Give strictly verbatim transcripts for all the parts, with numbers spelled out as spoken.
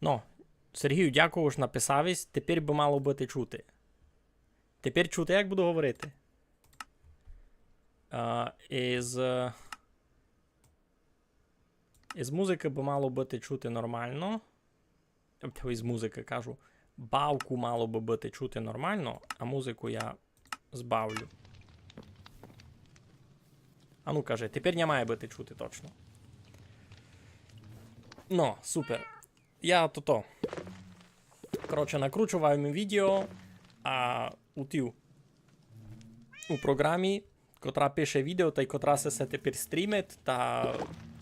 Ну, Сергію, дякую, ож написав єсь. Тепер бы мало быти чути. Тепер чути, як буду говорити. А, із, е, із музыкы бы мало быти чути нормално. Тобто із музыкы кажу. Бавку мало бы быти чути нормално, а музыку я збавлю. А ну, кажи, тепер не має быти чути точно. Ну, супер. Я тото. Коротше, накручовав им відео, а у тій, у програмі, котра пише відео тай котра се, се тепер стрімить, та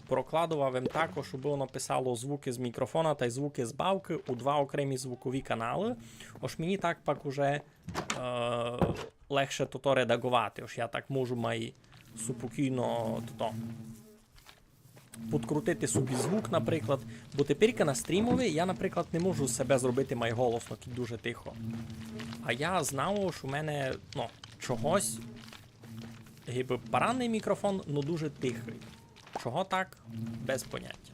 прокладовав им так, ож убы воно писало звукы з мікрофона тай звукы з бавкы у два окремі звукові каналы. Ож мені так пак уже, е, легше тото редаговати, ож я так можу май супокійно тото. Подкрутити собі звук, наприклад. Бо теперька на стрімови я, наприклад, не можу себе зробити май голосно, кідь дуже тихо. А я знав, ож у мене, ну, чогось, гибы парадный мікрофон, но дуже тихый. Чого так? Без поняття.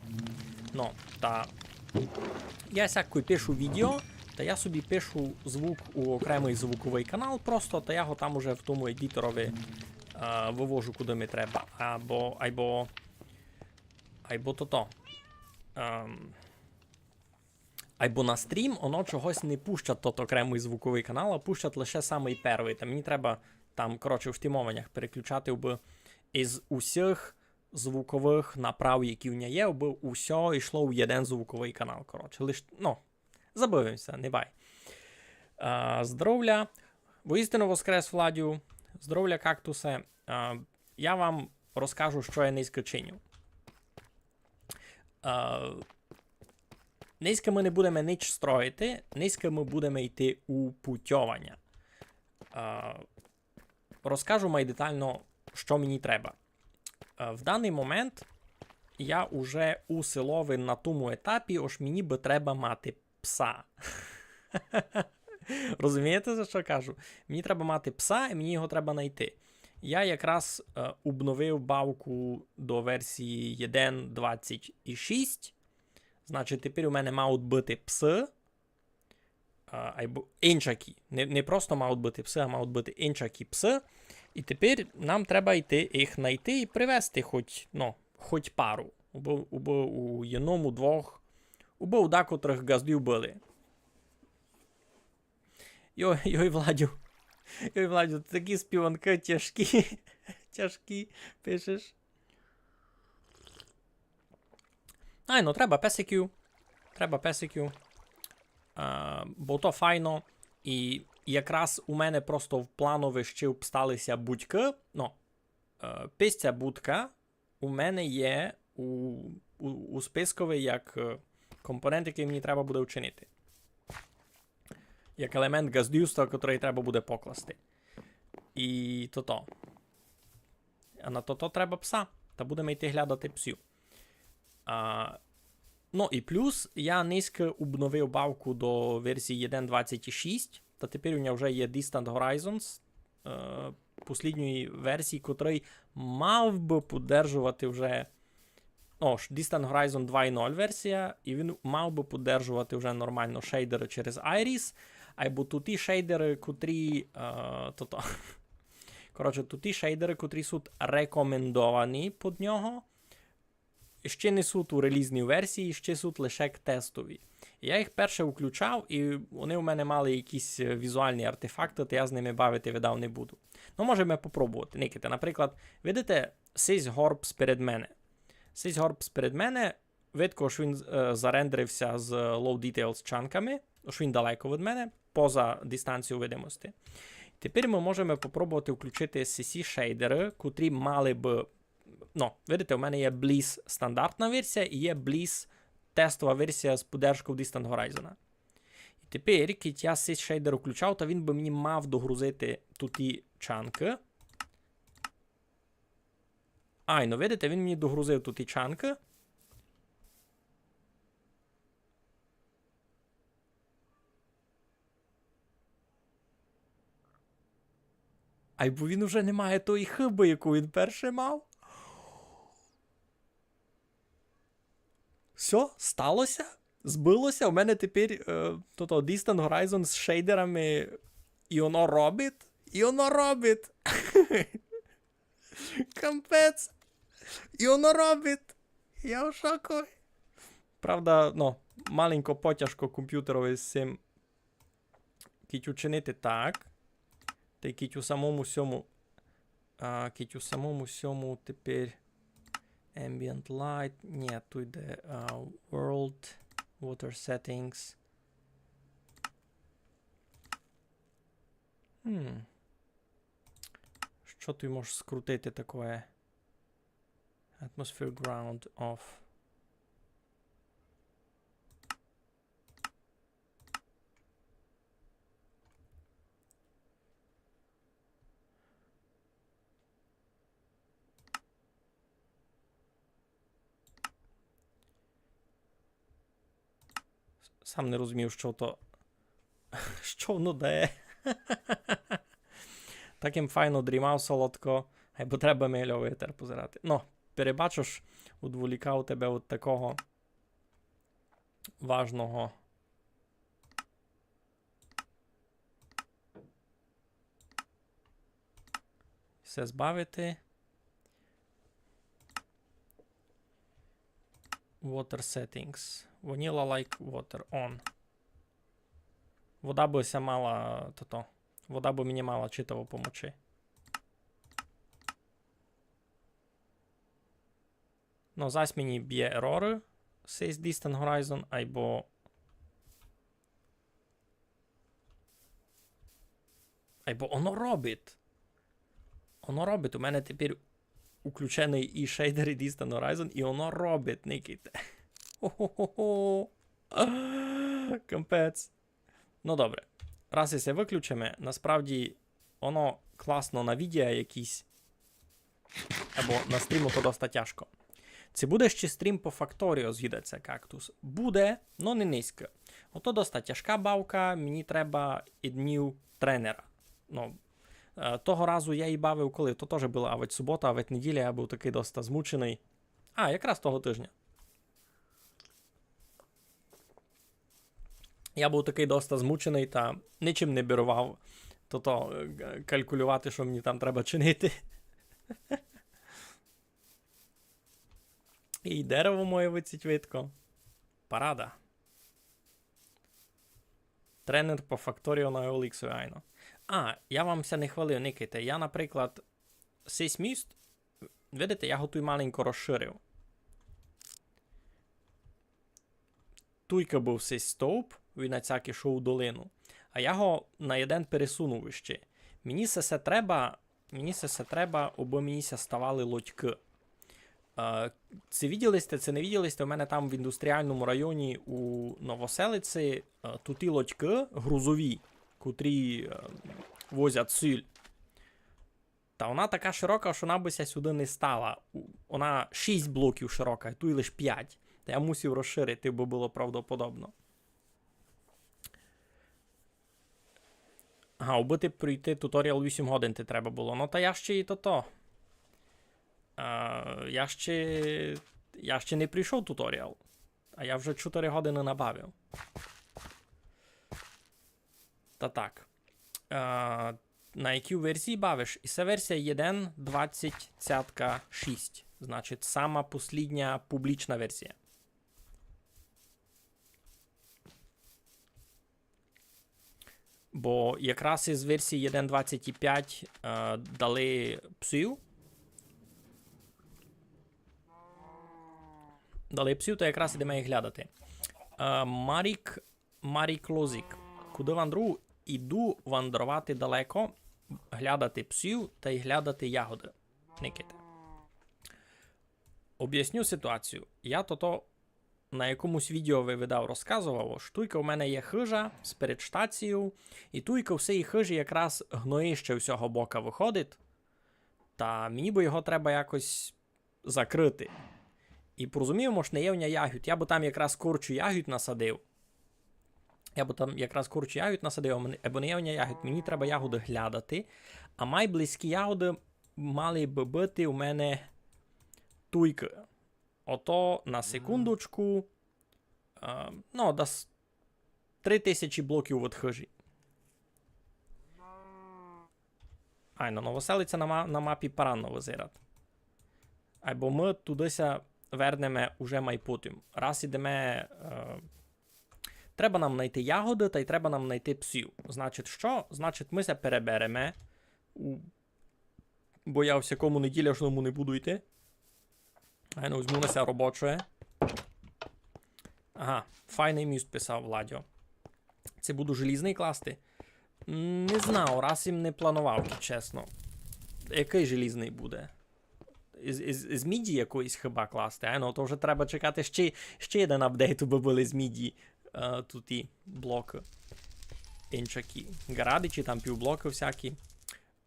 Ну, та я сяк кой пишу відео, та я собі пишу звук у окремый звуковый канал просто, та я го там уже в тому едіторови, е, вывожу, куды ми треба. Або, айбо, айбо тото. Ем, айбо на стрім оно чогось не пущать тот окремый звуковый канал, а пущать лише самый первый. Та мені треба там, коротше, в штімованях переключати, абы із усіх звуковых направ, які в ня є, абы усьо йшло в єден звуковый канал, коротше. Лиш, ну, забыв им ся, не бай. А, здоровля. Воістину воскрес, Владю. Здоровля, кактусе. А, я вам розкажу, што я нынька чиню. А, нынька мы не будеме нич строїти, нынька мы будеме йти у путьованя. А, розкажу май детално, што мені треба. Е, в даный момент я уже у селови на тому етапі, ож мені бы треба мати пса. Розумієте, за што кажу? Мені треба мати пса, і мені його треба найти. Я якраз, е, обновив бавку до версії єден двадцять шість. Значить, тепер у мене мають быти псы. А, айбо инчакі. Не, не просто мають быти псы, а мають быти инчакі псы. І тепер нам треба йти їх найти і привезти хоть, ну, хоть пару. Убы, убы у єдному, двох, убы у декотрых ґаздів были. Йой, йой, Владю. Йой, Владю, такі співанкы тяжкі. Тяжкі, пишеш. Ай, ну, треба песиків. Треба песиків. А, бо то файно. І якраз у мене просто в планови ще обстали ся будькы. Ну, е, пись ся будка у мене є у, у, у спискови як, е, компонент, якый мені треба буде вчинити. Як елемент ґаздівства, котрый треба буде покласти. І тото. А на тото треба пса. Та будеме йти глядати псів. А, ну і плюс я нынька обновив бавку до версії єден двадцять шість, та тепер у мене вже є Distant Horizons, е, послідньої версії, котрый мав бы поддержовати вже, ну ж, Distant Horizon два і ноль версія, і він мав бы поддержовати вже нормално шейдеры через Iris, айбо туті шейдеры, котрі, е, тото, коротше, туті шейдеры, котрі суть рекомендовані під нього, ще не суть у релізній версії, ще суть лише к тестові. Я їх перше включав, і вони у мене мали якісь, е, візуальні артефакты, та я з ними бавити, видав, не буду. Ну, можеме попробовати. Никайте, наприклад, видите, сись горб сперед мене. Сись горб сперед мене, видко, ож він, е, зарендерив ся з low details чанками, ож він далеко від мене, поза дистанцію видимости. Тепер мы можеме попробовати включити сесі шейдеры, котрі мали бы, ну, видите, у мене є Bliss стандартна версія і є Bliss тестова версія з поддержкою Distant Horizon. І тепер, кідь я сись шейдер включав, та він бы мені мав догрузити туті чанкы. Ай, ну видите, він мені догрузив туті чанкы. Айбо він уже не має тої хыбы, яку він перше мав. Всьо, стало ся? Збыло ся, у мене тепер, е, тото Distant Horizon з шейдерами, і оно робить, і оно робить. Капець. І оно робить. Я в шоку. Правда, ну, маленько потяжко компютерови з сим. Кідь учинити так. Та й кідь у самому сьому, а, кідь у самому сьому тепер ambient light. Ні, туй йде, а, world, water settings. Хм. Што туй можеш скрутити такоє? Atmosphere ground off. Сам не розумів, што то, што воно дає. Так им файно дрімав солодко, айбо треба ми льовий етер позирати. Но, перебачу, ож удволікав тебе од такого важного. Се збавити. Water settings. Vanilla like water on. Вода бы ся мала, тото. Вода бы мені мала читаво помочи. Но, зась мені бє ероры, сись Distant Horizon, айбо, айбо оно робить. Оно робить. У мене тепер уключеный і шейдер, і Distant Horizon, і оно робить, никайте. Хо-хо-хо. Капець. Но добре. Раз і се выключиме, насправді оно класно на відео якісь. Або на стріму то доста тяжко. Ци буде ще стрім по Factorio, звідать ся Кактус? Буде, но не нынька. Ото доста тяжка бавка, мені треба ид днів тренера. Но, е, того разу я її бавив коли, то тоже была авать субота, авать неділя, я быв такый доста змученый. А, якраз того тыжня. Я быв такый доста змученый та ничим не бировав тото, е, калькулювати, што мені там треба чинити. І дерево моє выцвіть видко. Парада. Тренер по Factorio на OLX, айно. А, я вам ся не хвалив, никайте. Я, наприклад, сись міст, видите, я го туй маленько розширив. Туйка быв сись стовп, він ацяк ішов у долину. А я го на єден пересунув іщи. Мені се, се треба, мені се, се треба, обы мені ся ставали лодькы. Е, ци виділи сьте, ци не виділи сьте, у мене там в індустріальному районі у Новоселици, е, туті лодькы грузові, котрі, е, возять сіль. Та она така широка, што она бы ся сюды не стала. У-, она шість блоків широка, туй лиш пять. Та я мусив розширити, бо было правдоподобно. Ага, убы ти пройти туторіал вісім годин ти треба было. Но та я ще й тото. А, я ще, я ще не пройшов туторіал. А я вже чотири годины набавив. Та так. А, на якій верзії бавиш? І се верзія єден двадцять цятка шість. Значить, сама послідня публічна верзія. Бо якраз из верзії єден двадцять пять, е, дали псів. Дали псів, то якраз ідеме їх глядати. Е, Марік, Марік Лозік. Куды вандрую? Іду вандровати далеко, глядати псів тай глядати ягоды. Никайте. Обясню ситуацію. Я тото на якомусь відео ви видав, розказовав, ож туйка у мене є хыжа з передштацією, і туйка в сеї хыжі якраз гноїще у сього бока выходить, та мені бы його треба якось закрыти. І порозумів, ож не є в ня ягід. Я бы там якраз корчу ягід насадив. Я бы там якраз корчу ягід насадив, а мен-, або не є в ня ягід, мені треба ягоды глядати, а май близькі ягоды мали бы быти у мене туйкы. Ото на секундочку, Е, ну, дас три тисячі блоків од хыжі. Айно, Новоселиця на, ма- на мапі паранно вызират. Айбо мы туды ся вернеме уже май потім. Раз ідеме, е, треба нам найти ягоды, тай треба нам найти псів. Значить, што? Значить, мы ся перебереме у Бо я всякому неділя, што му не буду йти. Айно, возьму на ся робоче. Ага, файный міст писав Владьо. Ци буду желізный класти? М, не знав, раз им не планував, чесно. Якый желізный буде? Із, із, із міді якоїсь хіба класти? Айно, то вже треба чекати ще, ще єден апдейт, убы были з міді, е, туті блокы. Инчакі. Ґарадичі, там півблокы всякі.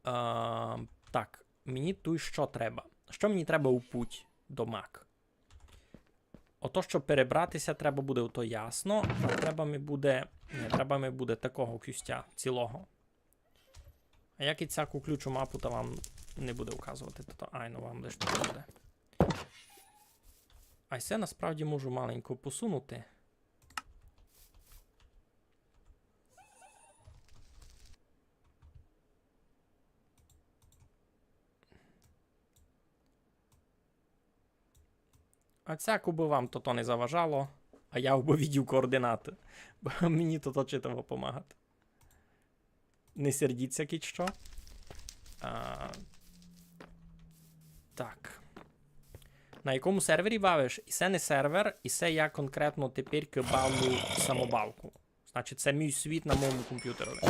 А, так, мені туй што треба? Што мені треба у путь до Мак? Ото, што перебрати ся треба буде, то ясно. А треба ми буде, ні, треба ми буде такого кюстя цілого. А як і сяку ключу мапу, та вам не буде указовати, то, то айно вам лиш так буде. А се насправді можу маленько посунути. А сяк убы вам тото не заважало, а я убы видів координаты. Бо мені тото читаво помагати. Не сердіться, кідь што. А, так. На якому сервері бавиш? Исе не сервер, исе я конкретно тепер бавлю самобавку. Значить, се мій світ на моєму компютерови.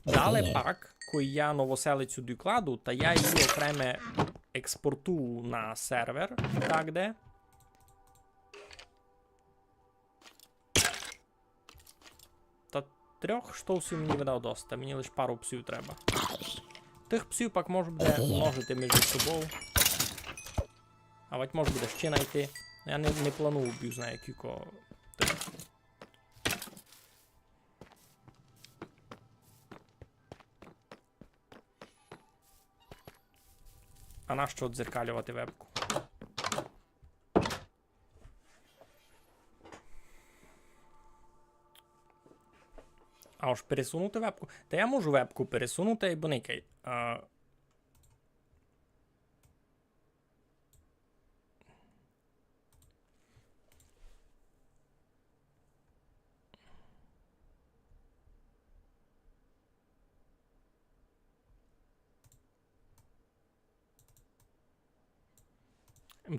Дале пак, кой я Новоселицю докладу, та я її окреме експортую на сервер, так де. Та трьох штовсів мені видав доста, мені лиш пару псів треба. Тых псів пак може буде множити між собою. А вать мож буде ще найти. Я не, не планую бюз знає кілько тых. А нащо дзеркалювати вебку? А ож пересунути вебку? Та я можу вебку пересунути, бо никай. А,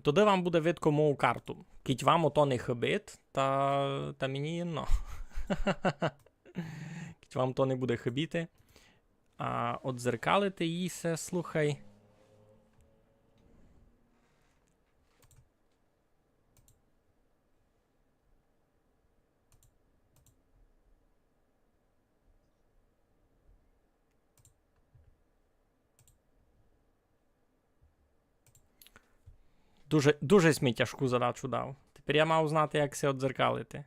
Туды вам буде видко мою карту. Кідь вам ото не хыбить, та, та мені єдно. Кідь вам то не буде хыбіти. А одзеркалити її се, слухай. Дуже, дуже сьме тяжку задачу дав. Тепер я мав знати, як се одзеркалити.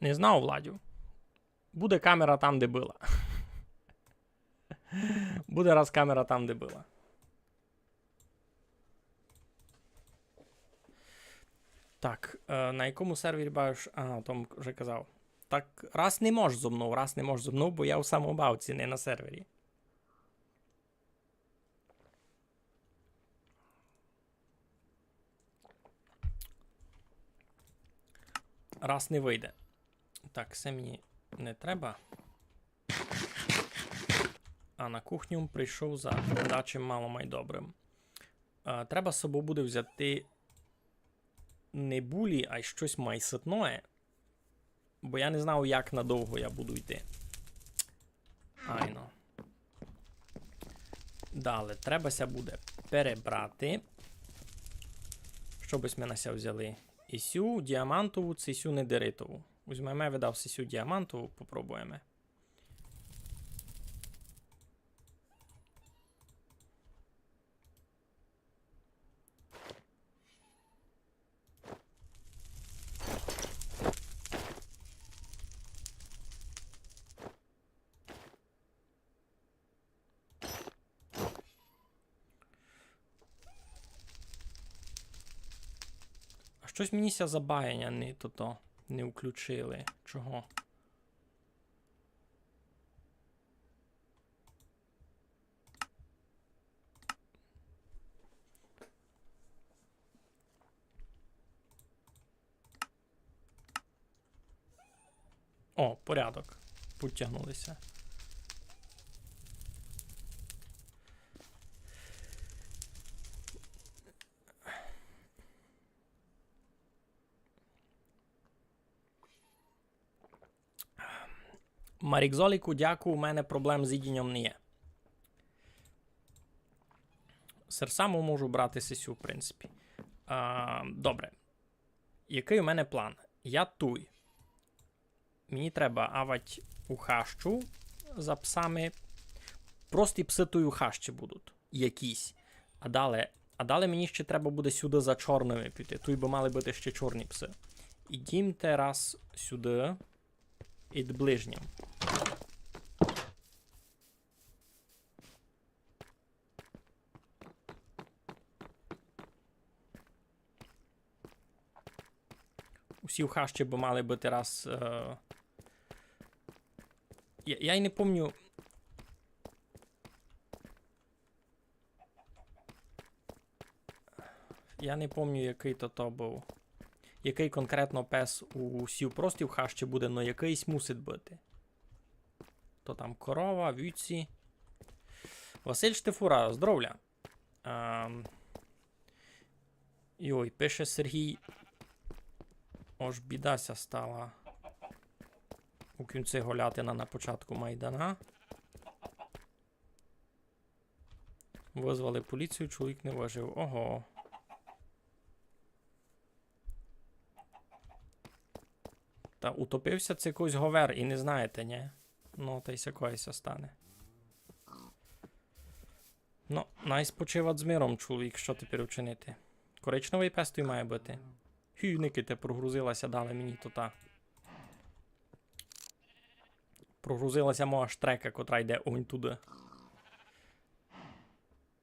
Не знав, Владю. Буде камера там, де была. Буде раз камера там, де была. Так, е, на якому сервері бавиш? Ага, там вже казав. Так, раз не мож зо мнов, раз не мож зо мнов, бо я у самобавці, не на сервері. Раз не выйде. Так, се мені не треба. А на кухню прийшов за дачим мало май добрым. Е, треба з собою буде взяти не булі, а й штось май сытноє. Бо я не знав, як надовго я буду йти. Айно. Дале, треба ся буде перебрати. Што бы сьме на ся взяли? І сю діамантову, ци сю недеритову. Возьмеме, видав, сю діамантову, попробуєме. Штось мені ся забаяння не тото, не включили. Чого? О, порядок. Підтягнулися. Марікзоліку, дякую, у мене проблем з їдінням не є. Серсаму можу брати сесю, в принципі. А, добре. Якый у мене план? Я туй. Мені треба авать у хащу за псами. Прості псы туй у хащі будуть. Якісь. А далі, а далі мені ще треба буде сюды за чорными піти. Туй бы мали быти ще чорні псы. Ідімте раз сюды. Ід ближнім. Усі в хащі бы мали быти раз, е, я, я й не помню. Я не помню, якый то, то быв. Якый конкретно пес у сів простій хащі буде, но якыйсь мусить быти. То там корова, вівці. Василь Штифура, здоровля. Ем, йой, пише Сергій. Ож біда ся стала. У кінці Голятина на початку Майдана. Вызвали поліцію, чоловік не выжив. Ого. Та утопив ся ци якыйсь говер і не знаєте, нї? Ну, та й сякоє ся стане. Ну, най спочивать з миром, чоловік, што тепер учинити? Коричневый пес туй має быти. Хю, никайте, прогрузила ся далі мені тота. Прогрузила ся моя штрека, котра йде онь туды.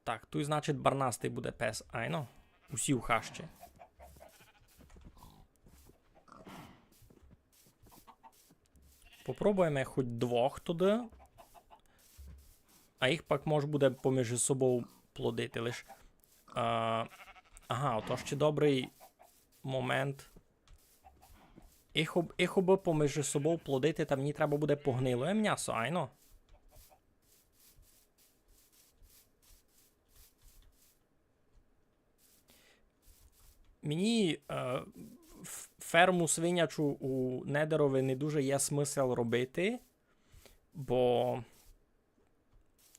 Так, туй, значить, барнастый буде пес, айно. Усі в хащі. Попробуєме хоть двох туды. А їх пак мож буде поміж собов плодити лиш. А, ага, ото ще добрый момент. Їх об-, їх обы поміж собов плодити, та мені треба буде погнилоє мнясо, айно. Мені, е, ф-, ферму свинячу у Недерови не дуже є смысл робити, бо,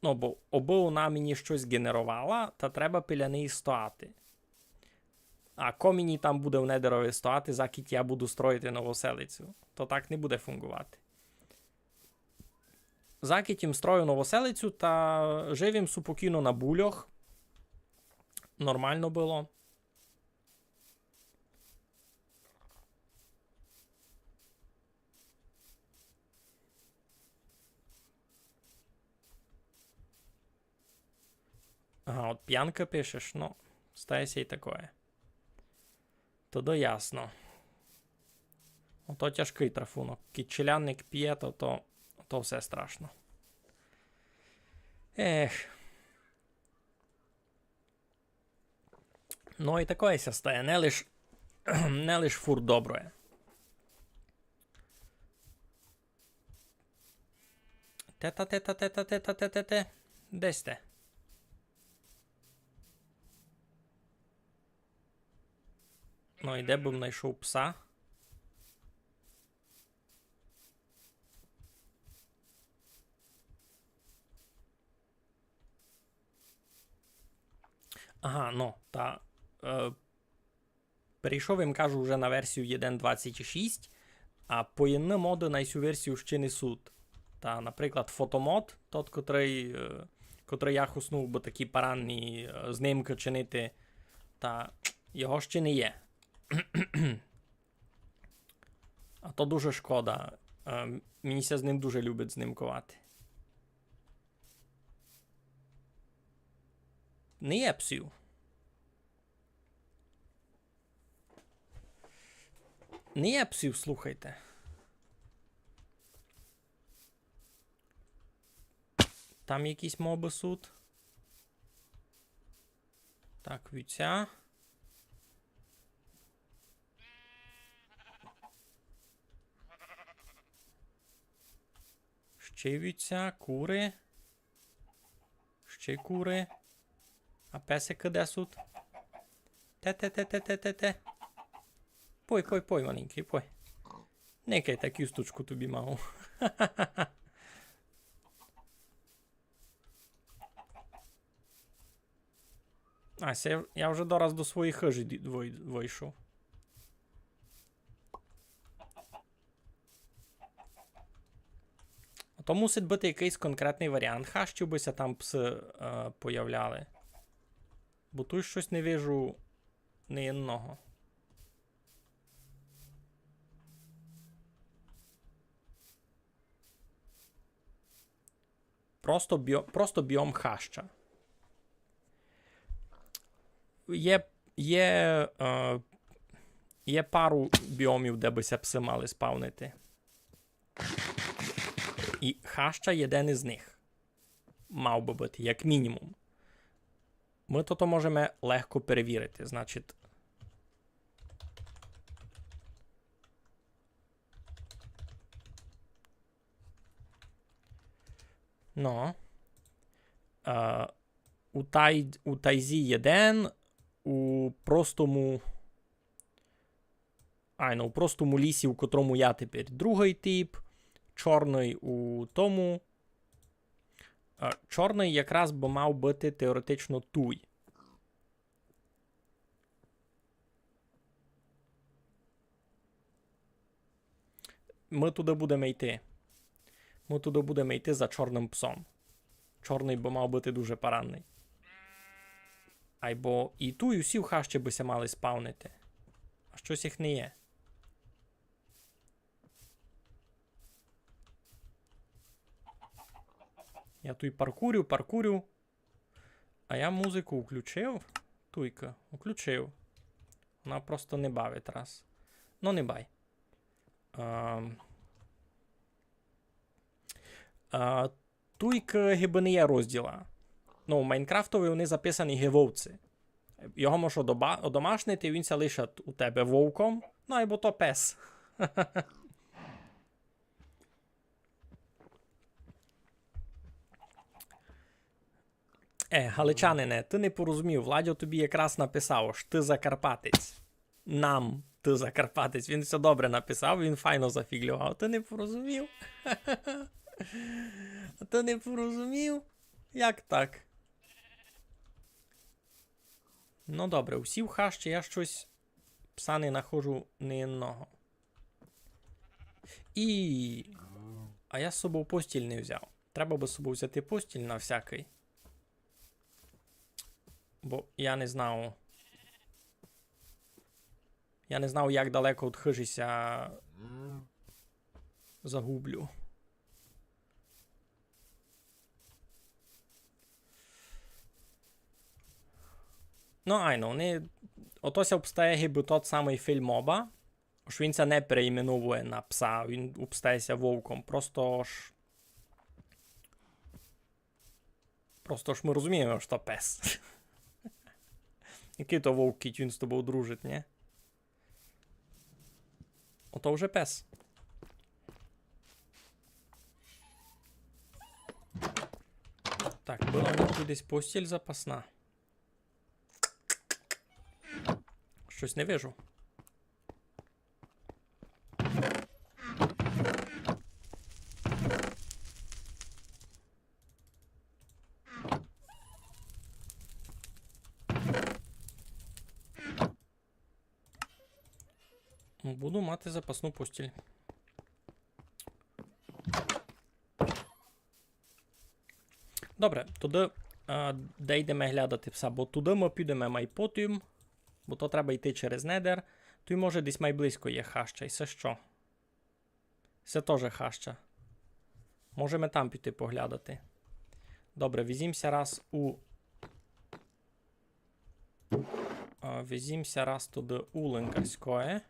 ну, бо обы вона мені штось генеровала, та треба біля неї стояти. А ко мені там буде в Недерови стояти, закіть я буду строїти новоселицю? То так не буде фунґовати. Закіть им строю новоселицю та жив им супокійно на бульох. Нормално было. Ага, от пянка пишеш, ну, стає ся й такоє. То до ясно. Ото тяжкый трафунок. Кідь челядник пє, то, то, то всьо страшно. Ех. Ну, і такоє ся стає. Не лиш, не лиш фурт доброє. Тета, тета, тета, тета, тета, те. Де сьте? Ну, і де бы м найшов пса? Ага, ну, та, е, перейшов им, кажу, вже на версію єден двадцять шість, а поєдны моды на сю версію ще не суть. Та, наприклад, фотомод, тот, котрый, е, котрый я хоснув, бо такі парадні, е, знимкы чинити, та його ще не є. А то дуже шкода. Е, мені ся з ним дуже любить знимковати. Не є псів. Не є псів, слухайте. Там якісь мобы суть. Так, вівця. Ще вівця, куры. Ще куры. А песикы де суть? Те, те, те, те, те, те, те. Пой, пой, пой, маленькый, пой. Никай, та кісточку тобі мав. А, се я вже дораз до своєї хыжі ді-, вой-, войшов. А то мусить быти якыйсь конкретный варіант хащі, бы ся там псы, е, появляли. Бо туй штось не вижу ні одного. Просто біо-, просто біом хаща. Є, є, е, є пару біомів, де бы ся псы мали спавнити. І хаща єден із них. Мав бы быти, як мінімум. Мы тото можеме легко перевірити, значить. Но. Е, у тай-, у тайзі єден, у простому, айно, у простому лісі, у котрому я тепер, другый тип, чорный у тому. Е, чорный якраз бы мав быти теоретично туй. Мы туды будеме йти. Мы туды будеме йти за чорным псом. Чорный бы мав быти дуже парадный. Айбо і туй усі в хащі бы ся мали спавнити. А штось їх не є. Я туй паркурю, паркурю. А я музыку включив. Туйка, включив. Она просто не бавить раз. Но не бай. Ам. А, туйка гибы не є розділа. Ну, у Майнкрафтови они записані ги вовці. Його можеш одоба-, одомашнити, він ся лишить у тебе вовком. Ну, айбо то пес. Е, галичанине, ты не порозумів. Владьо тобі якраз написав, ож ты закарпатець. Нам ты закарпатець. Він всьо добре написав, він файно зафіґльовав. Ты не порозумів? Ты не порозумів? Як так? Ну добре, усі в хащі, я штось пса не находжу ні одного. І... А я з собов постіль не взяв. Треба бы з собов взяти постіль на всякый. Бо я не знав. Я не знав, як далеко од хыжі ся загублю. Ну, айно, они, ото ся обстає гибы тот самый фільм моба, ож він ся не переіменовує на пса, він обстає ся вовком. Просто ож, просто ож мы розумієме, ож то пес. Якый то вовк, кідь він з тобов дружить, нї? Ото вже пес. Так, была у них туй десь постіль запасна. Штось не вижу. Буду мати запасну постіль. Добре, туды, е, де йдеме глядати пса, бо туды мы підеме май потім, бо то треба йти через Недер. Туй, може, десь май близько є хаща, і се што? Се тоже хаща. Можеме там піти поглядати. Добре, візьмеме ся раз у А, візьмеме ся раз туды у Линкарськоє.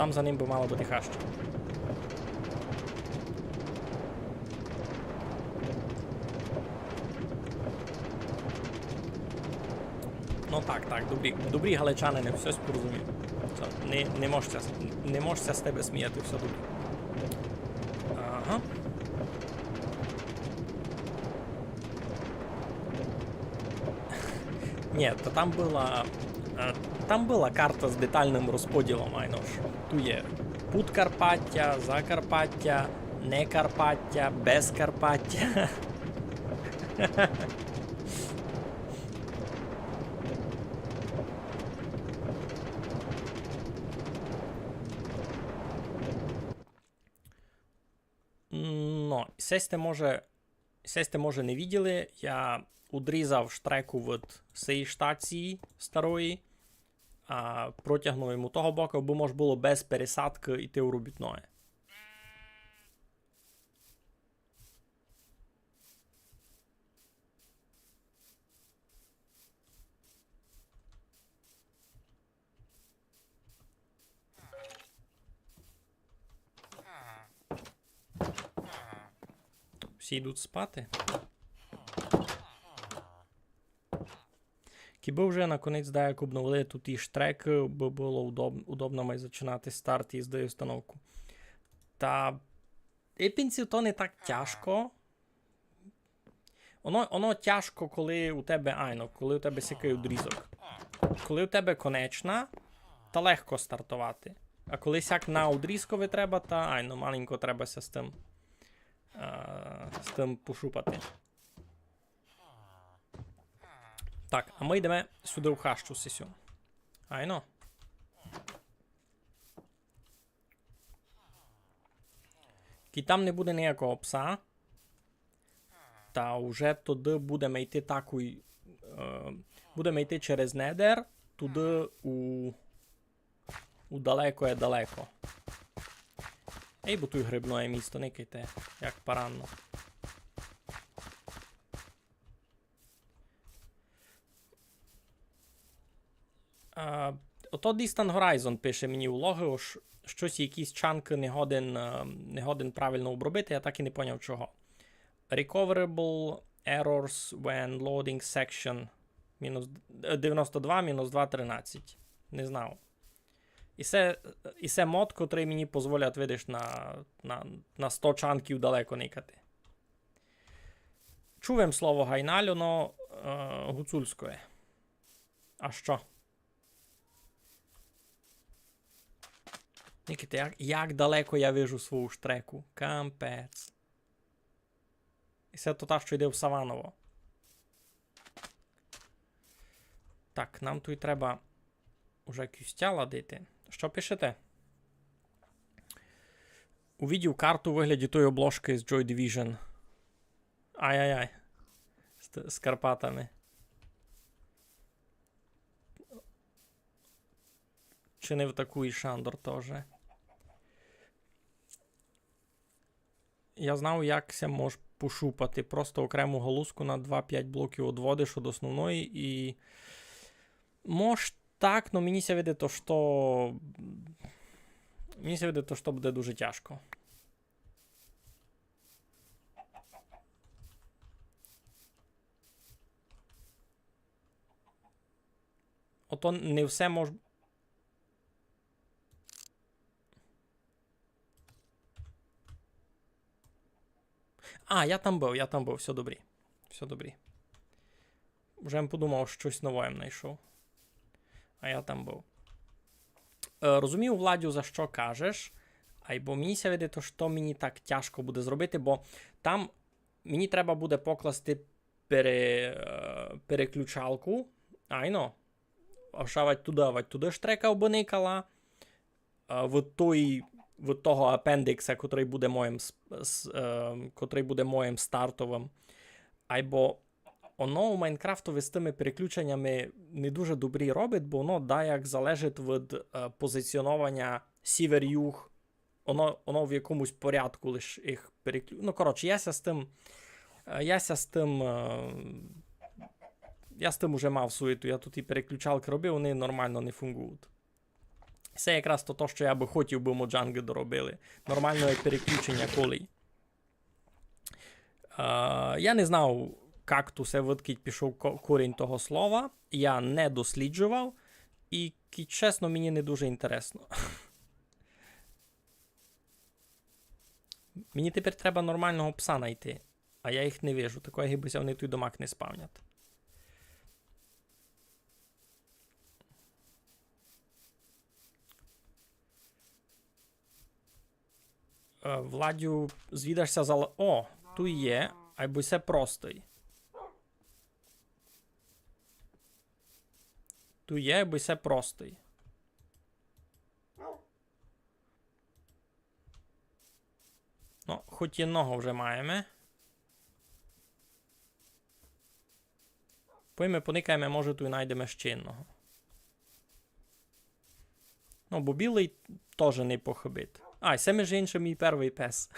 Там за ним бы мала быти хаща. Ну так, так, добрі, добрі галичанине, всьо порозумів. Всьо, не, не мож ся, не мож ся з тебе сміяти, всьо добрі. Ага. Ні, та там была, е, там была карта з детальным розподілом, айно ж. Ту є Пудкарпаття, Закарпаття, Некарпаття, Безкарпаття. Но, се сьте може, се сьте може не виділи, я удрізав штреку від сеї штації старої, а протягнув йому того боку, абы мож было без пересадкы йти у робітноє. Всі йдуть спати. Кибы вже наконець даяк обновили туй і штрекы, бы было удоб-, удобно май зачинати старт їзды і установку. Та ипенці то не так тяжко. Оно, оно тяжко, коли у тебе, айно, коли у тебе сякый удрізок. Коли у тебе конечна, та легко стартовати. А коли сяк на удрізкови треба, та айно, маленько треба ся з тым, а, з тым пошупати. Так, а мы йдеме сюды в хащу сисю. Айно. Кидь там не буде ниякого пса, та уже туды будеме йти такой, е, будеме йти через Недер, туды у, у далекоє далеко. Ей, бо туй грибноє місто, никайте, як паранно. А, ото Distant Horizon пише мені у логи, ож штось якісь чанкы не годен, е, не годен правильно обробити, я так і не поняв чого. Recoverable errors when loading section. Мінус, е, девяносто два, мінус два, тринадцять. Не знав. І се, і се мод, котрый мені позволять, видиш, на, на, на сто чанків далеко никати. Чув им слово гайналь, оно, е, гуцульськоє. А што? Никайте, як, як далеко я вижу свою штреку. Капець. І се то та, што йде в Саваново. Так, нам туй треба уже кістя ладити. Што пишете? Увидів карту у выгляді тої обложкы з Joy Division. Ай-яй-яй. З, з Карпатами. Чинив таку і Шандор тоже. Я знав, як ся мож пошупати. Просто окрему галузку на два-пять блоків одводиш од основної і мож так, но мені ся видить, то што, мені ся видить, то што буде дуже тяжко. Ото не все мож-, А, я там быв, я там быв, всьо добрі. Всьо добрі. Вже м подумав, штось нове м найшов. А я там быв. Е, розумію, Владю, за што кажеш. Айбо мені ся видить, то што мені так тяжко буде зробити, бо там мені треба буде покласти пере-, е, переключалку. Айно. Ож авадь туды, авадь туды штрека обы никала. Е, в той, в того апендикса, котрый буде моїм с-, с-, е, котрый буде моїм стартовым. Айбо оно у Майнкрафтови з тыми переключенями не дуже добрі робить, бо оно даяк залежить від, е, позиціонованя сівер-юг. Оно, оно в якомусь порядку лиш їх переклю-, ну, коротше, я ся з тым, е, я ся з тым, е, я з тым уже мав суєту, я туй і переключалкы робив, они нормално не фунґують. Се якраз то, то, што я бы хотів, бы Моджанґы доробили. Нормалне переключеня колій. Е, я не знав, як ту ся выдкіть пішов ко-, корінь того слова. Я не досліджовав. І, кі-, чесно, мені не дуже інтересно. Мені тепер треба нормалного пса найти. А я їх не вижу. Такоє, гибы ся они туй домак не спавнять. Е, Владю, звідаш ся за л-, о, туй є, айбо се простый. Туй є, айбо се простый. Ну, хоть єдного вже маєме. Пойме, поникаєме, може, туй найдеме ще єдного. Ну, бо білый тоже не похыбить. А, се, межи иншым, мій первый пес.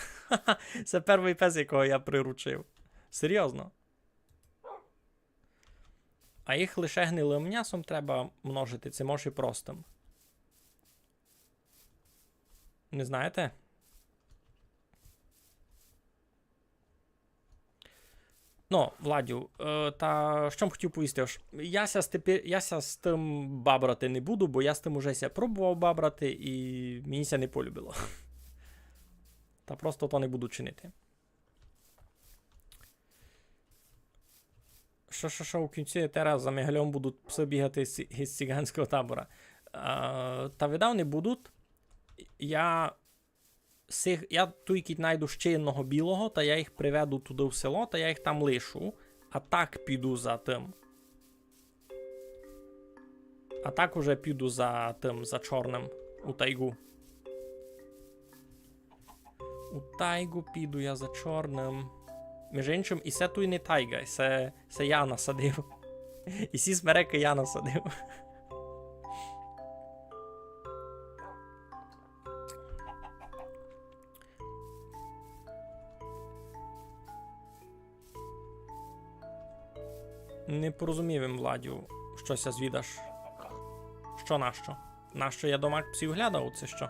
Се первый пес, якого я приручив. Серйозно. А їх лише гнилым мнясом треба множити, ци може і простым. Не знаєте? Ну, Владю, е, та што м хотів повісти, ож я ся з тепер, я ся з тым бабрати не буду, бо я з тым уже ся пробовав бабрати, і мені ся не полюбило. Та просто то не буду чинити. Што, што, што, у кінці тера за Мигальом будуть псы бігати з, із циганського табора? А, та видав не будуть. Я сих, я туй кідь найду ще одного білого, та я їх приведу туды в село, та я їх там лишу, а так піду за тым. А так уже піду за тым, за чорным у тайгу. У тайгу піду я за чорным. Межи иншым, і се туй не тайга, і се, се я насадив. І сі смерекы я насадив. Не порозумів им, Владю, што ся звідаш. Што нащо? Нащо я домак псів глядав, ци што?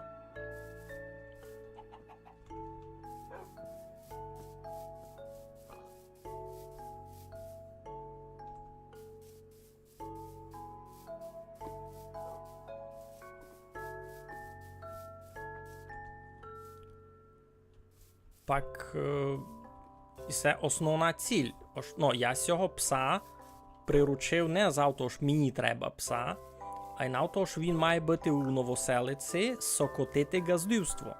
Пак, е, і се основна ціль. Ож, ну, я сього пса приручив не за то, ож мені треба пса, а й на то, ож він має быти у Новоселици, сокотити ґаздівство.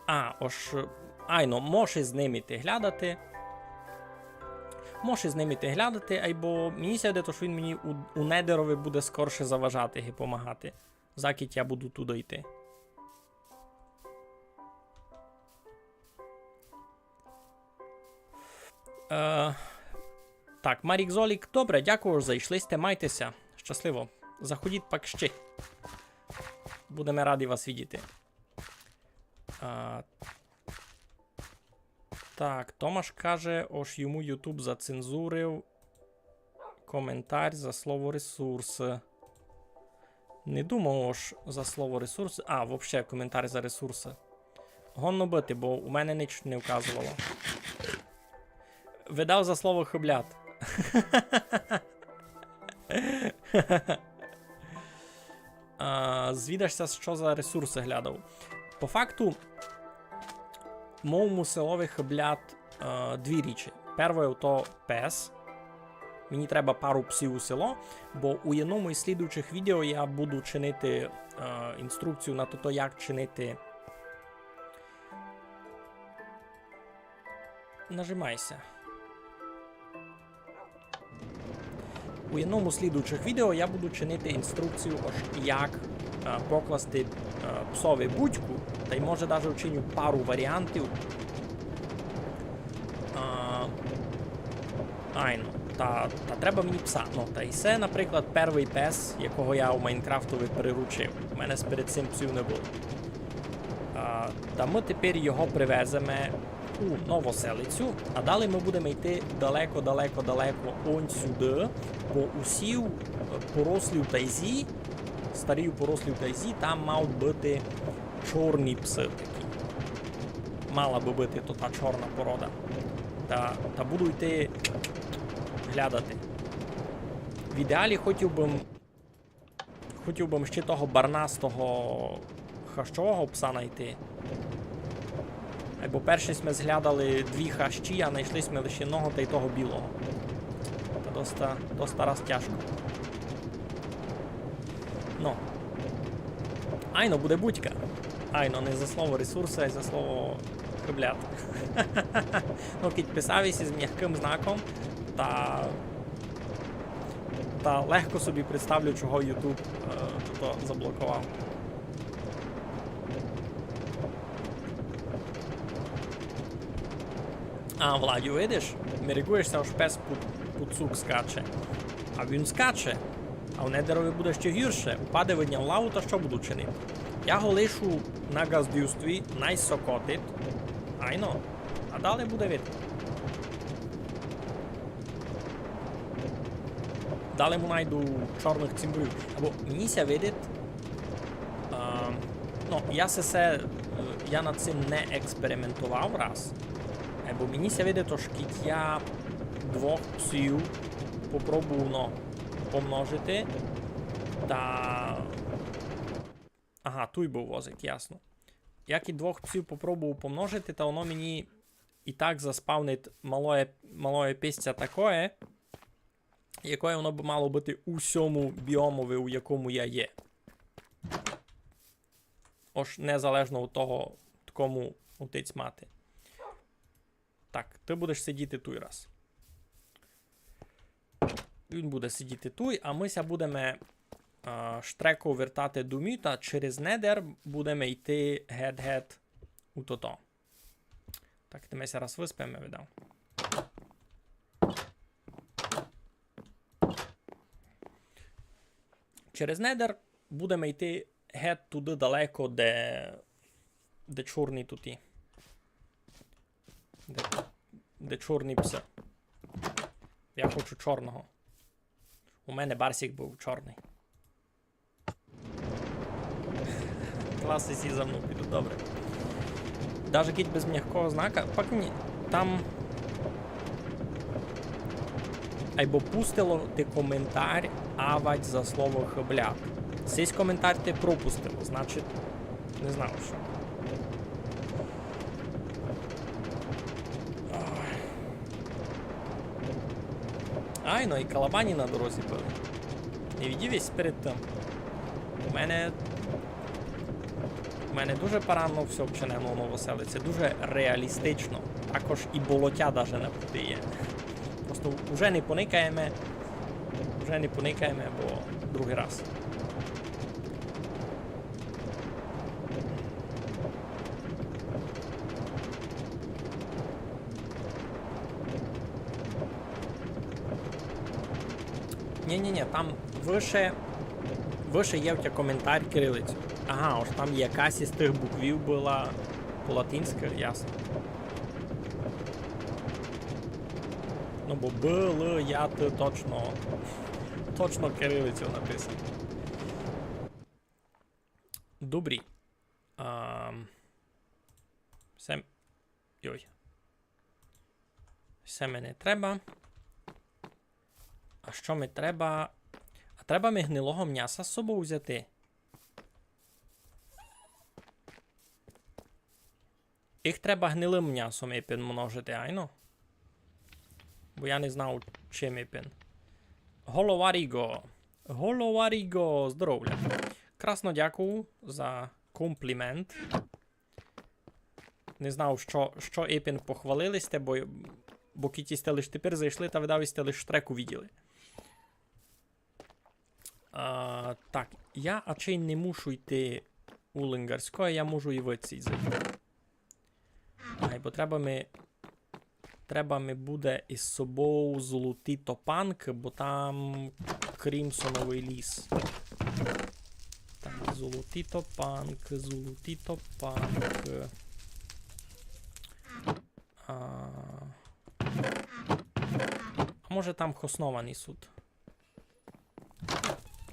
А, ож, айно, мож із ним іти глядати. Мож із ним іти глядати, айбо мені ся видить, ож він мені у, у Недерови буде скорше заважати, ги помагати, закіть я буду туды йти. Е, так, Марік Золік, добре, дякую, ож зайшли сьте, майте ся. Щасливо. Заходіть пак ще. Будеме раді вас видіти. А, так, Томаш каже, ож йому YouTube зацензурив коментар за слово ресурсы. Не думав, ож за слово ресурсы. А, вообще коментар за ресурсы. Годно быти, бо у мене ніч не вказовало. Видав за слово хыблят. А, звідаш ся, што за ресурсы глядав. По факту, мойому селови хыблят, е, дві річі. Первоє то пес. Мені треба пару псів у село, бо у єдному із слідуючих відео я буду чинити, е, інструкцію на то, як чинити. Нажимай ся. У єдному з слідуючих відео я буду чинити інструкцію, ож як, е, покласти, е, псови будьку, тай може даже вчиню пару варіантів. А, айно, та, та треба мені пса. Ну, та й се, наприклад, первый пес, якого я у Майнкрафтови приручив. У мене перед сим псів не было. А, та мы тепер його привеземе у Новоселицю, а далі мы будеме йти далеко, далеко, далеко он сюды, бо у сів, е, порослі в тайзі, старій порослі в тайзі, там мають быти чорні псы такі. Мала бы быти то та чорна порода. Та, та буду йти глядати. В ідеалі хотів бы Хотів бы ще того барнастого хащового пса найти. Айбо перші сьме зглядали дві хащі, а найшли сьме лише одного тай того білого. Та доста, доста раз тяжко. Ну. Айно, буде бутька. Айно, не за слово ресурсы, а за слово хыблят. Ну, кідь писав єсь із мягкым знаком, та Та легко собі представлю, чого YouTube, е, то заблоковав. А, Владю, видиш, мерегуєш ся, ож пес пуд, пуд сук скаче. А він скаче. А в Недерови буде ще гірше. Упаде видня в лаву, та што буду чинити? Я го лишу на ґаздівстві, най сокотить. Айно. А далі буде видко. Далі му найду чорных цімборів. Айбо мені ся видить, а, ну, я се, се, е, я над сим не експериментовав раз. Айбо мені ся видить, ож кідь я двох псів попробую, ну, помножити, та... Ага, туй быв возик, ясно. Я кідь двох псів попробую помножити, та воно мені і так заспавнить малоє, малоє писця такоє, якоє воно бы мало быти у сьому біомови, у якому я є. Ож незалежно од того, од кому отець мати. Так, ты будеш сидіти туй раз. Він буде сидіти туй, а мы ся будеме, а, штреку вертати домів та через Недер будеме йти гет-гет у тото. Так, ти ми ся раз выспиме, видав. Через Недер будеме йти гет туды далеко, де, де чорні туті. Де, де чорні псы. Я хочу чорного. У мене барсик быв чорный. Клас, сі за мнов підуть, добре. Даже кідь без мягкого знака, пак ні. Там... Айбо пустило ти коментар, авать за слово хыблят. Сись коментар ти пропустило, значить, не знав, што. Ой. Ай, ну і калабані на дорозі были. Не видів єсь перед тым. У мене, у мене дуже парадно всьо вчинено у Новоселиці, дуже реалістично. Також і болотя даже на пути є. Просто уже не поникаєме, уже не поникаєме, бо другый раз. Ні-ні-ні, там выше, выше є в тя коментар кирилицю. Ага, ож там якась із тых буквів была по-латинськы, ясно. Ну, бо Б, Л, Я, Т точно, точно кирилицю написано. Добрі. Ам, се, йой. Се ми не треба. А што ми треба? А треба ми гнилого мняса з собов взяти? Їх треба гнилым мнясом ипен множити, айно? Бо я не знав, чим ипен. Голова Ріго. Голова Ріго, здоровля. Красно дякую за комплімент. Не знав, што, што ипен похвалили сьте, бо, бо кідь сьте лиш тепер зайшли, та видав сьте лиш штреку виділи. А, так, я ачей не мушу йти у Лингарськоє, я можу і в цей зайти. Ай, бо треба ми, треба ми буде із собов золоті топанкы, бо там Крімсоновый ліс. Так, золоті топанкы, золоті топанкы. Може, там хосновані суть.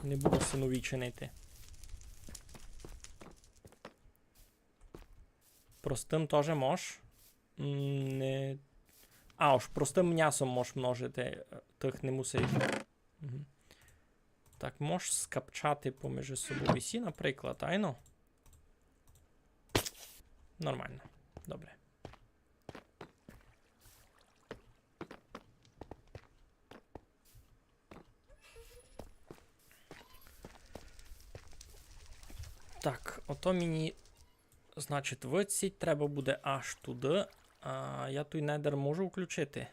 Не буду сынові чинити. Простым тоже мож. М, не... А, ож простым мнясом мож множити, е, тых не мусиш. Мгм. Так, мож скапчати поміж собою сі, наприклад, айно? Нормално. Добре. Так, ото мені, значить, выдсіть треба буде аж туды. А я туй недер можу включити?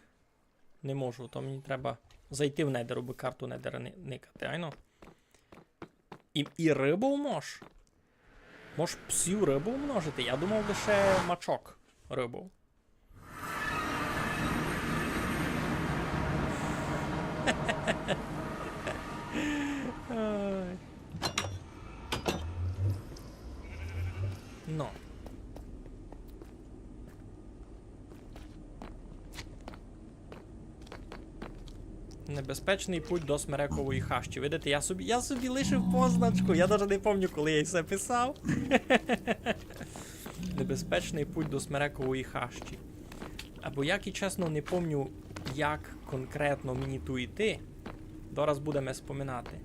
Не можу, то мені треба зайти в недер, абы карту недера ни-, никати, айно? І, і рыбу мож? Мож псю рыбу множити? Я думав, лише мачок рыбу. Ой. Ну. Небезпечный путь до смерекової хащі. Видите, я собі, я собі лишив позначку, я даже не помню, коли я це писав. Небезпечный путь до смерекової хащі. Або як і чесно не помню, як конкретно мені ту йти. Дораз будеме споминати.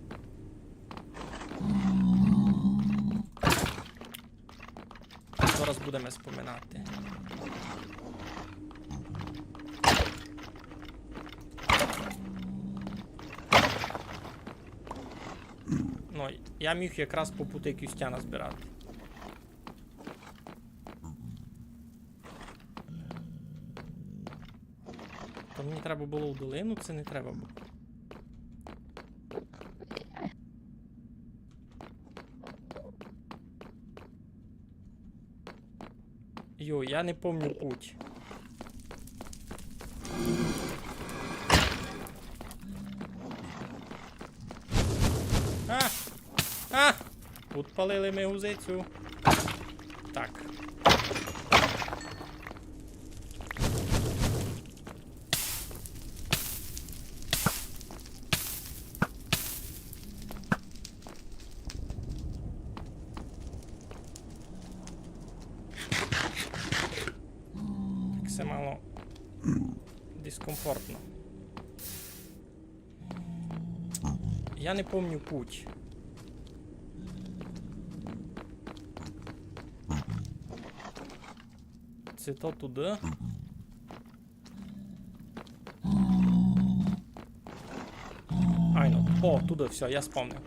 Дораз будеме споминати. Ну, я міг якраз по пути кістя назбирати. То мені треба было в долину, ци не треба было? Йо, я не помню путь. А! А! Підпалили ми гузицю. Так. Так, се мало дискомфортно. Я не помню путь. Се то туды. Айно. О, туды, всьо, я спомнив.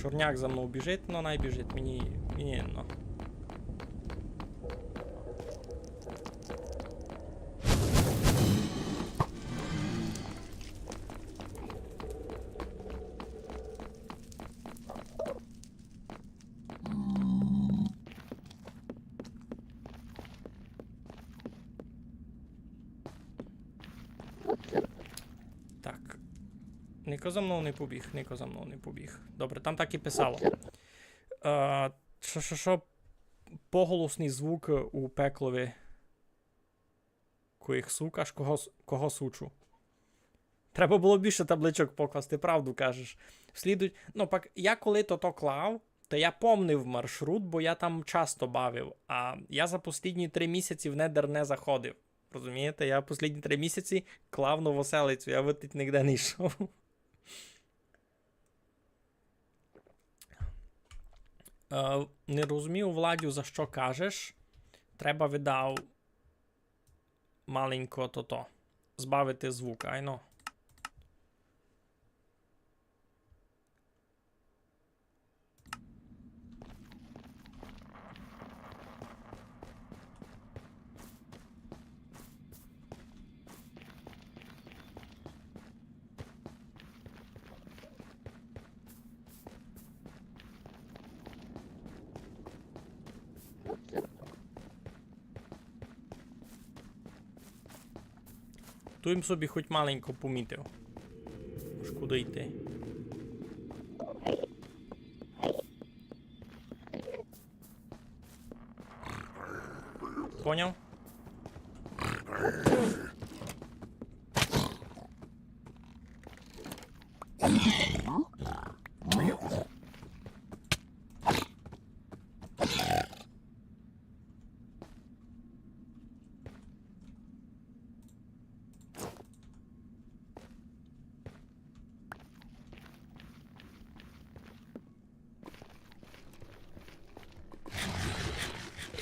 Чорняк за мнов біжить, но най біжить, мені, мені, но. Так. Нико за мнов не побіг, нико за мнов не побіг. Добре, там так і писало. Е, што, што, што? Поголосні звукы у пеклови. Коїх сукаш, кого с-, кого сучу. Треба было більше табличок покласти, правду кажеш. Вслідуй-, ну, пак, я коли то, то клав, то я помнив маршрут, бо я там часто бавив. А я за послідні три місяці в недер не заходив. Розумієте? Я послідні три місяці клав Новоселицю, я вытить нигде не йшов. Е, не розумію, Владю, за што кажеш. Треба, видав, маленько тото. Збавити звук, айно. Ту им собі хоть маленько помітив. Ож куды йти. Поняв?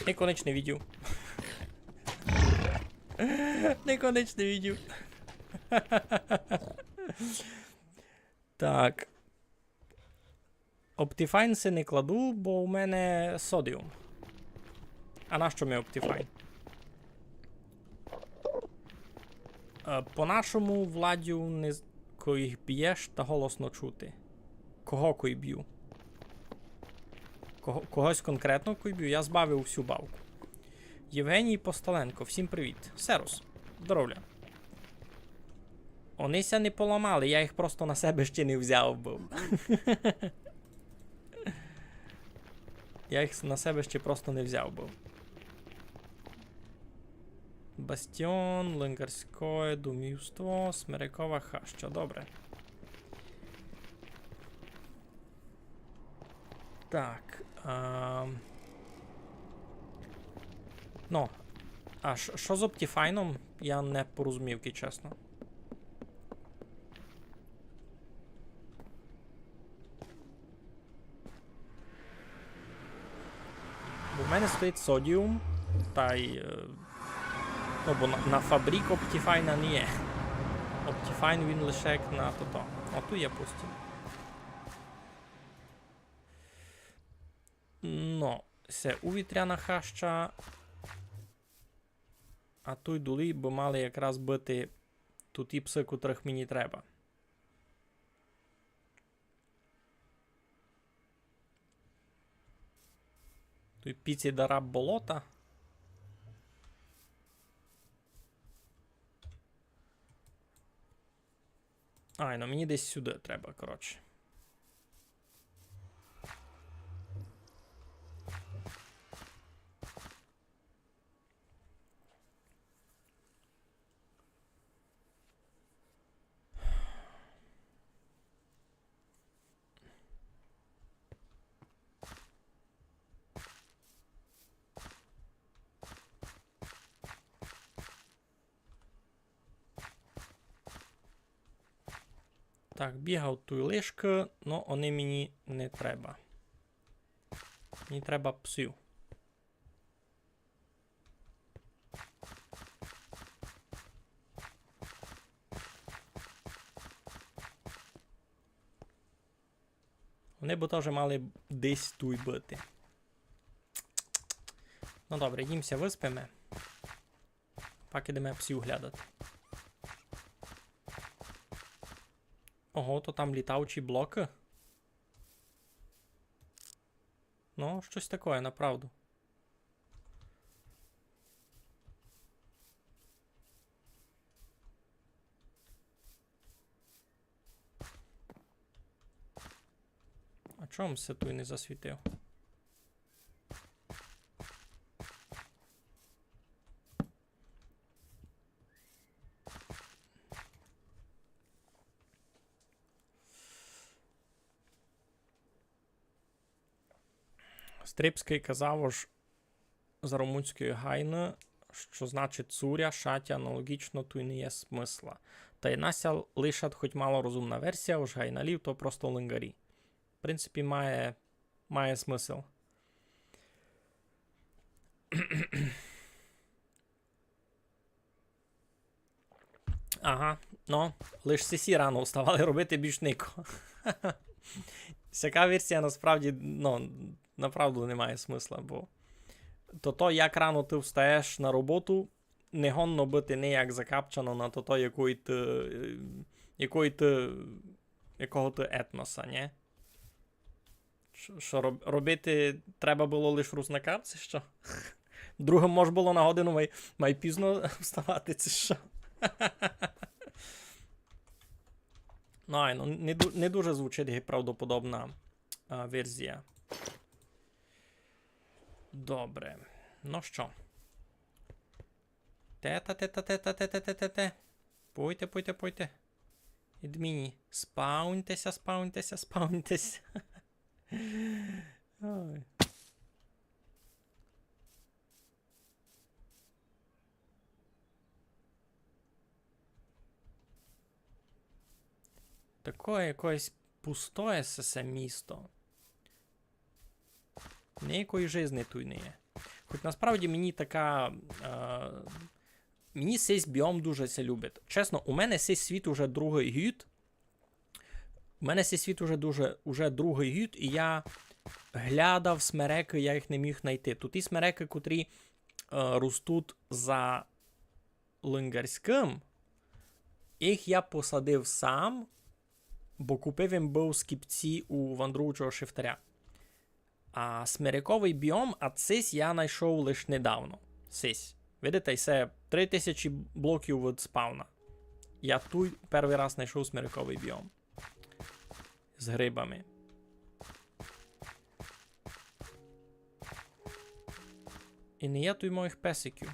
Нико нич не видїв. Нико нич не видїв. Так. Optifine си не кладу, бо у мене содіум. А нащо ми Optifine? Е, по-нашому, Владю, не з-, кой їх бєш, та голосно чути. Кого кой бю? Кого, когось конкретно кой бю? Я збавив всю бавку. Євгеній Посталенко, всім привіт. Серус. Здоровля. Они ся не поламали, я їх просто на себе ще не взяв быв. Я їх на себе ще просто не взяв быв. Бастіон, Лингарське домівство, Смерекова хаща. Добре. Так. А... Ну. А ш-, што з Optifine-ом? Я не порозумів, кидь чесно. Бо в мене стоїть содіум, та й, е, ну, бо на, на фабрик Optifine-а не є. Optifine він лише як на тото. О, туй є пусті. Ну, се увітряна хаща. А туй долї бы мали якраз быти туй ті псы, котрых мені треба. Туй піці дараб болота. Ай, ну мені десь сюды треба, коротше. Так, бігав туй лишкы, но они мені не треба. Мені треба псів. Они бы тоже мали десь туй быти. Ну добре, їм ся выспиме. Пак ідеме псів глядати. Ого, то там літаючі блокы? Ну, штось такоє, направду. А чого м се туй не засвітив? Стрипськый казав, ож за румунської гайны, што значить цуря, шатя, аналогічно, туй не є смысла. Та й нася лишат хоть мало розумна версія, ож гайналів то просто лингарі. В принципі, має, має смысл. Ага, ну, лиш сесі рано вставали робити, більш нико. Сяка версія насправді, ну, направду не має смысла, бо то, то, як рано ты встаєш на роботу, не годно быти ніяк закапчано на то, то, якої ты, е, якої ты, якого ты етноса, нє? Што, што роб-, робити треба было лиш руснакам, ци што? Другым мож было на годину май, май пізно вставати, ци што? Ну, ай, ну, не ду-, не дуже звучить ги правдоподобна, а, верзія. Добре. Ну што? Тета, тета, тета, тета, тета, тета. Пойте, пойте, пойте. Ид мені. Спауньте ся, спауньте ся, спауньте ся. Ой. Такоє якоєсь пустоє сесе місто. Ниякої жизни туй не є. Хоч насправді мені така, е, мені сись біом дуже ся любить. Чесно, у мене сись світ уже другый гід. У мене сись світ уже дуже, уже другый гід, і я глядав смерекы, я їх не міг найти. Туй і смерекы, котрі, е, ростуть за Лингарськым, їх я посадив сам, бо купив им быв скіпці у вандруючого шифтаря. А смерековый біом, а сись я найшов лиш недавно. Сись. Видите, і се три тисячі блоків від спавна. Я туй первый раз найшов смерековый біом. З грибами. І не є туй моїх песиків.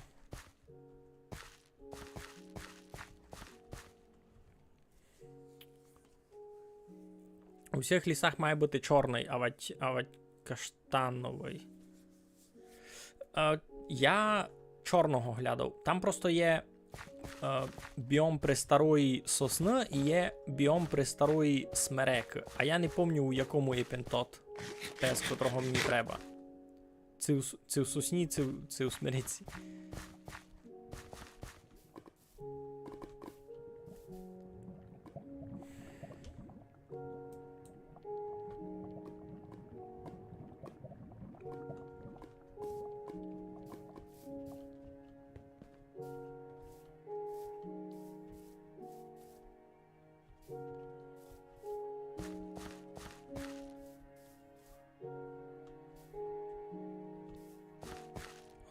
У всіх лісах має быти чорный, авать, авать каштановый. Е, я чорного глядав. Там просто є, е, біом престарої сосны і є біом престарої смерекы. А я не помню, у якому ипен тот пес, котрого мені треба. Ци в с-, ци в сосні, ци в, ци в смереці.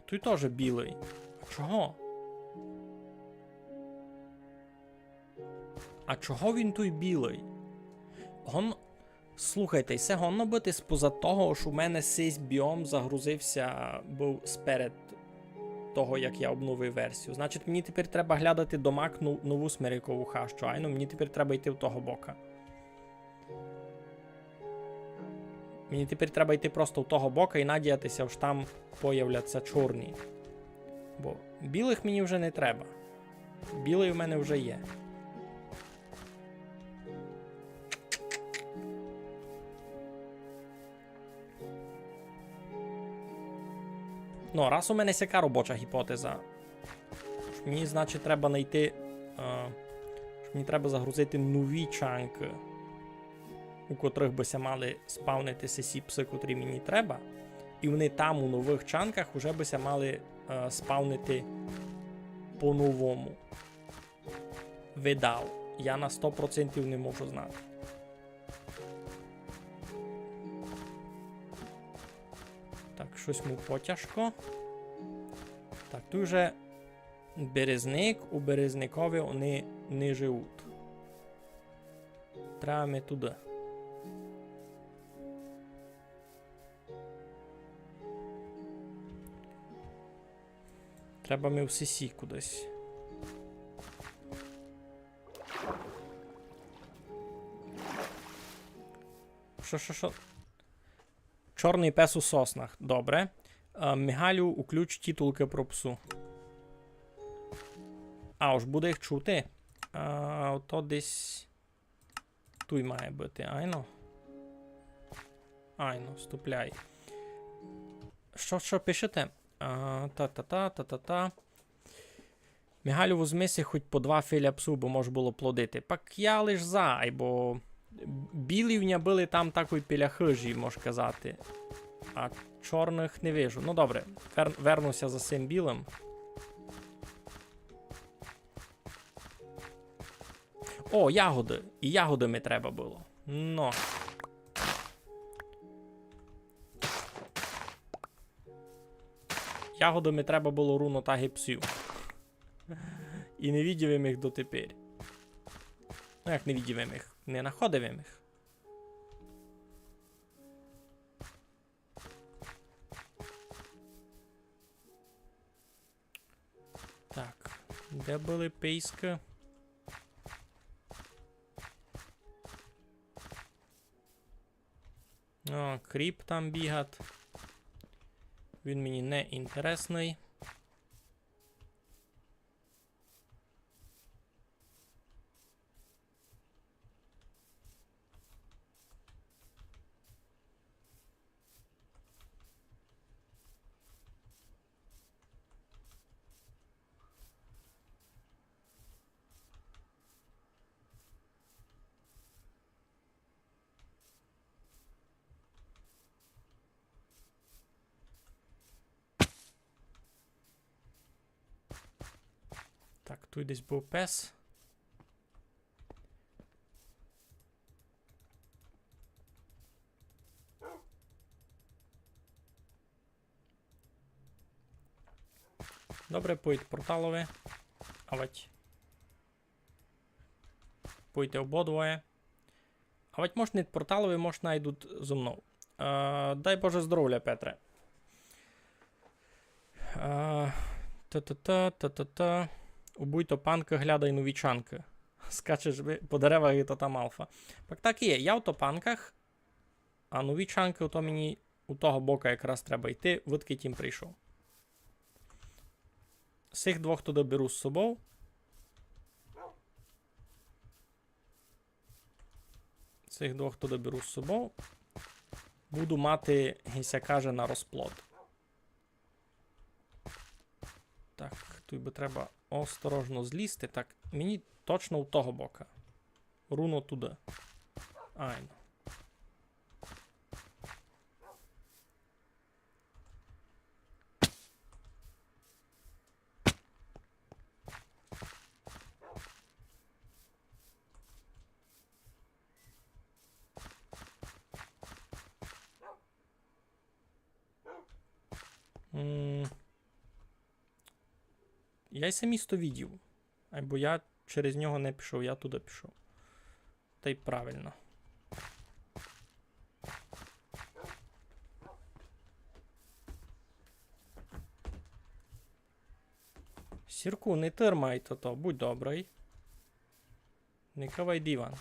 Туй тоже білый. А чого? А чого він туй білый? Гон-, слухайте, і се годно быти споза того, ож у мене сись біом загрузив ся быв сперед того, як я обновив версію. Значить, мені тепер треба глядати домак но-, нову смерекову хащу. Айно, мені тепер треба йти в того бока. Мені тепер треба йти просто в того бока і надіяти ся, ож там появляться чорні. Бо білых мені вже не треба. Білый у мене вже є. Ну, раз у мене сяка робоча гіпотеза, мені, значить, треба найти, е, мені треба загрузити нові чанкы, у котрых бы ся мали спавнити сесі псы, котрі мені треба. І вони там у новых чанках уже бы ся мали, е, спавнити по-новому. Видав. Я на сто процентів не можу знати. Так, штось му потяжко. Так, туй уже березник, у березникови они не живуть. Треба ми туды. Треба ми в сесі кудись. Шо, шо, шо? Чорный пес у соснах. Добре. Е, Мигалю, уключ тітулкы про псу. А, уж буде їх чути. А, ото десь туй має быти, айно. Айно, ступляй. Што, што пишете? А, та-та-та, та-та-та. Мигалю, возьми си хоть по два филя псу, бо мож было плодити. Пак я лиш за, айбо білі в ня были там такой біля хыжі, мож казати. А чорных не вижу. Ну добре, вер-, верну ся за сим білым. О, ягоды. І ягоды ми треба было. Но. Ягоды ми треба было руно так і псів. І не видів им їх дотепер. Ну, як не видів им їх? Не находив им їх. Так, Де были писькы? О, кріп там бігат. Він мені не інтересный. Так, туй десь быв пес. Добре, пойте порталови. Авать. Пойте ободвоє. Авать мож не порталови, мож найдуть зо мнов. Е, дай Боже здоровля, Петре. Е, та-та-та, та-та-та. Убуй топанкы, глядай нові чанкы. Скачеш ви-, по деревах, і то там алфа. Так, так і є. Я в топанках, а нові чанкы, то мені у того бока якраз треба йти, выдкы тім прийшов. Сих двох туды беру з собов. Сих двох туды беру з собов. Буду мати, ги ся каже, на розплод. Так, туй бы треба осторожно злізти. Так, мені точно у того бока. Руно туды. Айно. М. Я й се місто видів. Айбо я через нього не пішов, я туды пішов. Тай правильно. Сірку, не тырмай тото, будь добрый. Не кавай диван.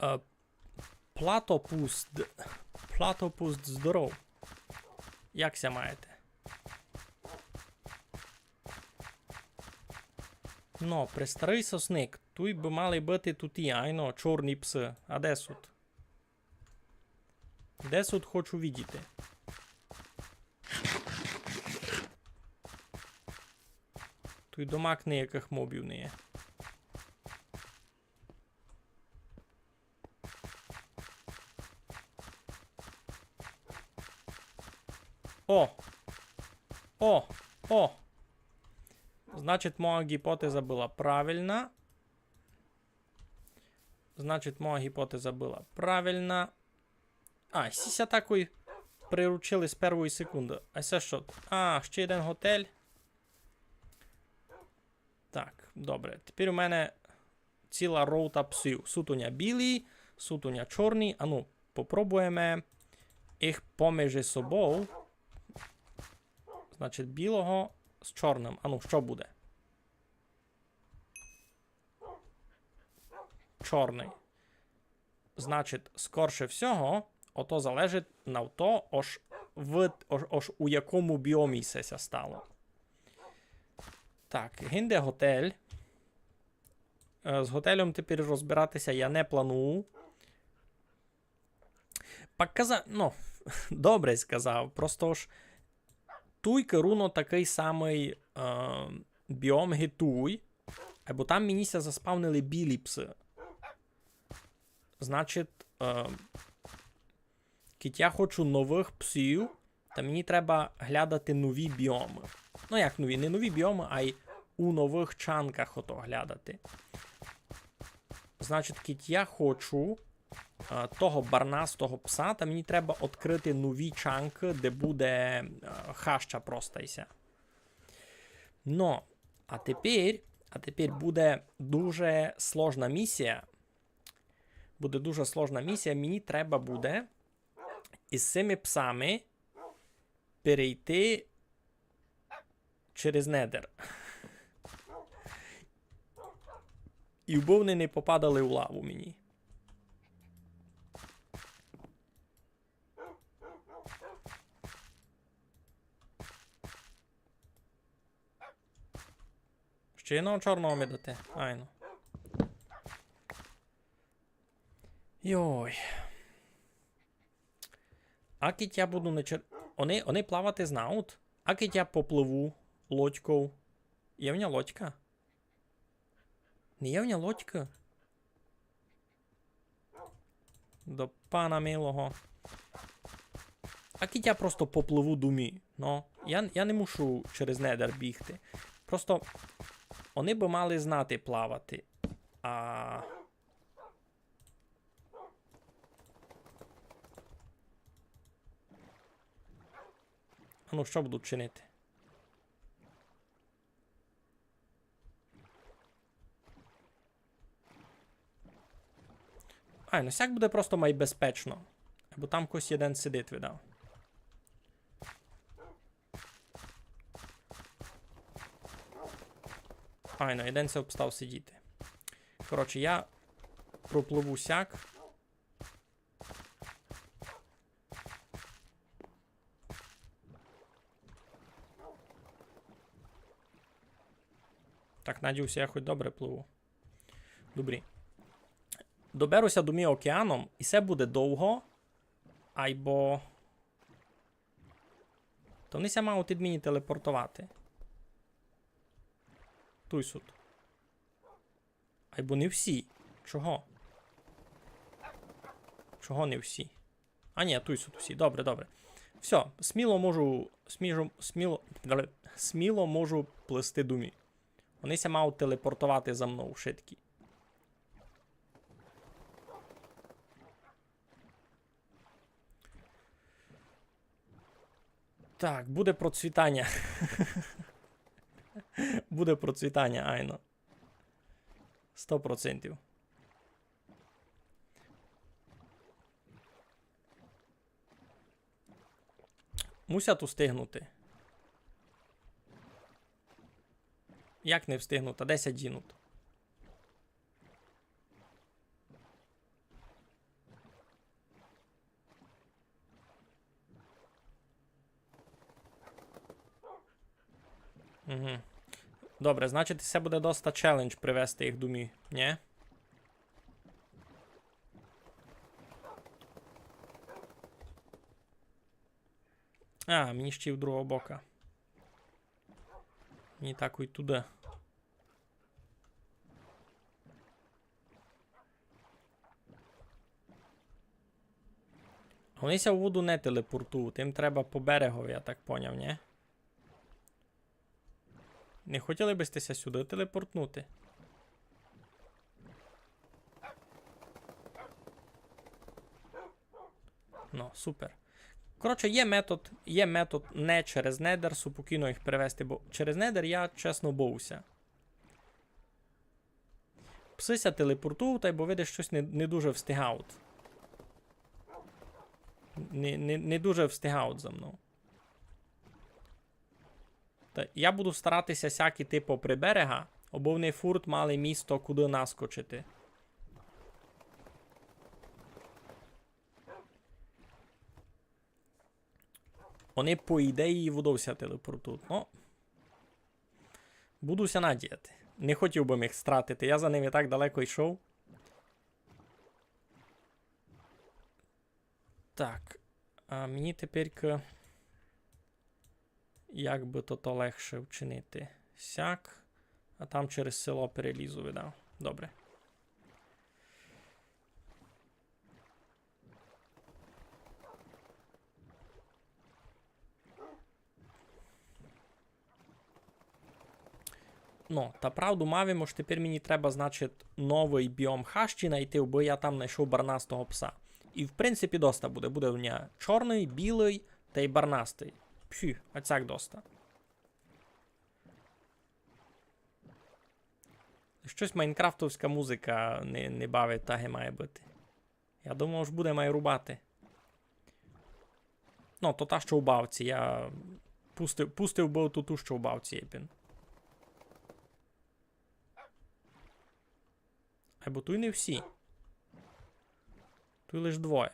Е, Платопуст. Платопуст, здоров. Як ся маєте? Но, престарый сосник. Туй бы мали быти туй, айно, чорні псы. А де сут? Де сут, хочу видіти. Туй домак ниякых мобів не є. О! О! О! Значить, моя гіпотеза была правильна. Значить, моя гіпотеза была правильна. А, сі ся такой приручили з первої секунды. А се што? А, ще єден готель. Так, добре. Тепер у мене ціла рота псів. Сут у ня білі, сут у ня чорні. Ану, попробуєме їх поміж собов. Значить, білого з чорным. Ану, што буде? Чорный. Значить, скорше всього, ото залежить на то, ож, в, ож, ож у якому біомі се ся стало. Так, гинде готель. Е, з готельом тепер розбирати ся я не планую. Пак каза-, ну, добре сказав, просто ж туйка руно такый самый, е, біом ги туй, айбо там мені ся заспавнили білі псы. Значить, е, кідь я хочу новых псів, та мені треба глядати нові біомы. Ну, як нові, не нові біомы, ай у новых чанках ото глядати. Значить, кідь я хочу, е, того барнастого пса, та мені треба відкрити нові чанкы, де буде, е, хаща проста ся. Но, а тепер, а тепер буде дуже сложна місія. Буде дуже сложна місія. Мені треба буде із сими псами перейти через недер. І вбы они не попадали у лаву мені. Ще єдного чорного ми дати. Айно. Йой. А кидь я буду не чер-, они, они плавати знають? А кидь я попливу лодьков? Є в ня лодька? Не є в ня лодька? До пана милого. А кидь я просто попливу домі. Ну, я, я не мушу через недер бігти. Просто они бы мали знати плавати. А. А ну, што будуть чинити? Ай, ну сяк буде просто май безпечно. Бо там хтось єден сидить, видав. Ай, ну, єден ся обстав сидіти. Коротше, я пропливу сяк. Так, надію ся, я хоть добре пливу. Добрі. Доберу ся домі океаном, і се буде довго. Айбо. То они ся мають ид мені телепортовати. Туй суть. Айбо не всі. Чого? Чого не всі? А ні, туй суть всі. Добре, добре. Всьо, сміло можу, сміжу, сміло, сміло можу плисти домі. Они ся мають телепортовати за мнов швидкі. Так, буде процвітаня. Буде процвітаня, айно. Сто процентів. Мусять устигнути. Як не встигнуть? А де ся дінуть? Угу. Добре, значить, се буде доста челендж привести їх домі, нї? А, мені ще й в другого бока. Мені так і туды. Они ся у воду не телепортують, їм треба по берегови, я так поняв, нї? Не хотіли бы сьте ся сюды телепортнути? Ну, супер. Коротше, є метод, є метод не через недер супокійно їх перевести, бо через недер я, чесно, боюся. Псы ся телепортують, айбо, видиш, штось не, не дуже встигають. Не, не, не дуже встигають за мнов. Та я буду старати ся сяк іти попри берега, обы они фурт мали місто, куды наскочити. Они, по ідеї, водов ся телепортують. Ну, буду ся надіяти. Не хотів бы їх стратити. Я за ними так далеко йшов. Так. А мені тепер к-, як бы то, то легше вчинити? Сяк. А там через село перелізу, видав. Добре. Ну, та правду мав им, ож тепер мені треба, значить, новый біом хащі найти, бо я там найшов барнастого пса. І, в принципі, доста буде. Буде у ня чорный, білый тай барнастый. Пфі, а сяк доста. Штось майнкрафтовська музика не, не бавить, так і має быти. Я думав, ож буде май рубати. Ну, то та, што у бавці, я пустив, пустив быв ту, ту, што у бавці, епен. Айбо туй не всі. Туй лиш двоє.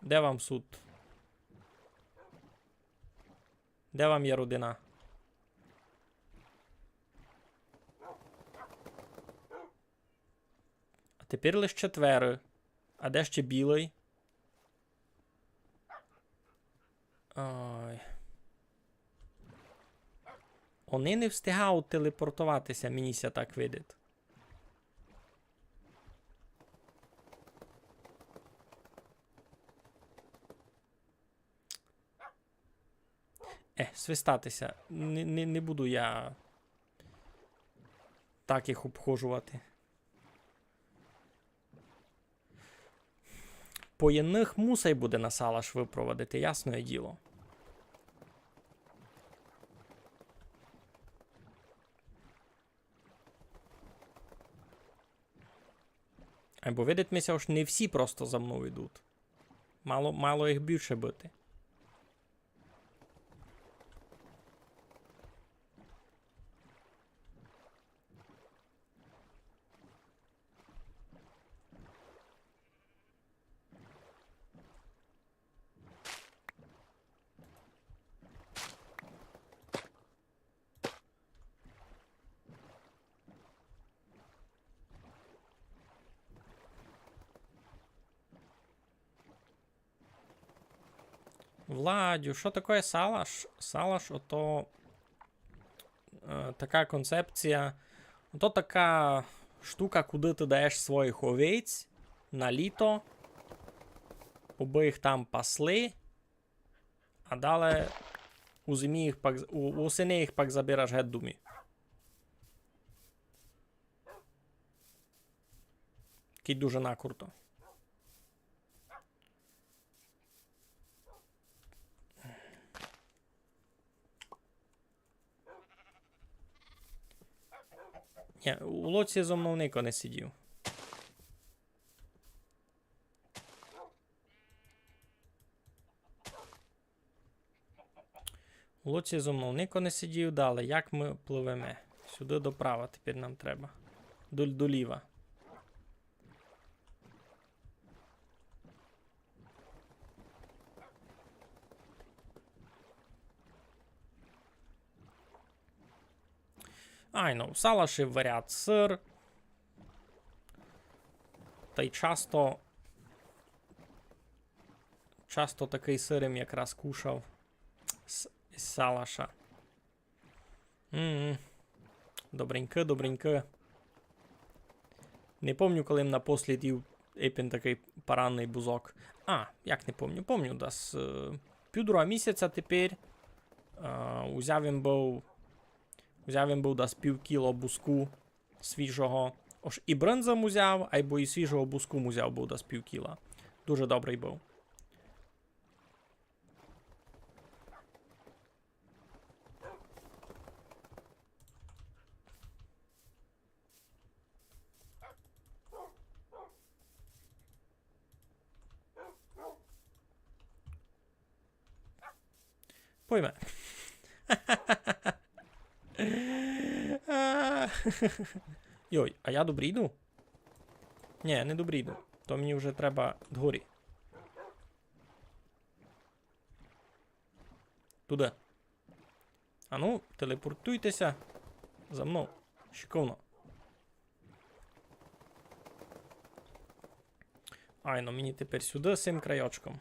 Де вам суд? Де вам є родина? А тепер лиш четверо. А де ще білый? Ой. Они не встигають телепортовати ся, мені ся так видить. Е, свистати ся. Не, не, не буду я так їх обхожувати. По єдных мусай буде на салаш выпровадити, ясноє діло. Айбо видить ми ся, ож не всі просто за мнов ідуть. Мало, мало їх більше быти. Владю, што такоє салаш? Салаш, ото, е, така концепція. Ото така штука, куды ты даєш своїх овець на літо, обы їх там пасли, а дале у зимі їх пак з-, у, у осени їх пак забираш гет домі. Кідь дуже накурто. Нї, у лодці зо мнов нико не сидів. У лодці зо мнов нико не сидів. Дале, як мы пливеме? Сюды доправа тепер нам треба. До, доліва. Айно, в салаші варять сыр. Тай часто, часто такый сыр им якраз кушав з, з салаша. М. Добренько, добренько. Не помню, коли м напослід їв епен такый паранный бузок. А, як не помню? Помню, дас, е, півдруга місяця тепер, е, узяв им быв, узяв им быв дас пів кіло бузку свіжого. Ож і брынзы м узяв, айбо і свіжого бузку м узяв быв дас пів кіла. Дуже добрый быв. Пойме. Йой, а я добрі йду? Нї, не добрі йду. То мені вже треба дгорі. Туды. Ану, телепортуйте ся за мнов. Шиковно. Айно, мені тепер сюды, сим крайочком.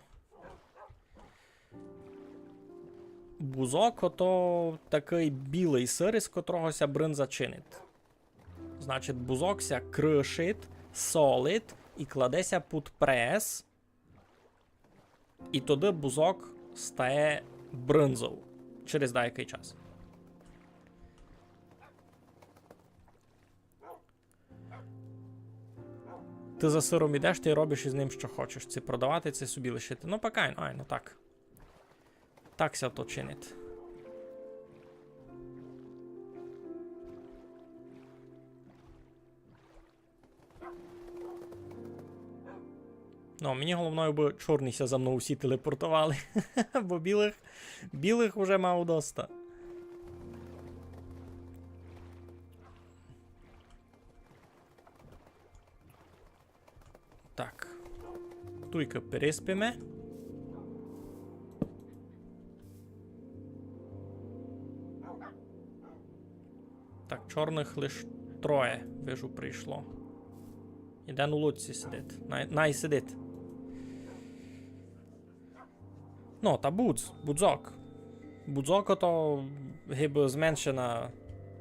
Бузок — ото такый білый сыр, із котрого ся брынза чинить. Значить, бузок ся крышить, солить і кладе ся під прес. І тогды бузок стає брынзов через деякый час. Ты за сыром ідеш, ты робиш із ним, што хочеш. Ци продавати, ци собі лишити. Ну, пак айно, айно, так. Так ся то чинить. Ну, мені головне, аби чорні ся за мнов усі телепортовали. Бо білых, білых уже мав доста. Так. Туйка переспиме. Так, чорных лиш троє, вижу, прийшло. Єден у лодці сидить. Най, най сидить. Ну, та будз, будзок. Будзок то гибы зменшена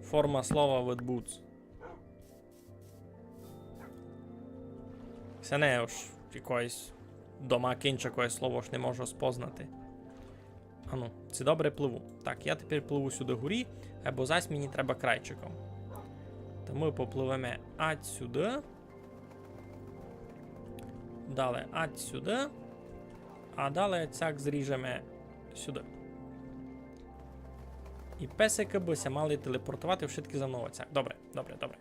форма слова від будз. Се не ож якоєсь дома кінча, якоє слово ож не можу спознати. Ану, ци добре пливу. Так, я тепер пливу сюды горі, бо зась мені треба крайчиком. Та мы попливеме ать сюды. Дале ать сюды. А дале цяк зріжеме сюды. І песикы бы ся мали телепортовати вшыткі за мнов цяк. Добре, добре, добре.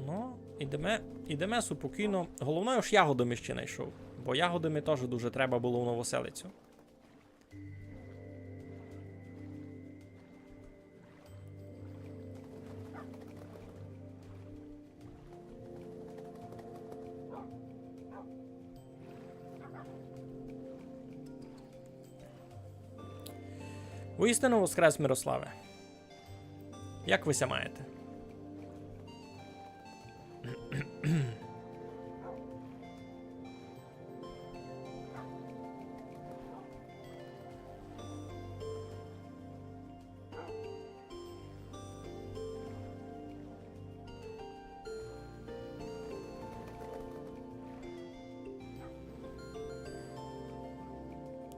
Ну, ідеме, ідеме супокійно. Головне, ож ягоды ми ще найшов. Бо ягоды ми тоже дуже треба было в Новоселицю. Воістину воскрес, Мирославе. Як вы ся маєте?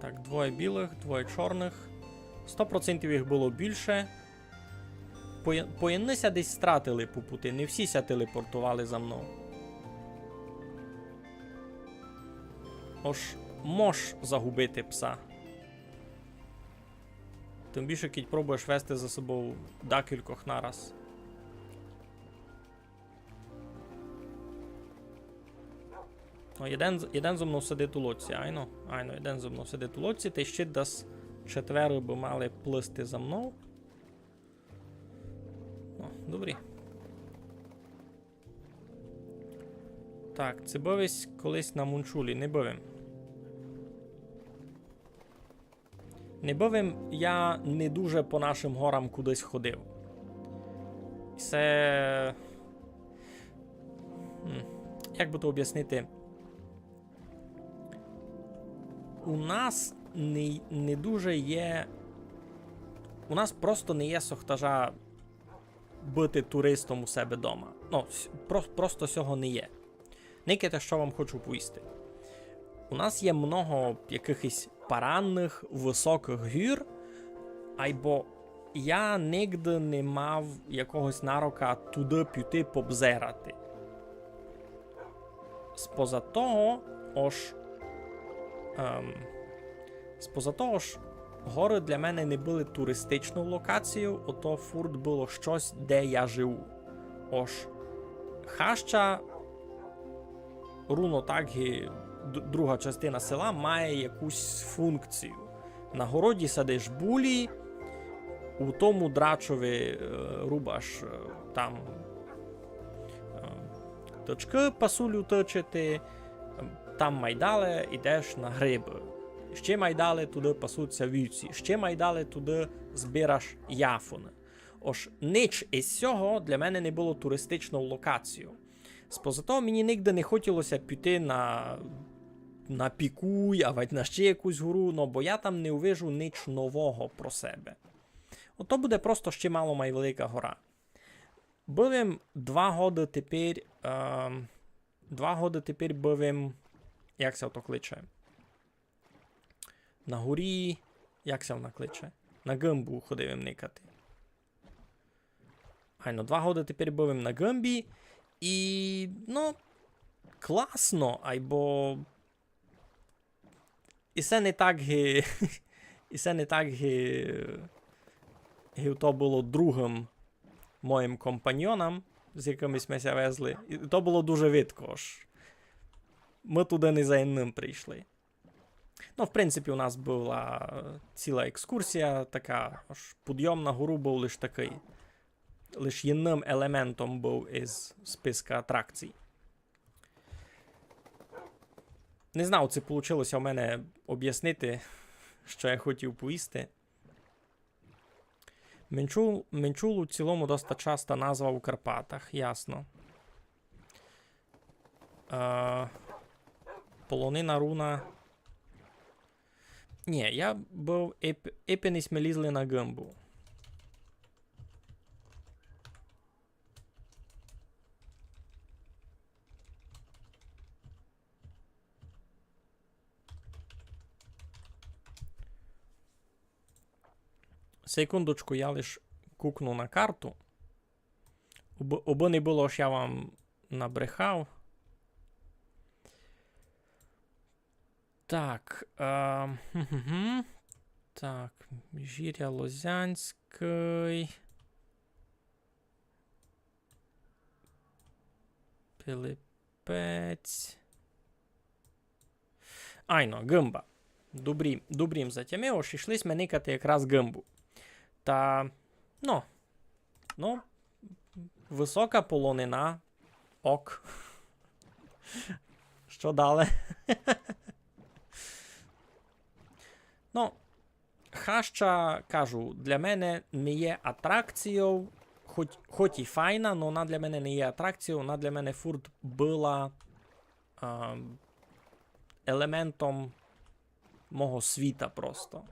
Так, двоє білых, двоє чорных. Сто процентів їх было більше. Пое-, поєдны ся десь стратили по пути, не всі ся телепортовали за мнов. Ож мож загубити пса. Тым більше, кідь пробуєш вести за собов декількох нараз. Ну, єден з-, єден зо мнов сидить у лодці, айно. Айно, єден зо мнов сидить у лодці, та ще десь четверо бы мали плисти за мнов. Ну, добрі. Так, ци быв єсь колись на Мунчулі? Не быв єм. Не быв єм, я не дуже по нашым горам кудись ходив. Се, м, як бы то обяснити? У нас не, не дуже є, у нас просто не є сохтажа быти туристом у себе дома. Ну, с-, про-, просто сього не є. Никайте, што вам хочу повісти. У нас є много якыхось паранных, высокых гір, айбо я нигде не мав якогось нарока туды піти побзерати. Споза того, ож, ем, споза того, ож горы для мене не были туристичнов локаційов, ото фурт было штось, де я живу. Ож хаща, руно так і д-, друга частина села має якусь функцію. На городі садиш булі, у тому драчови, е, рубаш, е, там, е, тычкы пасулю тычити, там май дале ідеш на грибы. Ще май дале туды пасуться вівці, ще май дале туды збираш яфуны. Ож нич из сього для мене не было туристичнов локаційов. Споза того мені нигде не хотіло ся піти на, на Пікуй, авадь на ще якусь гору, но бо я там не увижу нич нового про себе. Ото буде просто ще мало май велика гора. Быв єм два годы тепер, ем, два годы тепер быв єм, як ся ото кличе? На горі, як ся вона кличе? На Гымбу ходив єм никати. Айно, два годы тепер быв єм на Гымбі. І, ну, класно, айбо і се не так ги, і се не так ги, ги то было другым, моїм компаньйонам, з якыми сьме ся везли. І то было дуже видко, ож мы туды не за єдным прийшли. Ну, в принципі, у нас была ціла екскурсія така, ож підйом на гору быв лиш такый. Лиш єдным елементом быв из списка атракцій. Не знав, ци получило ся у мене обяснити, што я хотів повісти. Менчул, Менчул у цілому доста часта назва у Карпатах, ясно. Е, Полонина руна. Нї, я быв еп-, епи не сьме лізли на Гымбу. Секундочку, я лиш кукну на карту. Убы, убы не было, ож я вам набрехав. Так, е, так, Міжгіря Лозянськый. Пилипець. Айно, Гымба. Добрі, добрі м затямив, ож ішли сьме никати якраз Гымбу. Та, ну, ну, высока полонина. Ок. Што дале? Ну, хаща, кажу, для мене не є атракційов, хоть, хоть і файна, но она для мене не є атракційов, она для мене фурт была, а, елементом мого світа просто.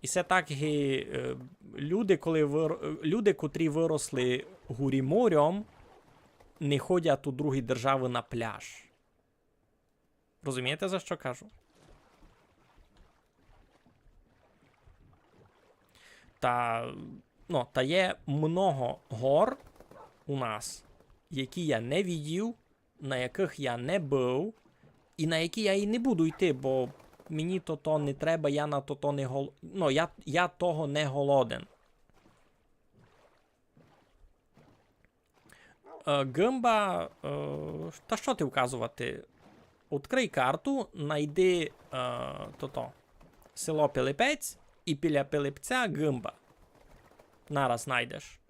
І се так, ги, е, люди, коли вир-, люди, котрі выросли горі морем, не ходять у другі державы на пляж. Розумієте, за што кажу? Та, ну, та є много гор у нас, які я не видів, на якых я не быв, і на які я і не буду йти, бо мені то, то не треба, я на то, то не гол-, ну, я, я того не голоден. Е, Гымба, е, та што ти вказовати? Открый карту, найди, е, тото, село Пилипець і біля Пилипця Гымба. Нараз найдеш.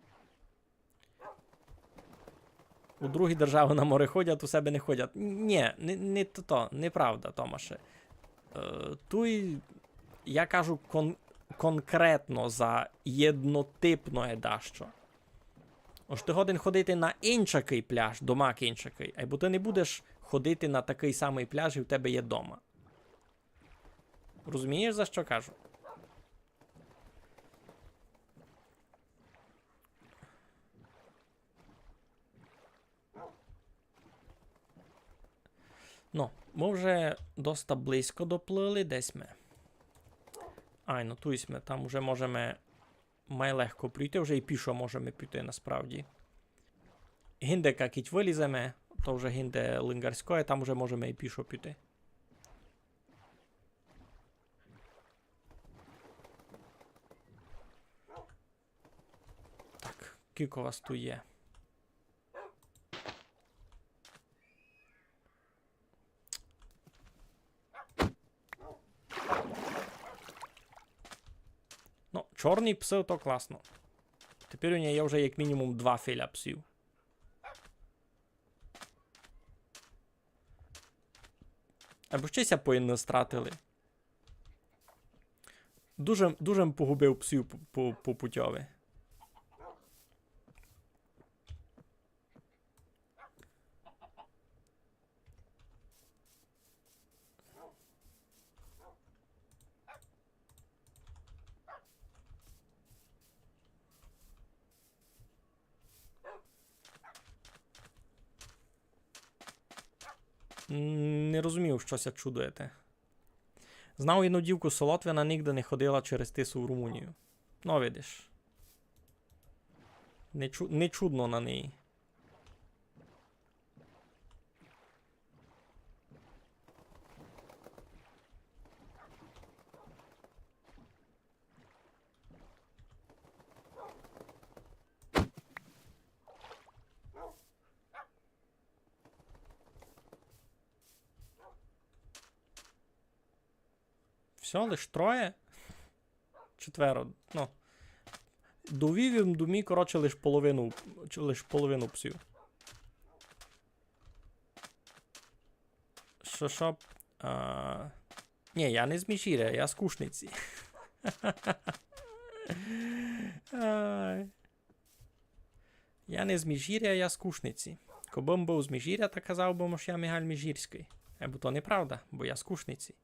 У другі державы на море ходять, у себе не ходять. Нї, не, не тото, неправда, Томаше. Е, туй я кажу кон-, конкретно за єднотипноє дашто. Ож ты годен ходити на иншакый пляж, домак иншакый, айбо ты не будеш ходити на такый самый пляж, як у тебе є дома. Розумієш, за што кажу? Ну, мы вже доста близько доплыли, десь мы. Айно, туй сьме, там уже можеме май легко пройти, вже і пішо можеме піти насправді. Гинде, як кідь выліземе, то вже гинде лингарськоє, там вже можеме і пішо піти. Так, кілько вас туй є? Ну, чорні псы, то класно. Тепер у мене є вже як мінімум два філя псів. Айбо ще ся по єдны стратили. Дуже, дуже м погубив псів по, по, по путьови. М, не розумію, што ся чудуєте. Знав єдну дівку з Солотвина, нигде не ходила через Тису в Румунію. Ну, видиш. Не чу-, не чудно на неї. Всьо, лиш троє? Четверо. Ну. Довів им до мі, коротше, лиш половину, чи лиш половину псів. Шо, шо? А, нї, я не з Міжгіря, я з Кушниці. Ай. Я не з Міжгіря, я з Кушниці. Кобы м быв з Міжгіря, та казав бы м, ож я Мігаль Міжгірськый. Айбо то неправда, бо я з Кушниці.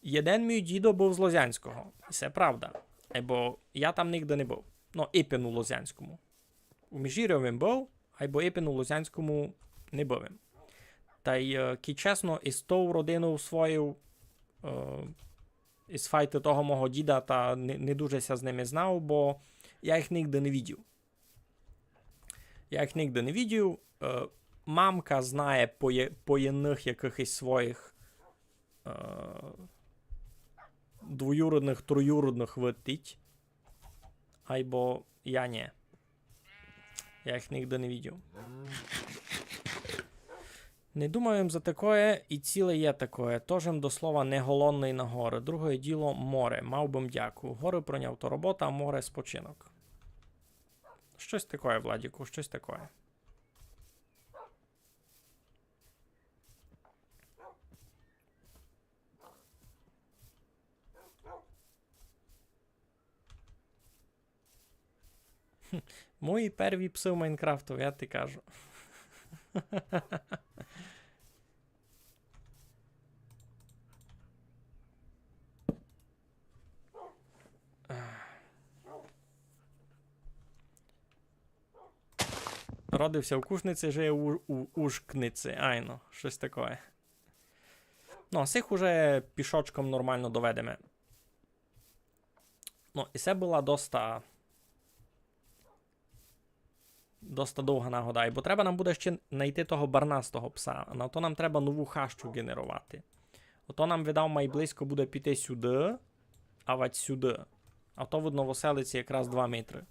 Єден мій дідо быв з Лозянського. І се правда. Айбо я там нигде не быв. Ну, ипен у Лозянському. У Міжгірьови м быв, айбо ипен у Лозянському не быв им. Тай, е, кидь чесно, из тов родинов своїв, е, из файты того мого діда, та не, не дуже ся з ними знав, бо я їх нигде не видїв. Я їх нигде не видїв. Е, мамка знає по є-, по єдных якыхось своїх, е, двоюродных, троюродных видить. Айбо я нї. Я їх нигде не видїв. Не думав им за такоє, і ціле є такоє. Тож им, до слова, не голодный на горы. Другоє діло — море. Мав бы м дяку. Горы прийняв — то робота, а море — спочинок. Штось такоє, Владіку, штось такоє. Мої перві псы в Майнкрафту, я ти кажу. Родився в Кушниці, жиє у, у Ужкниці. Айно, штось такоє. Ну, а сих уже пішочком нормално доведеме. Ну, і се была доста, доста довга нагода. Бо треба нам буде ще найти того барнастого пса. А на то нам треба нову хащу ґенеровати. Ото нам, видав, май близько буде піти сюды, авадь сюды. А то, видно, в оселиці якраз два метры.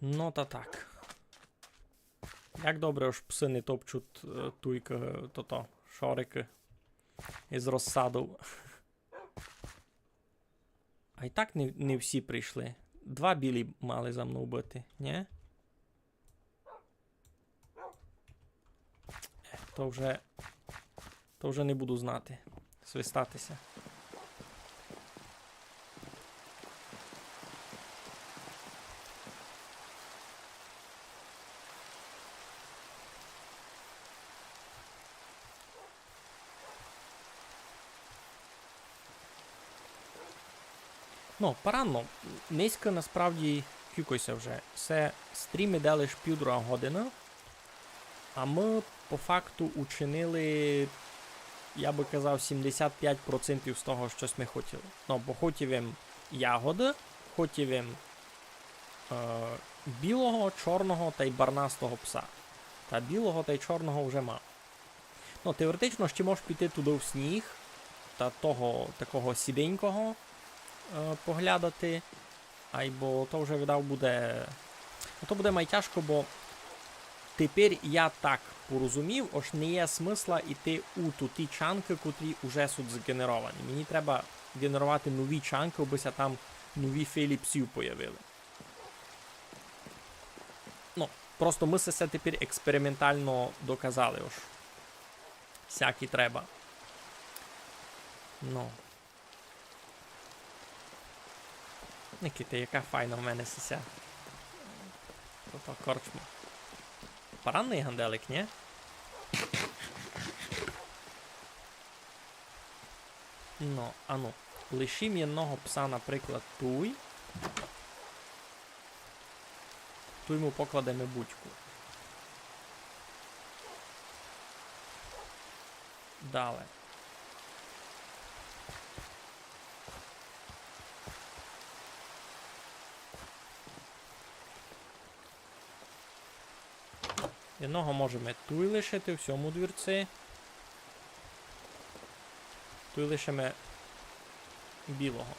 Ну та так. Як добре, ож псы не топчуть, е, туйкы, е, тото, шорикы из розсадов. А й так не, не всі прийшли. Два білі мали за мнов быти, нї? Е, то вже, то вже не буду знати. Свистати ся. Ну, парадно. Нынька насправді кілько ся вже. Се стрім іде лиш півдруга година. А мы по факту учинили, я бы казав, сімдесят пять процентів з того, што сьме хотіли. Ну, бо хотів им ягоды, хотів им, е, білого, чорного тай барнастого пса. Та білого тай чорного вже мав. Ну, теоретично ще можеш піти туды в сніг та того такого сіденького, е, поглядати. Айбо то вже, видав, буде, ну, то буде май тяжко, бо тепер я так порозумів, ож не є смысла іти у туті чанкы, котрі уже суть зґенеровані. Мені треба ґенеровати нові чанкы, абы ся там нові фейлі псів появили. Ну, просто мы се, се тепер експериментално доказали, ож сякі треба. Ну. Никайте, яка файна в мене сися. Тото корчма. Парадный ганделик, нї? Ну, ану. Лишім єдного пса, наприклад, туй. Туй му покладеме будьку. Дале. Єдного можеме туй лишити, в сьому двірци. Туй лишиме білого.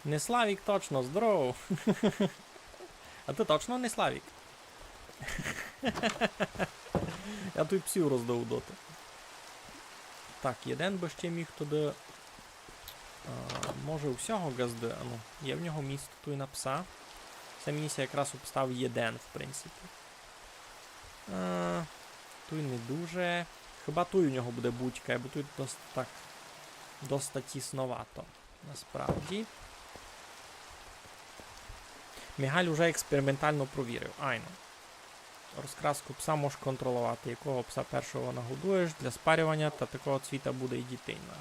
Не Славік точно, здоров. А ты точно не Славік? Я туй псів роздав у доти. Так, єден бы ще міг туды. А, може, у сього ґазды, ану, є в нього місто туй на пса. Се мені ся якраз обстав єден, в принципі. А, туй не дуже. Хіба туй у нього буде будька, бо туй доста так, доста тісновато, насправді. Мігаль уже експериментално провірив. Айно. Розкраску пса можеш контроловати. Якого пса першого нагодуєш, для спарювання та такого цвіта буде і дітина.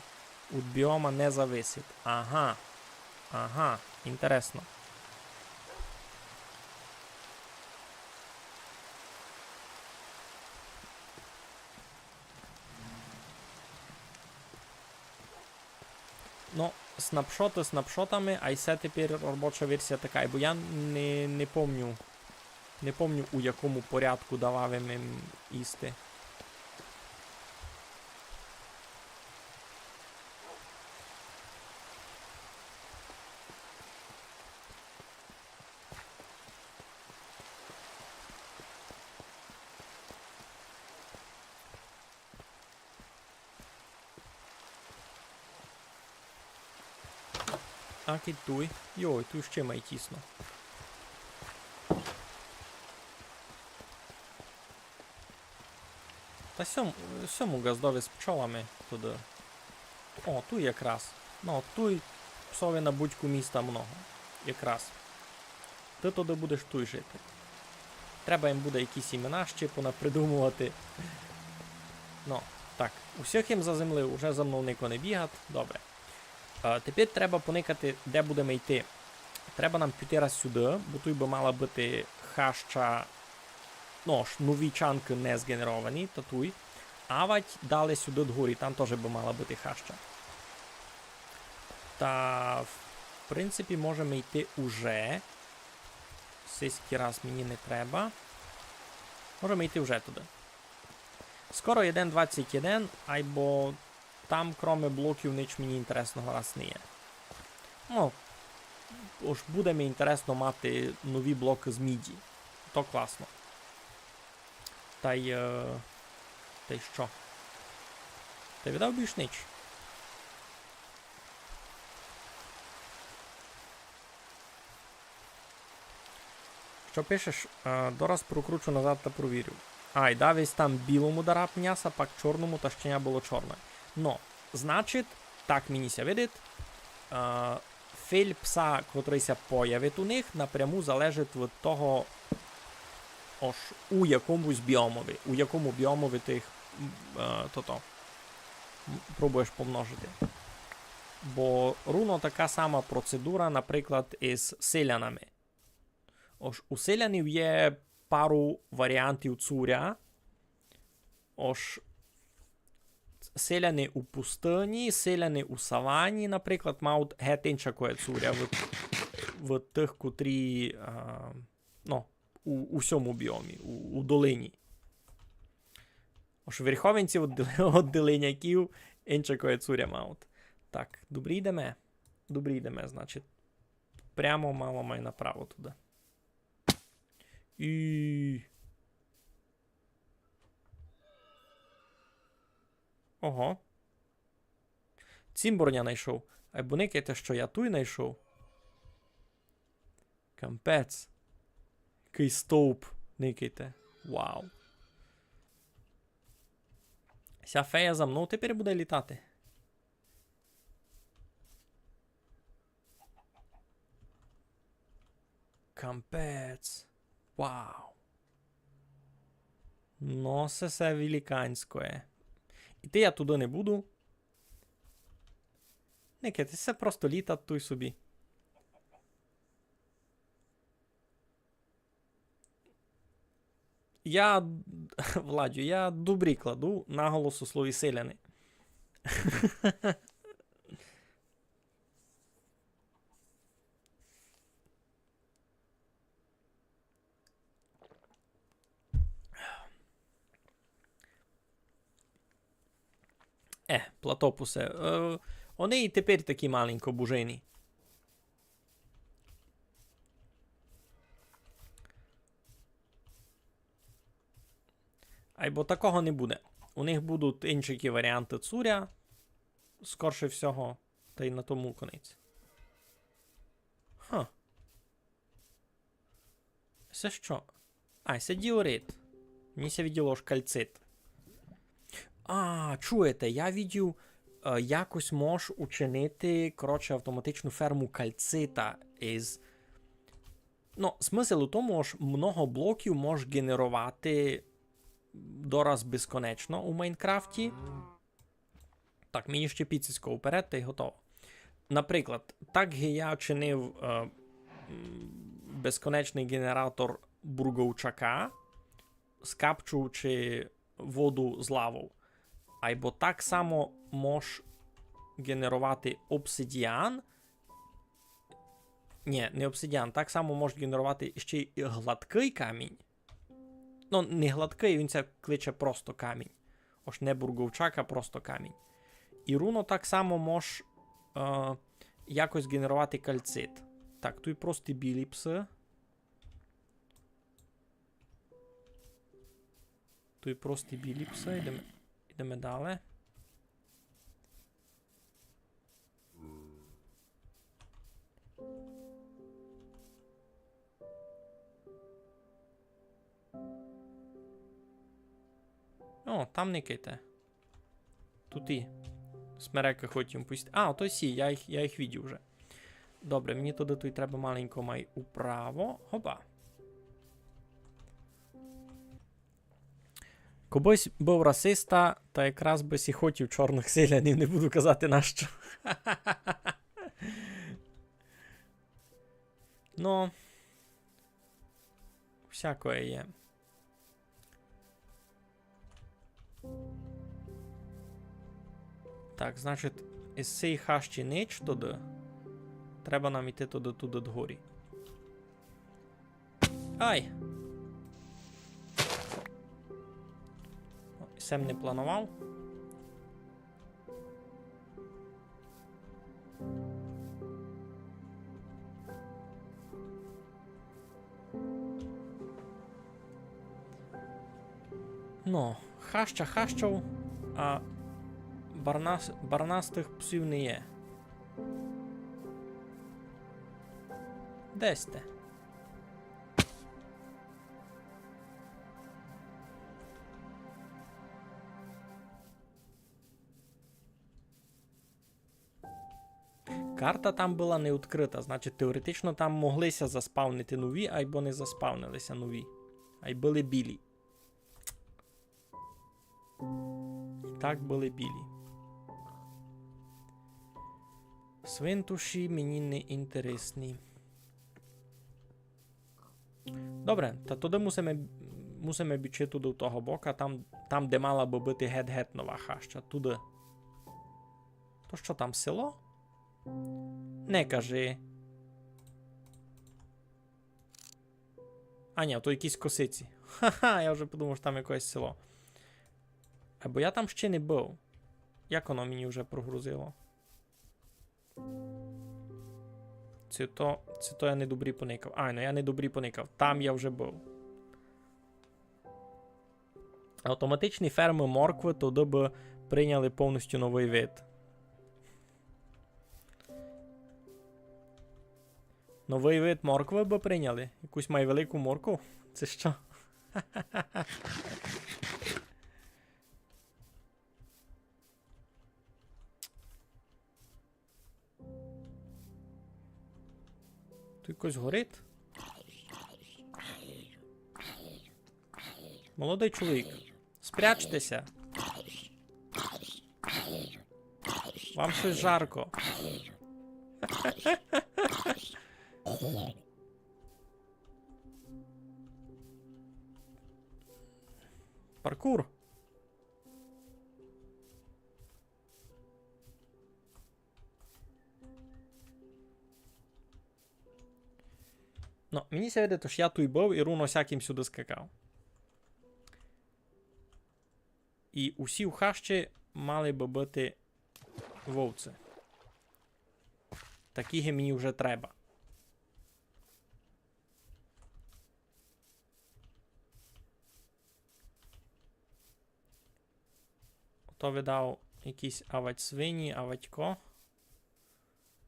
Уд біома не зависить. Ага. Ага, інтересно. Ну, снапшоты снапшотами, а й се тепер робоча версія така, бо я не, не помню, не помню, у якому порядку давав им їсти. Так і туй. Йой, туй ще май тісно. Та сьом-, сьому ґаздови з пчолами туды. О, туй якраз. Ну, туй псови на будьку міста много. Якраз. Ты туды будеш туй жити. Треба їм буде якісь імена ще понапридумовати. Ну, так, усіх їм заземлив, уже за мнов нико не бігат. Добре. Е, тепер треба поникати, де будеме йти. Треба нам піти раз сюды, бо туй бы мала быти хаща, ну ж, нові чанкы не зґенеровані, та туй. Авадь далі сюды дгорі, там тоже бы мала быти хаща. Та, в принципі, можеме йти уже. Сиський раз мені не треба. Можеме йти вже туды. Скоро єден двадцять єден, айбо там, кроме блоків, нич мені інтересного раз не є. Ну, ож буде ми інтересно мати нові блокы з міді. То класно. Та й, е, та й што? Та й видав більш нич. Што пишеш? Е, дораз прокручу назад та провірю. Ай, дав єсь там білому дараб мняса, пак чорному, та щеня было чорне. Но, значить, так мені ся видить, е, фель пса, котрый ся появить у них, напряму залежить від того, ож у якомусь біомови, у якому біомови тых, м, е, тото, м, пробуєш помножити. Бо руно така сама процедура, наприклад, із селянами. Ож у селянів є пару варіантів цуря. Ож селяни у пустыні, селяни у савані, наприклад, мають геть иншакоє цуря в, в тых, котрі, а, ну, у, у сьому біомі, у, у долині. Ож верховинці од, од долиняків иншакоє цуря мають. Так, добрі йдеме. Добрі йдеме, значить. Прямо мало май направо туды. І... Ого. Цімборня найшов. Айбо никайте, што я туй найшов. Кампець. Якый стовп. Никайте. Вау. Ся фея за мнов тепер буде літати. Кампець. Вау. Но, се, се великанськоє. Іти я туды не буду. Никайте, се просто літат туй собі. Я, Владю, я добрі кладу наголос у слові селяни. Е, платопусе. Е, они і тепер такі маленько бужені. Айбо такого не буде. У них будуть інші які варіанти цуря, скорше всього, та й на тому конець. Ха. Се што? А, се діорит. Мені ся виділо, ож кальцит. А, чуєте, я видів, е, якось мож учинити, коротше, автоматичну ферму кальцита із... Ну, смысл у тому, ож много блоків мож генерувати дораз безконечно у Майнкрафті. Так, мені ще піцісько вперед, та й готово. Наприклад, так ги я чинив, е, м, безконечний генератор бурговчака, скапчуючи воду з лавов. Айбо так само мож генерувати обсидіан. Ні, не обсидіан, так само мож генерувати ще й гладкий камінь. Ну, не гладкий, він ся кличе просто камінь. Ож не бурговчак, а просто камінь. І руно так само мож, е, якось генерувати кальцит. Так, туй прості білі псы. Туй прості білі псы, йдеме, йдеме далі. О, там никайте. Туй і смерекы хотів пустити. А, ото сі, я їх, я їх видів уже. Добре, мені туды туй треба маленько май управо. Хопа. Кобысь быв расиста, та якраз бы сі хотів чорных селянів, не буду казати нащо. Ну, всякоє є. Так, значить, із сей хащі нич туды. Треба нам іти туды, туды дгорі. Ай! О, сем не планував. Ну, хаща хащов, а барнас-, барнастых псів не є. Де сьте? Карта там была не відкрыта, значить, теоретично там могли ся заспавнити нові, айбо не заспавнили ся нові. Ай были білі. І так были білі. Свинтуші мені не інтересні. Добре, та туды мусиме, мусиме бічи туды в того бока, там, там, де мала бы быти гет-гет нова хаща. Туды. То што там, село? Не кажи. А ні, то якісь косиці. Ха-ха, я вже подумав, што там якесь село. Або я там ще не быв. Як воно мені вже прогрузило? Ци то, ци то я недобрі поникав. Ай, ну я недобрі поникав. Там я вже быв. Автоматичні фермы морквы, туды бы прийняли повністю новый вид. Новый вид морквы бы прийняли? Якусь май велику моркву? Ци што? Туй якось горить. Молодый чоловік, спрячте ся. Вам штось жарко. Паркур. Но, мені ся видить, ож я туй быв і рувно сякым сюды скакав. І усі в хащі мали бы быти вовці. Такі ги мені вже треба. Ото видав якісь авадь свині, авадько.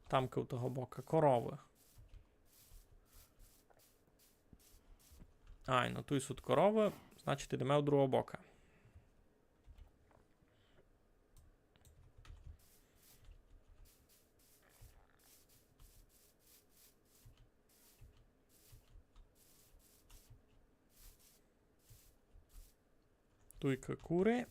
Там у того бока коровы. Ай, ну туй суть коровы, значить, ідеме у другого бока. Туйка куры.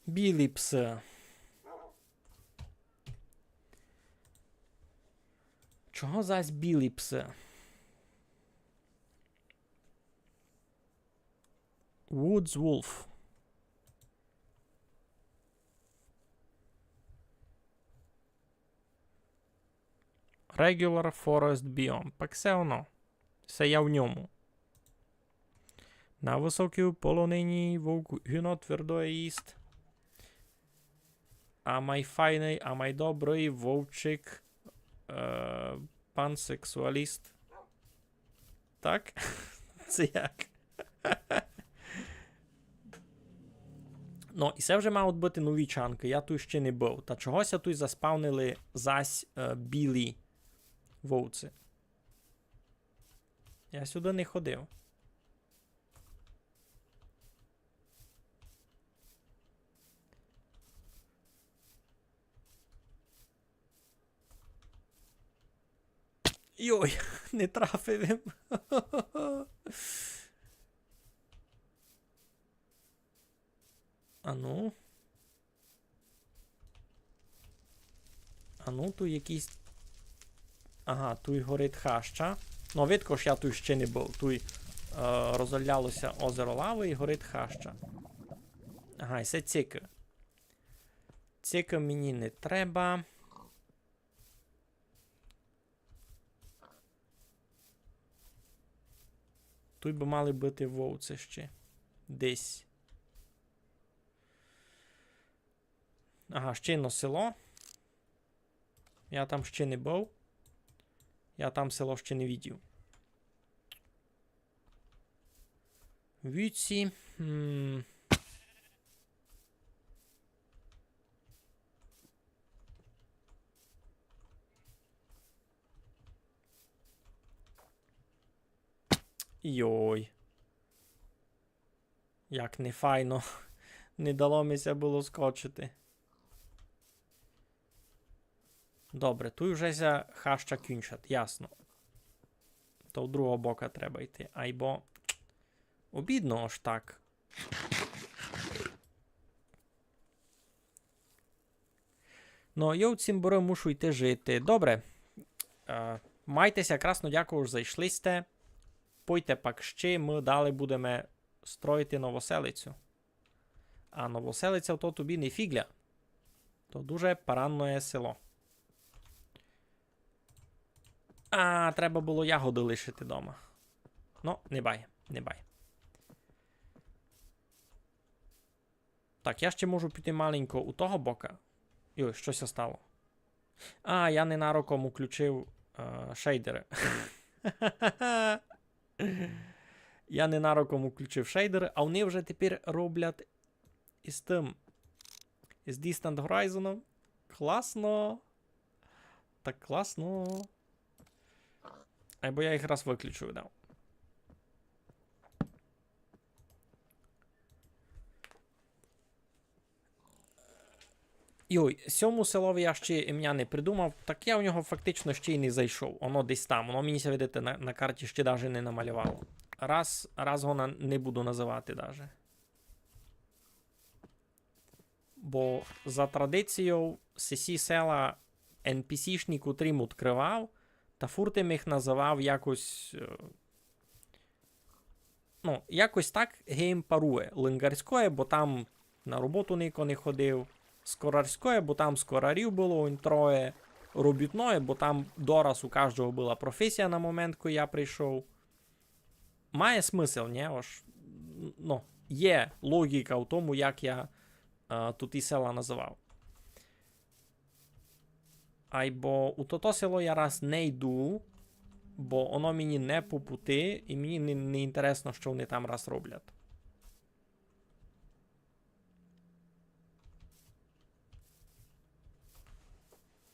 Білі псы. Чого зась білі псы? Woods Wolf. Regular Forest Biome. Пак се оно. Се я в ньому. На высокій полонині вовк гуно твердоє їсть. А май файный, а май добрый вовчик, е, пансексуаліст. Так? Се як? Ну, і се вже мають быти нові чанкы. Я туй ще не быв. Та чогось туй заспавнили зась, е, білі вовці. Я сюды не ходив. Йой, не трафив им. Ану. Ану, туй якісь. Ага, туй горить хаща. Ну, видко, ож я туй ще не быв. Туй, е, розолялося озеро лавы і горить хаща. Ага, і се цикы. Цикы мені не треба. Туй бы мали быти вовці ще. Десь. Ага, ще єдно село. Я там ще не быв. Я там село ще не видів. Вівці. М. Йой. Як не файно. Не дало ми ся было скочити. Добре, туй уже ся хаща кінчать, ясно. То в другого бока треба йти. Айбо обідно ож так. Но, йо, цімборы, мушу йти жити. Добре. Е, майте ся красно, дякую, ож зайшли сьте. Пойте пак ще, мы далі будеме строїти Новоселицю. А Новоселиця то тобі не фіґля. То дуже паранноє село. А, треба было ягоды лишити дома. Но, не бай, не бай. Так, я ще можу піти маленько у того бока. Йой, што ся стало? А, я ненароком уключив, е, шейдеры. Я ненароком уключив шейдеры, а они вже тепер роблять із тым, із Distant Horizon. Класно. Так класно. Айбо я їх раз выключу, видав. Йой, сьому селови я ще імня не придумав, так я у нього фактично ще й не зайшов. Оно десь там, оно мені ся, видите, на, на карті ще даже не намалювало. Раз, раз го на-, не буду называти даже. Бо за традицією сесі села Ен Пі Сішні, котрі м открывав, Та фурт им їх называв якось, е, ну, якось так ги им парує. Лингарськоє, бо там на роботу нико не ходив. Скорарськоє, бо там скорарів было онь троє. Робітноє, бо там дораз у каждого была професія на момент, коли я прийшов. Має смысл, нє? Ож, ну, є логіка в тому, як я, е, туй і села называв. Айбо у тото село я раз не йду, бо оно мені не по пути, і мені не, не інтересно, што они там раз роблять.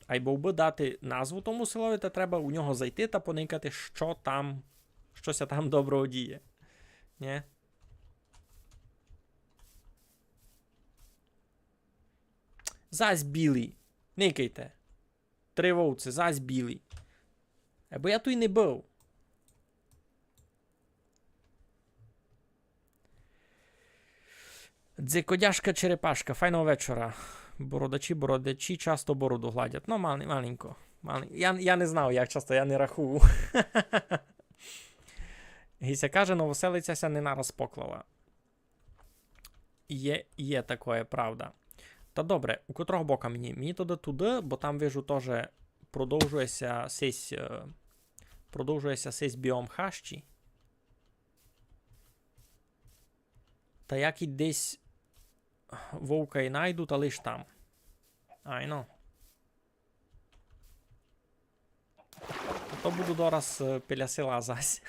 Айбо, убы дати назву тому селови, та треба у нього зайти та поникати, што там, што ся там доброго діє. Нє? Зась білі. Никайте. Три вовци, зась білі. Е, бо я туй не быв. Дзикодяжка черепашка, файного вечора. Бородачі, бородачі часто бороду гладять. Ну, мал-, маленько. Мал-, я, я не знав, як часто, я не рахую. Ги ся каже, Новоселиця ся не нараз поклала. Є, є такоє, правда. Та добре, у котрого бока мені? Мені туды, туды, бо там вижу тоже продовжує ся сись, е, продовжує ся сись біом хащі. Та як і десь вовка і найду, та лиш там. Айно. То буду дораз, е, біля села зась.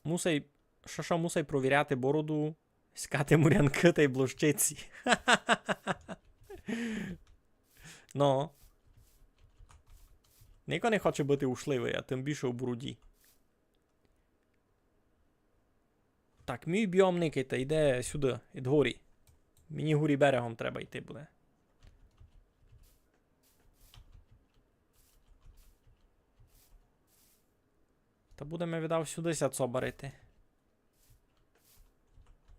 Мусай, што, што, мусай провіряти бороду, искати мурянкы тай блощиці. Ну. Нико не хоче быти ушливый, а тым більше у бороді. Так, мій біом, никайте, йде сюды, ид горі. Мені горі берегом треба йти буде. Та будеме, видав, сюды ся цобарити.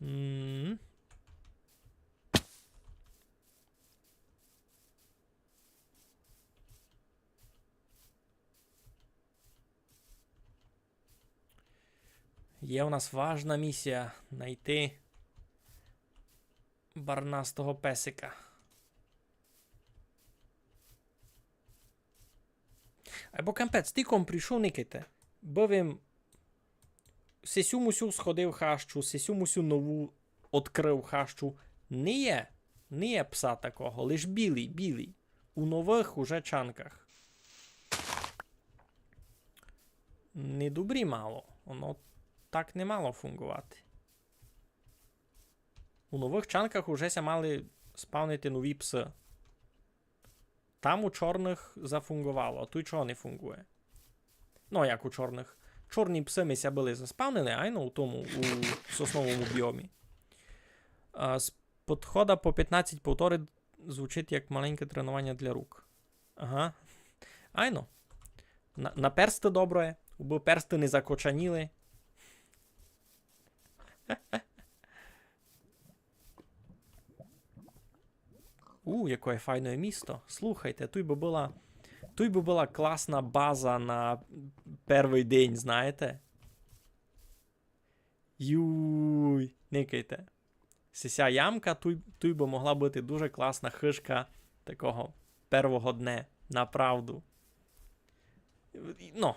М. Є у нас важна місія — найти барнастого песика. Айбо капець, тілько м прийшов, никайте. Быв им сесю-мусю сходив хащу, сесю-мусю нову одкрыв хащу. Не є, не є пса такого, лиш білі, білі. У новых уже чанках. Не добрі мало. Оно так не мало фунґовати. У новых чанках уже ся мали спавнити нові псы. Там у чорных зафунґовало, а туй чого не фунґує? Ну, як у чорных? Чорні псы ми ся были заспавнили, айно, у тому, у сосновому біомі. А, з подхода по пятнадцять повторень звучить як маленьке тренування для рук. Ага. Айно. На, на персты добре, убы персты не закочаніли. У, якоє файноє місто. Слухайте, туй бы была, туй бы была класна база на первый день, знаєте? Юй, никайте. Сися ямка, туй, туй бы могла быти дуже класна хыжка такого первого дне, направду. Ну,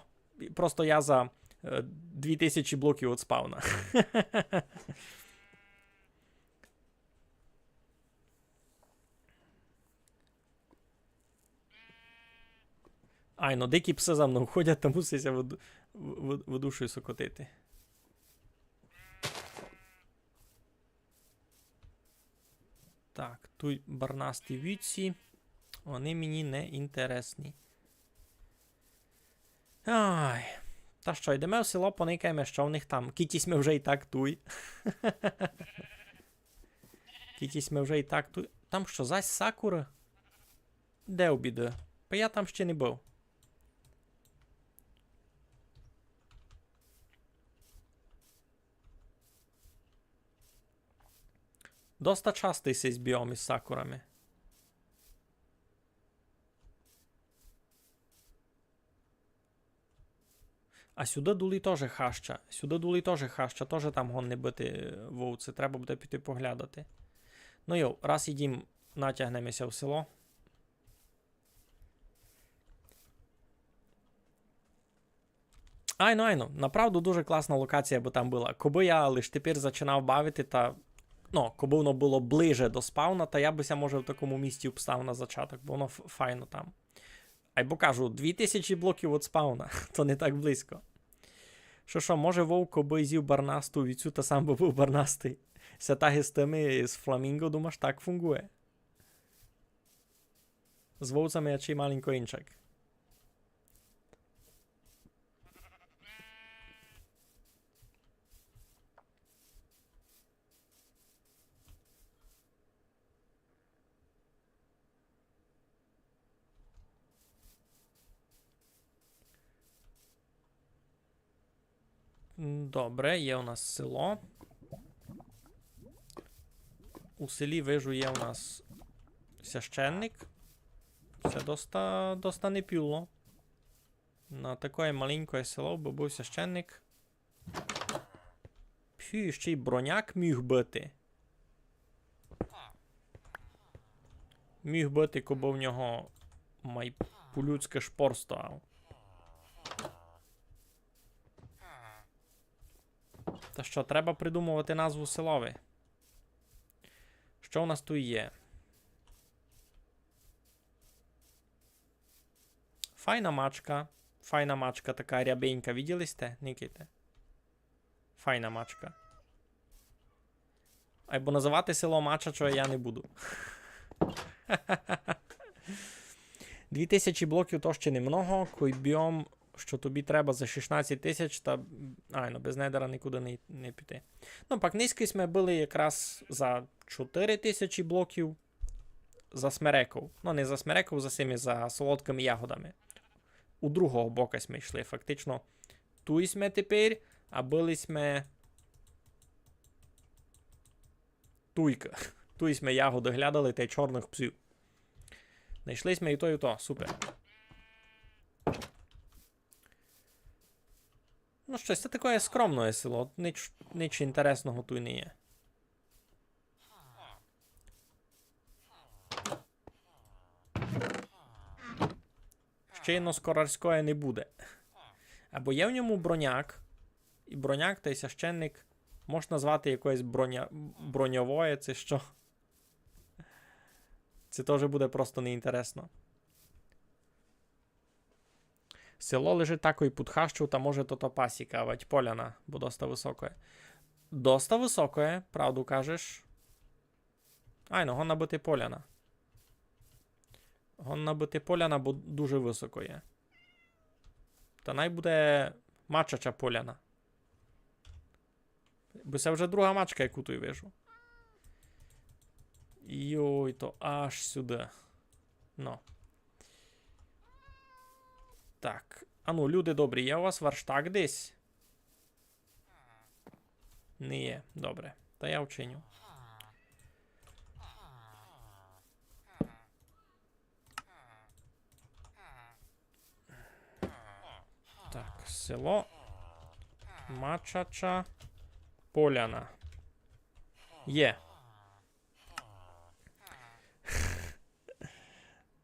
просто я за, е, дві тисячі блоків од спавна. Айно, дикі псы за мнов ходять, тому мусить ся в, в, в душу сокотити. Так, туй барнасті вівці. Они мені не інтересні. Ай. Та што, йдеме в село, поникаєме, што в них там. Кіть сьме вже і так туй. Кіть сьме вже і так туй. Там што, зась сакуры? Де обіды? Па я там ще не быв. Доста частый сись біом из сакурами. А сюды долі тоже хаща. Сюды долі тоже хаща, тоже там годні быти, е, вовци. Треба буде піти поглядати. Ну йо, раз ідім, натягнеме ся в село. Айно, айно, направду дуже класна локація бы там была. Кобы я лиш тепер зачинав бавити, та, ну, кобы воно было ближе до спавна, та я бы ся, може, в такому місці обстав на зачаток, бо воно ф-, файно там. Айбо кажу, дві тисячі блоків од спавна, то не так близько. Што, што, може, вовк, кобы зїв барнасту вівцю, та сам бы быв барнастый? Ся так і з тыми, з фламінго, думаш, так фунґує? З вовцями ачей маленько инчак. М, добре, є у нас село. У селі, вижу, є у нас священник. Се доста, доста не піло. На такоє маленькоє село бы быв священник. Пфі, ще й броняк міг быти. Міг быти, кобы в нього май по-людськи шпор стояв. Та што, треба придумовати назву селови. Што у нас туй є? Файна мачка. Файна мачка, така рябенька. Виділи сьте? Никайте. Файна мачка. Айбо называти село Мачача я не буду. Дві тисячі блоків то ще немного, кой біом, што тобі треба за шістнадцять тисяч, та, айно, без недера никуды не, не піти. Ну, пак низько сьме были якраз за чотири тисячі блоків за смереков. Ну, не за смереков, за сими, за солодкыми ягодами. У другого бока сьме йшли, фактично. Туй сьме тепер, а были сьме туйка. Туй сьме ягоды глядали, тай чорных псів. Найшли сьме і то, і то. Супер. Ну, штось се такоє скромноє село. Нич, нич інтересного туй не є. Ще єдно скорарськоє не буде. Айбо є в ньому броняк. І броняк тай священник мож назвати якоєсь броня-, броньовоє, ци што. Се тоже буде просто неінтересно. Село лежить такой під хащу, та може тото пасіка, авадь поляна, бо доста высокоє. Доста высокоє, правду кажеш. Айно, годна быти поляна. Годна быти поляна, бо дуже высоко є. Та най буде Мачача поляна. Бо се вже друга мачка, яку туй вижу. Йой, то аж сюды. Ну. Так. Ану, люди добрі, є у вас верштак десь? Не є. Добре. Та я вчиню. Так, село Мачача Поляна. Є.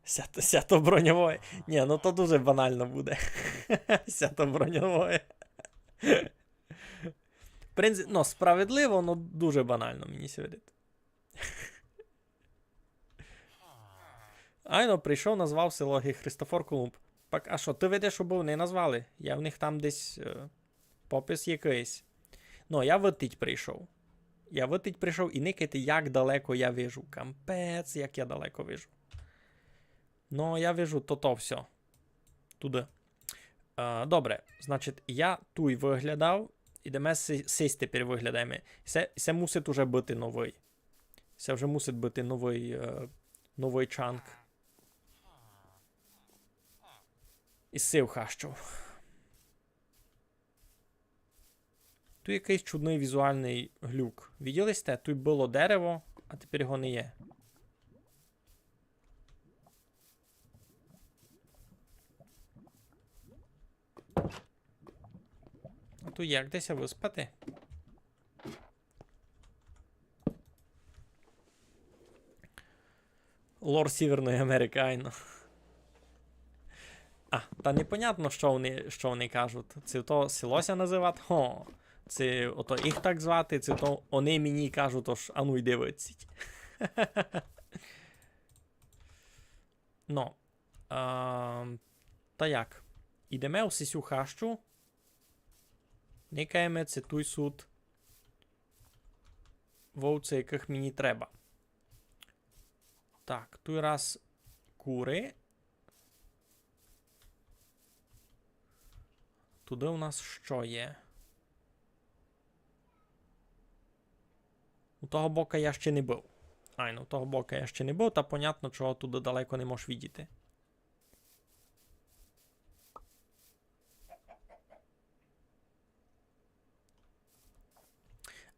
Сято, сято броньовоє. Нї, ну то дуже банално буде. Сято броньовоє. В принципі, ну, справедливо, но дуже банално, мені ся видить. Айно, прийшов, назвав село ги Христофор Колумб. Пак, а што, ты видиш, убы не назвали? Я в них там десь, е, попис якыйсь. Ну, я вытить прийшов. Я вытить прийшов і никайте, як далеко я вижу. Капець, як я далеко вижу. Ну, я вижу тото всьо. Туды. Е, добре, значить, я туй выглядав. Ідеме си-, сись тепер выглядаєме. Се, се мусить уже быти новый. Се вже мусить быти новый, е, новый чанк. І сив хащу. Туй якыйсь чудный візуалный глюк. Виділи сьте? Туй было дерево, А тепер його не є. А туй як десь выспати? Лор Северної Америки, айно. А, та непонятно, што вони, што вони кажуть. Ци то село ся называть? Хо. Ци ото їх так звати, ци то вони мені кажуть, ож ану йди выдсіть. Но. А, та як? Ідеме у сисю хащу. Никаєме, ци туй суть вовци, якых мені треба. Так, туй раз куры. Туды у нас што є? У того бока я ще не быв. Айно, у того бока я ще не быв, та понятно, чого туды далеко не можеш видіти.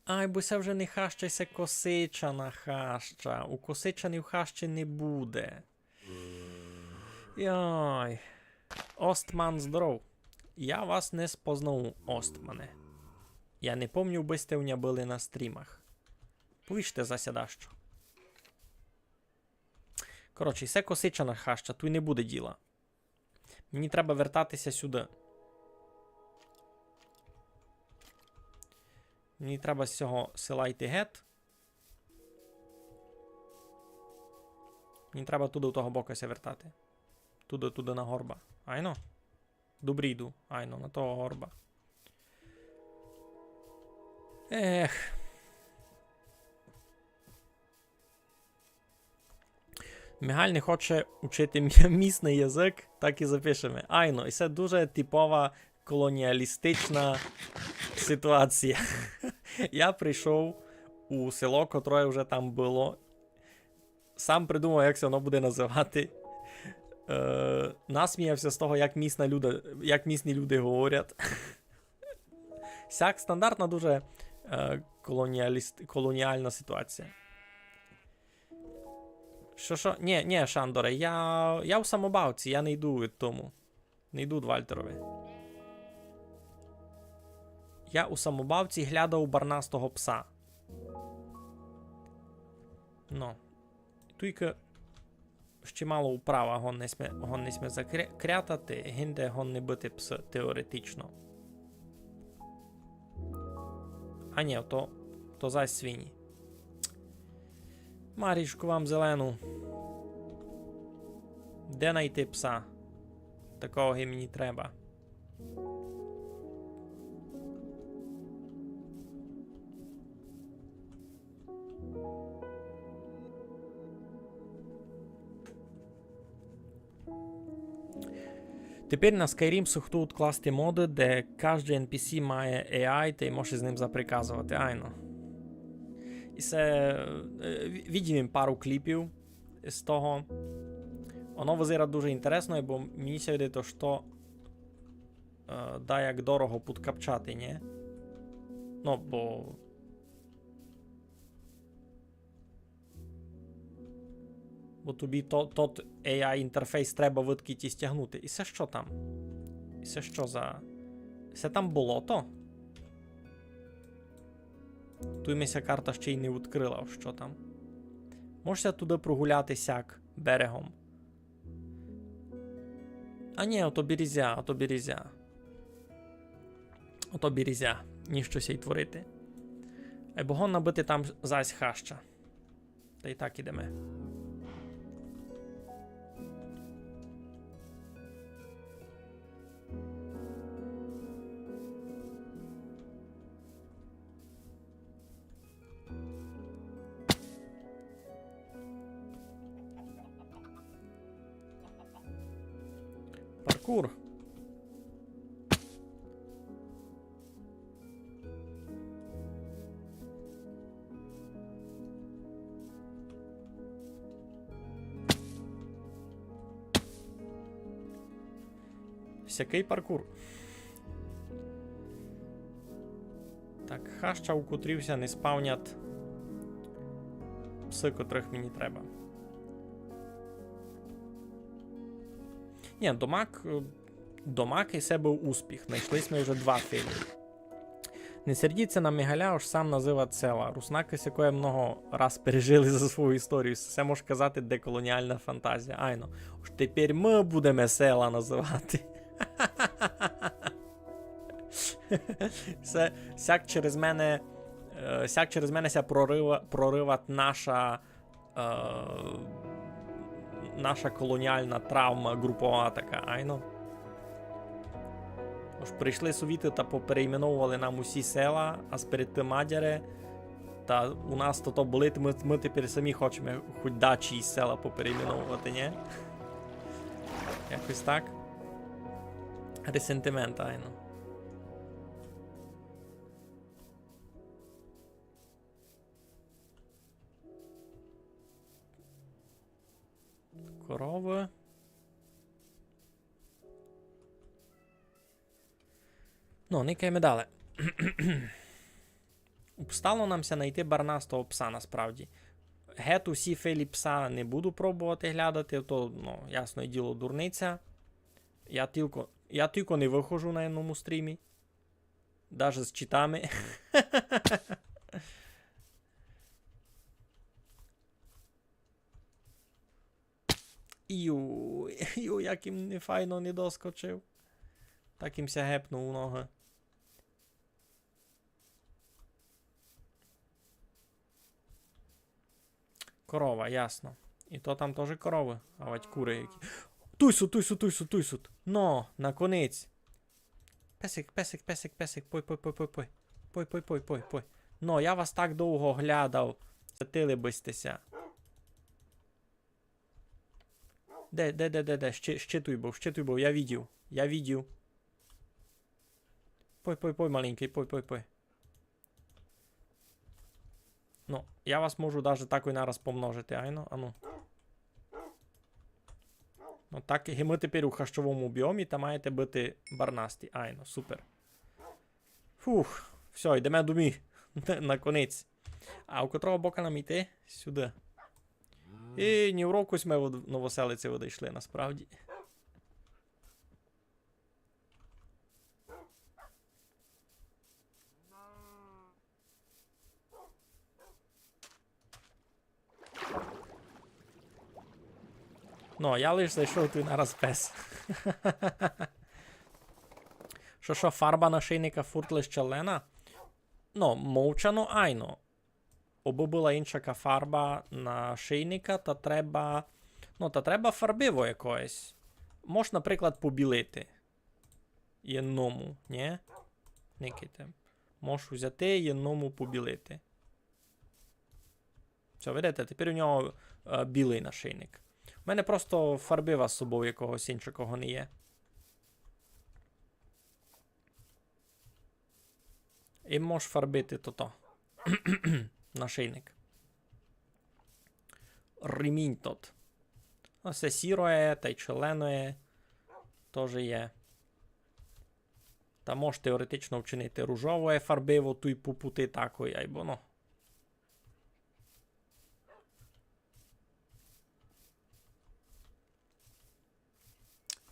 Ай, бо се вже не хаща, се косичана хаща. У косичанів хащі не буде. Йой. Остман, здоров. Я вас не спознав, Остмане. Я не помню, бы сьте у ня были на стрімах. Повіжте за ся дашто. Коротше, се косичана хаща, туй не буде діла. Мені треба вертати ся сюды. Мені треба з сього села йти гет. Мені треба туды, у того бока ся вертати. Туды, туды на горба. Айно? Добрі йду. Айно, на того горба. Ех. Мігаль не хоче учити мі-, місный язык, так і запишеме. Айно, і се дуже типова колоніалістична ситуація. Я прийшов у село, котроє вже там было. Сам придумав, як ся воно буде называти. Е, насміяв ся з того, як місна люда-, як місні люди говорять. Сяк стандартна дуже, е, колоніаліст-, колоніална ситуація. Што, што? Нє, нє, Шандоре, я, я у самобавці, я не йду від тому. Не йду від Вальтерови. Я у самобавці глядав барнастого пса. Но. Туйка ще мало управа, годни сьме, годни сьме закря-, крятати, гинде годни быти псы, теоретично. А нє, то, то зась свині. Марічку вам зелену. Де найти пса? Такого ги мені треба. Тепер на Skyrim сохтують класти моды, де каждый N P C має A I, та й може з ним заприказовати. Айно. І се, е, ві-, видів им пару кліпів з того. Воно визирать дуже інтересно, бо мені ся видить, што, е, даяк дорого підкапчати, нє? Но, бо Бо тобі то, тот A I інтерфейс треба выдкіть стягнути. І се што там? І се што за... Се там болото? Туй ми ся карта ще й не відкрыла, што там. Мож ся туды прогуляти сяк берегом. А нє, ото бірізя, ото бірізя. Ото бірізя. Ніщо ся й творити. Айбо годна быти там зась хаща. Та й так ідеме. Паркур. Всякый паркур. Так, хаща, у котрій ся не спавнять Всі, котрых мені треба. Ні, домак, е, домак і се быв успіх. Найшли сьме вже два фелі. Не сердіться на Мигаля, ож сам называт села. Руснакы сякоє много раз пережили за свою історію. Се мож казати деколоніална фантазія. Айно. Ож тепер мы будеме села называти. Се, сяк через мене, е, сяк через мене ся прорыва-, прорыват наша, е, наша колоніална травма ґрупова така, айно. Ож прийшли совіты та поперейменовували нам усі села, а сперед тым мадяре, та у нас то, то болить, мы, мы тепер самі хочеме хоть дачі із села поперейменовувати, нє? Якось так. Ресентимент, айно. Коровы. Ну, никаєме дале. Обстало нам ся найти барнастого пса, насправді. Гет усі фелі пса не буду пробовати глядати, то, ну, ясне діло, дурниця. Я тілько, я тілько не выхожу на єдному стрімі. Даже з читами. Ю, ю, як им нефайно не доскочив. Так им ся гепнув у ногы. Корова, ясно. І то там тоже коровы. Авадь куры які. Туй сут, туй сут, туй сут, туй сут. Но, наконець. Песик, песик, песик, песик. Пой, пой, пой, пой, пой. Пой, пой, пой, пой, пой. Но, я вас так довго глядав. Сатили бы сьте ся. Де, де, де, де, де? Ще, ще туй быв, ще туй быв. Я видів. Я видів. Пой, пой, пой, маленькый, пой, пой, пой. Ну, я вас можу даже такой нараз помножити, айно, ану. Ну, так, ги мы тепер у хащовому біомі, та маєте быти барнасті. Айно, супер. Фух, всьо, йдеме домі. Наконець. А у котрого бока нам йти? Сюды. І ні в року сьме од Новоселиці одійшли, насправді. Ну, я лиш зайшов, туй нараз пес. Шо, шо, фарба нашийника фурт лиш челлена? Ну, мовчано, айно. Обы была иншака фарба нашийника, та треба, ну, та треба фарбиво якоєсь. Мож, наприклад, побілити. Єдному, нє? Никайте. Мож узяти, єдному побілити. Всьо, видите, тепер у нього, е, білый нашийник. У мене просто фарбива з собов якогось иншакого не є. И мож фарбити тото. Нашийник. Ремінь тот. Ну, се сіроє, тай челленоє тоже є. Та мож теоретично вчинити ружовоє фарбиво, туй по пути такой, айбо, ну.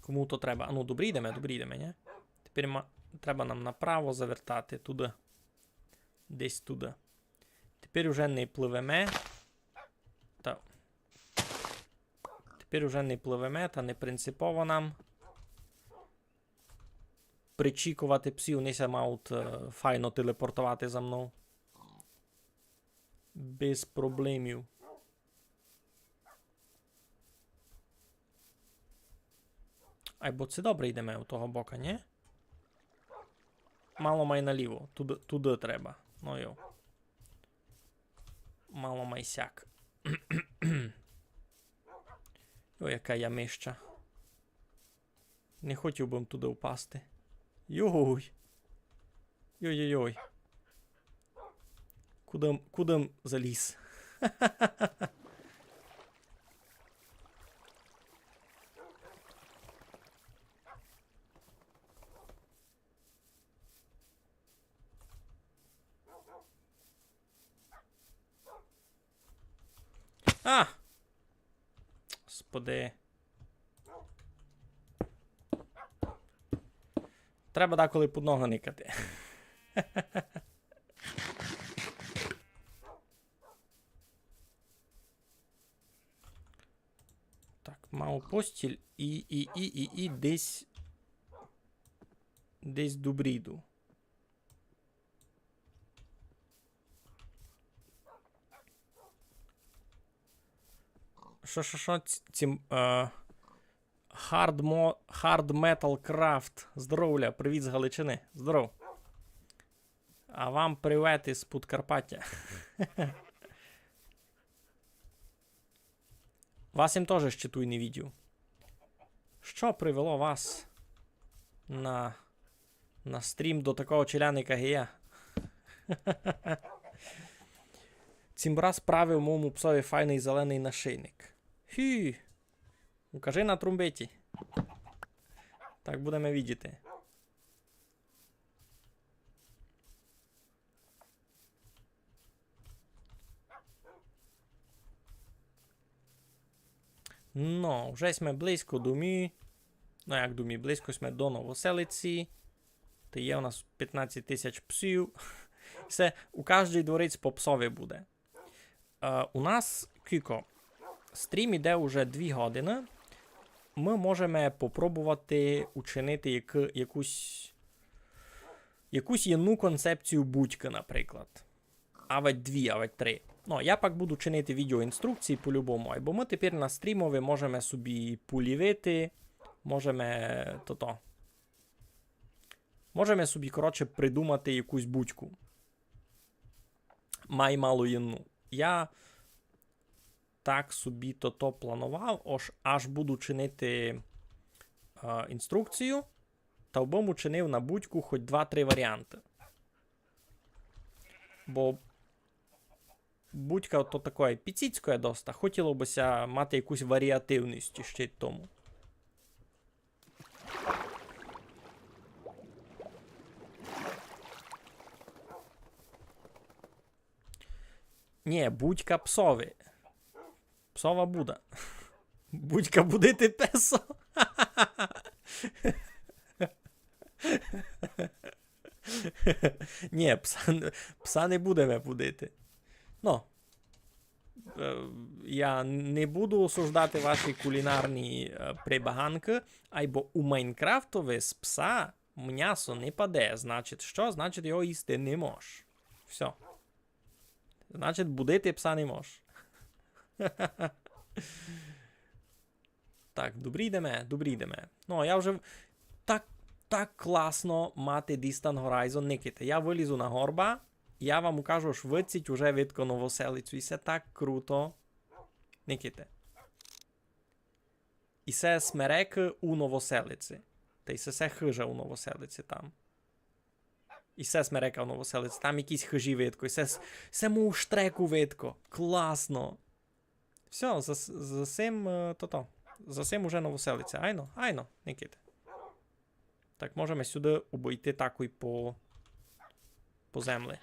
Кому то треба? А ну, добрі йдеме, добрі йдеме, нє? Тепер ма-, треба нам направо завертати туды. Десь туды. Тепер уже не пливеме. Та. Тепер уже не пливеме, та не принципово нам причікувати псів, они ся мають, е, файно телепортовати за мнов. Без проблемів. Айбо ци добре йдеме у того бока, нє? Мало май наліво. Туды, туды треба. Ну йо. Мало май сяк. О, яка ямища. Не хотів бы м туды впасти. Йой. Йой-йой-йой. Куды м, куды м заліз? А! Господи. Треба деколи під ногу никати. Так, мав постіль і, і, і, і, і десь, десь добріду. Шо, шо, шо, ц-, цім, е, Hard Mo-, Hard Metal Craft. Здоровля, привіт з Галичини. Здоров. А вам привет із Подкарпаття. Вас им тоже ще туй не видів. Што привело вас на, на стрім до такого челядника, ги я? Цімбра справив мому псови файный зеленый нашийник. Хі! Укажи на трумбиті. Так будеме видіти. Но, вже сьме близько домі. Ну, як домі, близько сьме до Новоселиці. Та є у нас пятнадцять тисяч псів. Всьо, у каждый дворець по псови буде. Е, у нас кілько. Стрім іде уже дві годины. Мы можеме попробовати учинити як-, якусь, якусь єдну концепцію будькы, наприклад. Авадь дві, авадь три. Ну, я пак буду чинити відеоінструкції по-любому, айбо мы тепер на стрімови можеме собі полівити, можеме, тото, можеме собі, коротше, придумати якусь будьку. Май мало єдну. Я так собі тото планував, ож аж буду чинити, е, інструкцію, та вбым учинив на будьку хоть два-три варіанты. Бо будька то такоє піціцькоє доста, хотіло бы ся мати якусь варіативность іщи тому. Нє, будька псови. Псова буда. Будька будити песо. Нє, пса, пса не будеме будити. Но. Е, я не буду осуждати ваші кулінарні, е, прибаганкы, айбо у Майнкрафтови з пса мнясо не паде. Значить, што? Значить, його їсти не мож. Всьо. Значить, будити пса не мож. Так, добрі йдеме, добрі йдеме. Ну, а я вже в-, так, так класно мати Distant Horizon. Никайте, я вылізу на горба, я вам укажу, ож выдцїть уже видко Новоселицю. І се так круто. Никайте. І се смерекы у Новоселиці. Та й се, се хыжа у Новоселиці там. І се смерека у Новоселиці. Там якісь хыжі видко. І се с-, се мов штреку видко. Класно. Всьо, за с-, за сим, е, тото. За сим уже Новоселиця. Айно, айно, Никите. Так, можеме сюды обыйти такой по, по земли.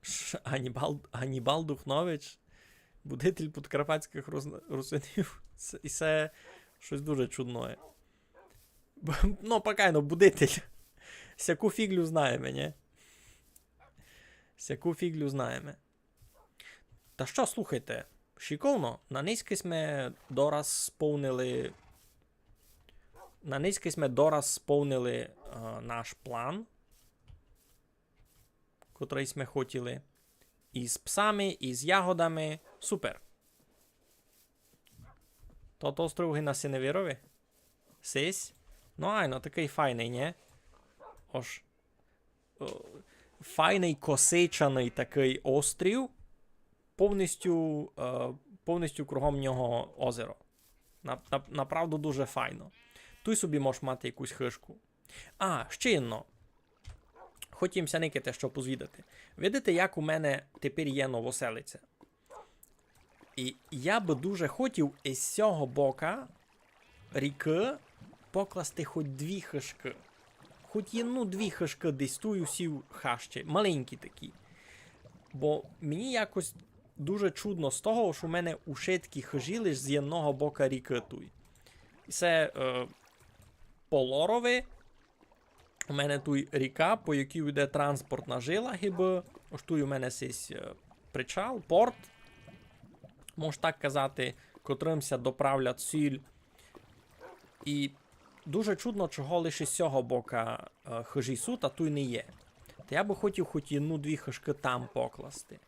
Ш-, Ганібал, Ганібал Духнович, будитель подкарпатськых рус-, русинів. Се, і се штось дуже чудноє. Б-, ну, пак айно, будитель. Сяку фіґлю знаєме, нє? Сяку фіґлю знаєме. Та што, слухайте, шиковно, на нынька сьме дораз сповнили, на нынька сьме дораз сповнили, е, наш план, котрый сьме хотіли. І з псами, і з ягодами. Супер. Тот остров ги на Синевирови? Сись? Ну, айно, такый файный, нє? Ож, е, файный косичаный такый острів. Повністю, е, повністю кругом нього озеро. На, на, направду дуже файно. Туй собі можеш мати якусь хыжку. А, ще єдно. Хотів ся, Никите, што позвідати. Видите, як у мене тепер є Новоселиця. І я бы дуже хотів із сього бока рікы покласти хоть дві хыжкы. Хоть єдну-дві хыжкы десь туй у сій хащи, маленькі такі. Бо мені якось дуже чудно з того, што у мене ушыткі хыжі лиш з єдного бока рікы туй. І се, е, по лорови, у мене туй ріка, по якій йде транспортна жила, гибы. Ож туй у мене сись, е, причал, порт, мож так казати, котрым ся доправлять сіль. І дуже чудно, чого лише з сього бока, е, хыжі суть, а туй не є. Та я бы хотів хоть єдну-дві хыжкы там покласти.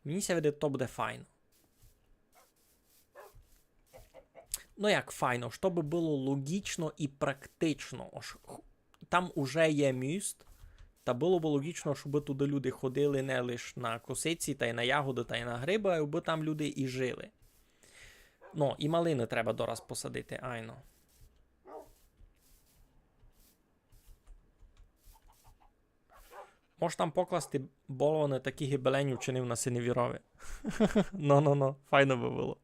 Мені ся видить, то буде файно. Ну, як файно, што бы было логічно і практично. Ож х-, там уже є міст, та было бы логічно, щоб туды люди ходили не лиш на косиці, та й на ягоды, та й на грибы, а бы там люди і жили. Ну, і малины треба дораз посадити, айно. Мож там покласти, бо вони такі гібелені вчинив на Синевірови. Но-но-но, файно бы было.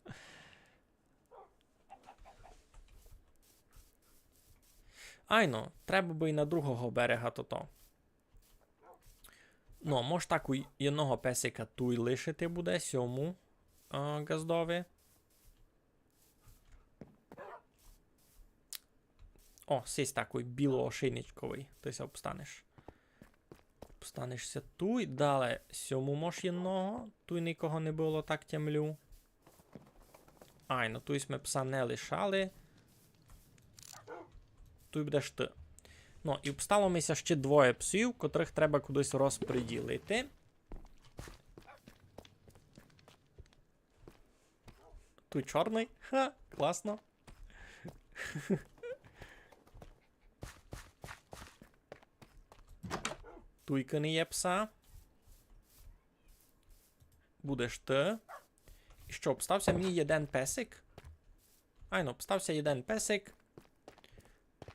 Айно, треба бы і на другого берега тото. Ну, мож так у й-, єдного песика туй лишити буде, сьому, а, ґаздови. О, сись такый білоошейничковый, ты ся обстанеш. Обстанеш ся туй, дале сьому мож єдного, туй никого не было, так тямлю. Айно, туй сьме пса не лишали. Туй будеш ты. Ну, і обстало ми ся ще двоє псів, котрых треба кудись розпреділити. Туй чорный. Ха, класно. Туйка не є пса. Будеш ты. І што, обстав ся мені єден песик? Айно, обстав ся єден песик.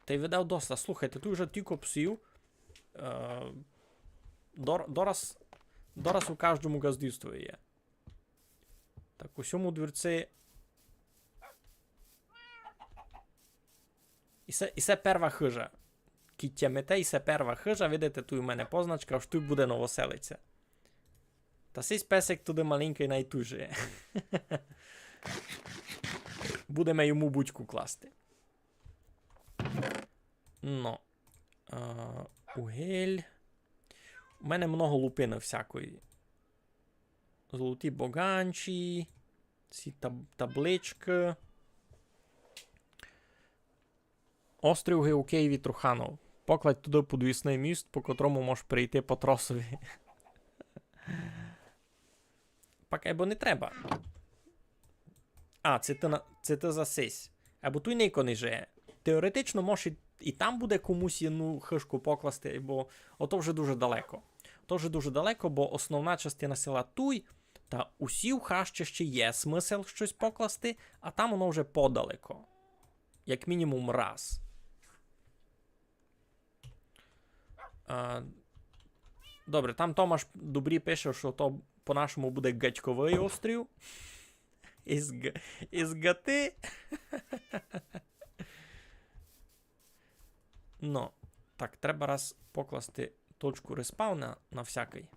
Та й видав доста. Слухайте, туй уже тілько псів. Е, дор-, дораз, дораз у каждому ґаздівстві є. Так, у сьому двірци. І се, і се перва хыжа. Кідь тямите, і се перва хыжа, видите, туй у мене позначка, ож туй буде Новоселиця. Та сись песик туды маленькый най туй жиє. Будеме йому будьку класти. Но. А, угель. У мене много лупины всякої. Золоті боганчі, ці таб-, табличкы. Острів Геокей Вітруханов. Покладь туды подвісный міст, по котрому можеш перейти по тросові. Пак айбо не треба. А, це ты на, це ты за сись. Айбо туй нико не жиє. Теоретично, може, і, і там буде комусь єдну хыжку покласти, бо ото вже дуже далеко. То вже дуже далеко, бо основна частина села туй, та у сій хащи ще є смысл штось покласти, а там воно вже подалеко. Як мінімум раз. А, добре, там Томаш добрі пише, што то по-нашому буде Ґатьковый острів. Із г-, із гати. Но, так, треба раз покласти точку респауна на всякый.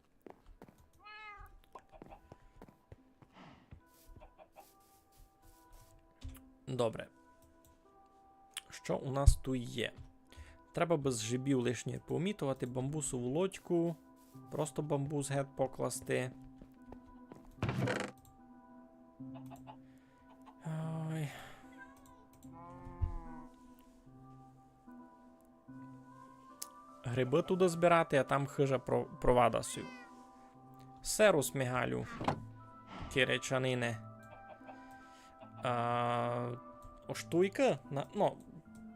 Добре. Што у нас туй є? Треба бы з жебів лишнє поумітовати, бамбусову лодьку. Просто бамбус гет покласти. Ой. Грибы туды збирати, а там хыжа про-, провада сю. Серус, Мигалю. Киречанине. А, ож туйка, на, ну,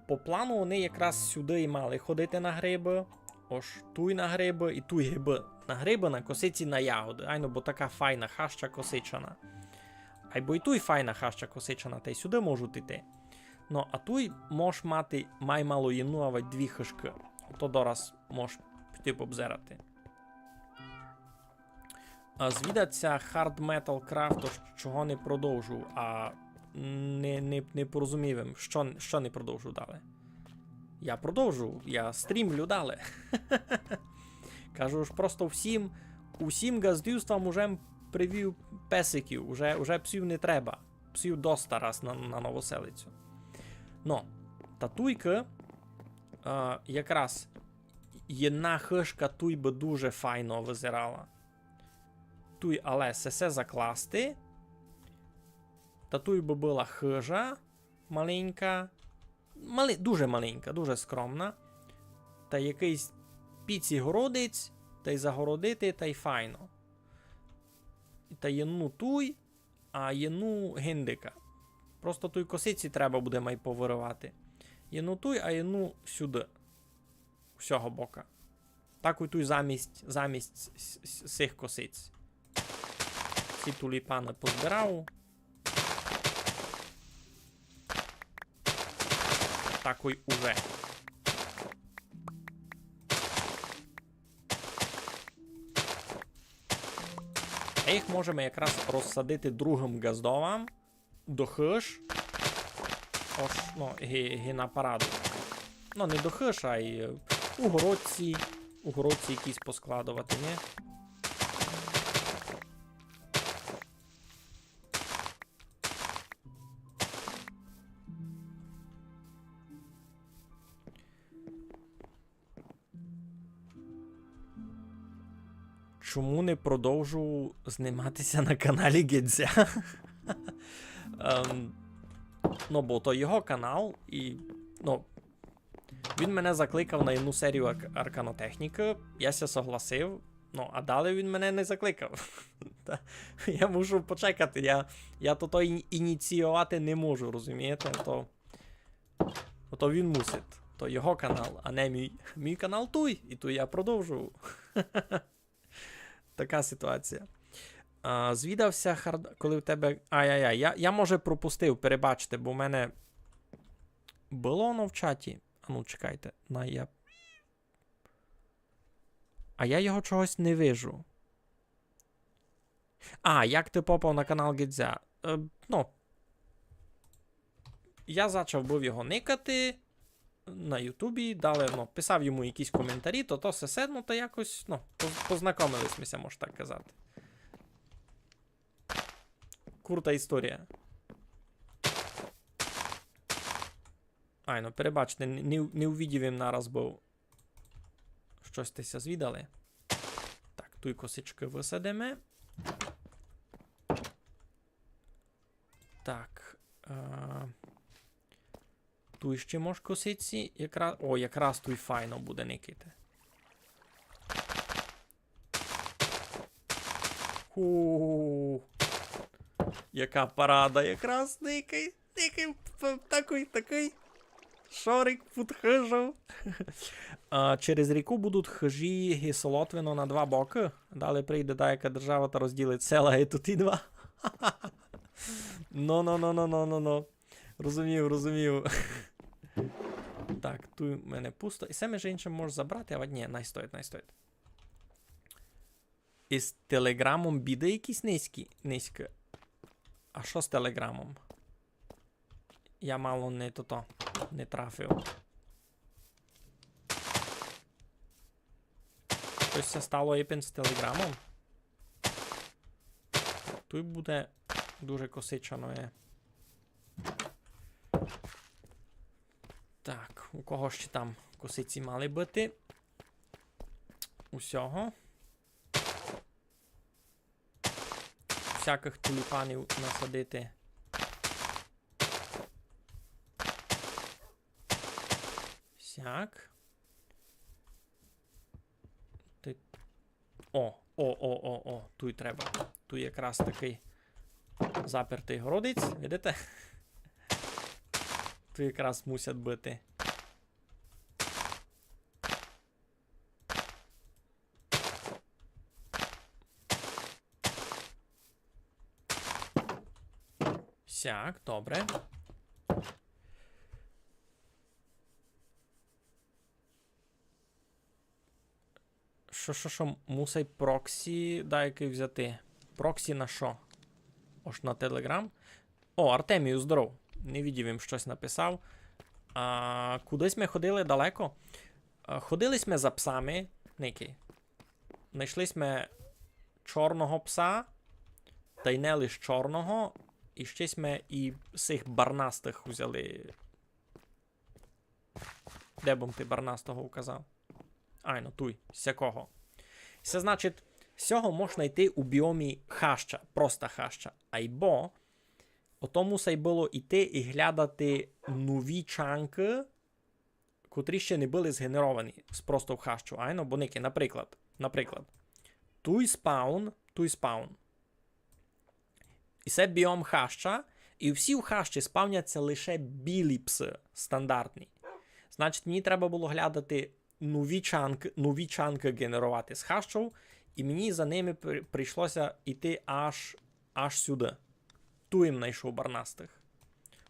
по плану они якраз сюды і мали ходити на грибы. Ож туй на грибы і туй грибы. На грибы, на косиці, на ягоды. Айно, бо така файна хаща косичана. Айбо і туй файна хаща косичана, та й сюды можуть іти. Ну, а туй мож мати май мало єдну, авадь дві хыжкы. Ото дораз мож піти побзирати. А звідать ся Hard Metal Craft, ож чого не продовжу, а не, не, не порозумів им, што, што не продовжу далі. Я продовжу, я стрімлю далі. Кажу ж просто всім, усім ґаздівствам уже привів песиків, уже, уже псів не треба. Псів доста раз на, на Новоселицю. Но, та туйка, е, якраз єдна хыжка туй бы дуже файно визирала. Туй, але сесе закласти. Та туй бы была хыжа маленька. Мали-, дуже маленька, дуже скромна. Та якыйсь піці городець, та й загородити, та й файно. Та єдну туй, а єдну гиндика. Просто туй косиці треба буде май повырывати. Єдну туй, а єдну сюды. З сього бока. Так і туй замість, замість с-, с-, сих косиць. Ці туліпаны позбирав. Такой уже. А їх можеме якраз розсадити другым ґаздовам до хыж. Ож, ну, ги, ги на параду. Ну, не до хыж, а й у городці. У городці якісь поскладовати, ні? Чому не продовжу зніматися на каналі Гедзя? Ем, ну, бо то його канал, і, ну, він мене закликав на єдну серію арк-, арканотехнікы, я ся согласив, ну, а далі він мене не закликав. Та, я мушу почекати, я, я то, то ін-, ініціювати не можу, розумієте? То, то він мусить, то його канал, а не мій. Мій канал туй, і туй я продовжую. Така ситуація. А, звідався хард-, коли в тебе. Ай-яй-яй, я, я, може, пропустив, перебачте, бо в мене было воно в чаті. А ну, чекайте, на я. А я його чогось не вижу. А, як ты попав на канал Гедзя? Е, ну. Я зачав быв його никати на Ютубі, далі, ну, писав йому якісь коментарі, то, то сесе, ну, та якось, ну, поз-, познакомили сьме ся, мож так казати. Крута історія. Ай, ну, перебачте, не, не, не увидів им нараз, бо штось сьте ся звідали. Так, туй косичкы высадиме. Так. Е, туй іщи мож косиці. Якра-, о, якраз туй файно буде никати. Ху. Яка парада, якраз никай, никай, п-, такый, такый. Шорик під хыжов. А, через ріку будуть хыжі ги Солотвино на два бокы. Далі прийде даяка держава та розділить села и туй и два. Но, но, но, но, но, но, но. Розумів, розумів. Так, туй у мене пусто. И се, межи иншым, можеш забрати, а ні, най стоїть, най стоїть. Из телеґрамом біды якісь низькі, низькі. А што з телеґрамом? Я мало не тото, не трафив. Штось ся стало ипен з телеґрамом. Туй буде дуже косичано є. Так, у кого ще там косиці мали быти? У сього. Всякых туліпанів насадити. Сяк. Ти-, о, о, о, о, о, туй треба. Туй якраз такый запертый городець, видите? Туй якраз мусять быти. Сяк, добре. Што, што, што, мусай проксі даякый взяти. Проксі на што? Ож на Телеґрам. О, Артемію, здоров. Не видів, им штось написав. А, кудись мы ходили далеко. А, ходили сьме за псами, никай. Найшли сьме чорного пса, тай не лиш чорного, і ще сьме і сих барнастых узяли. Де бым ти барнастого указав? Айно, туй, сякого. Се значить, сього мож найти у біомі хаща, проста хаща. Айбо ото мусай было йти і глядати нові чанкы, котрі ще не были згенеровані з просто в хащу. Айно, бо никай, наприклад, наприклад, туй спаун, туй спаун. І се біом хаща, і всі в хащі спавняться лише білі псы, стандартні. Значить, мені треба было глядати нові чанкы, нові чанкы генеровати з хащов, і мені за ними при-, прийшлося йти аж, аж сюды. Туй им найшов барнастых.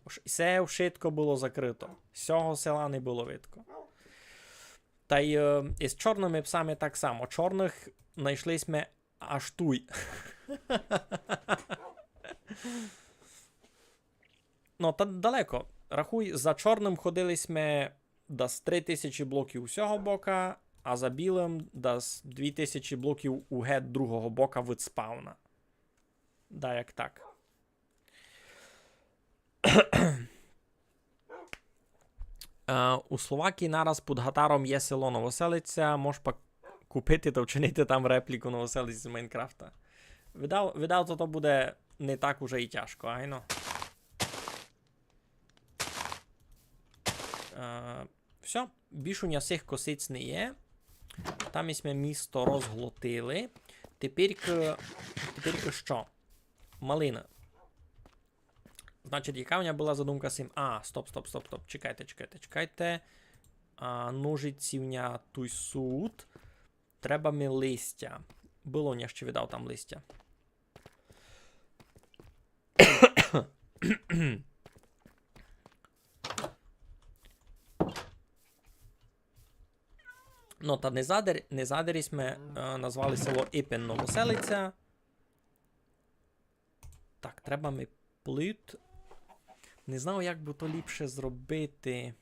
Ож і се вшытко было закрыто. Сього села не было видко. Тай, е, із чорными псами так само. Чорных найшли сьме аж туй. Ну, та далеко. Рахуй, за чорным ходили сьме дас три тисячі блоків у сього бока, а за білым дас дві тисячі блоків у гет другого бока від спауна. Да, як так. Е, у Словакії нараз під Гатаром є село Новоселиця, мож пак купити та вчинити там репліку Новоселиці з Майнкрафта. Видав, видав, то, то буде не так уже і тяжко, айно. Е, всьо, більш у ня сих косиць не є. Там сьме місто розглотили. Тепер, тепер што? Малина. Значить, яка у мене была задумка з сим? А, стоп, стоп, стоп, стоп. Чекайте, чекайте, чекайте. А, ножиці в мене туй суть. Треба ми листя. Было у мене ще, видав, там листя. Ну, та не задарь, не задарь сьме, е, назвали село Ипен Новоселиця. Так, треба ми плит. Не знав, як бы то ліпше зробити.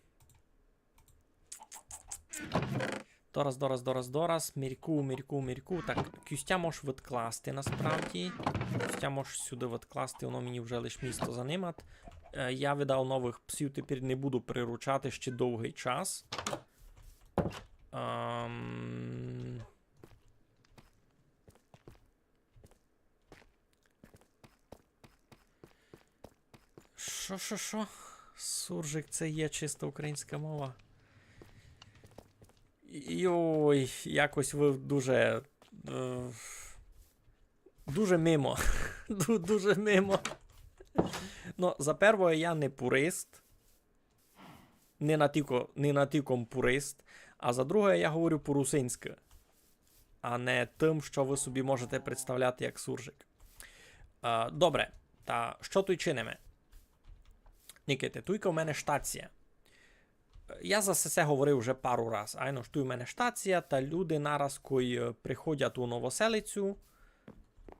Дораз, дораз, дораз, дораз. Мірку, мірку, мірку. Так, кістя можеш відкласти насправді. Кістя можеш сюди відкласти, воно мені вже лиш місто занимать. Е, я видав новых псів, тепер не буду приручати ще довгый час. Ем, Шо, шо, шо? Суржик — це є чисто українська мова. Йой, якось вы дуже, е, дуже мимо. Ду-, дуже мимо. Ну, за первоє, я не пурист. Не натілько, не натілько пурист. А за друге, я говорю по-русинськы, а не тым, што вы собі можете представляти як суржик. Е, добре, та што туй чиниме? Никайте, туйка у мене штація. Я за се говорив уже пару раз. Айно ж, туй у мене штація, та люди нараз, кой, е, приходять у Новоселицю,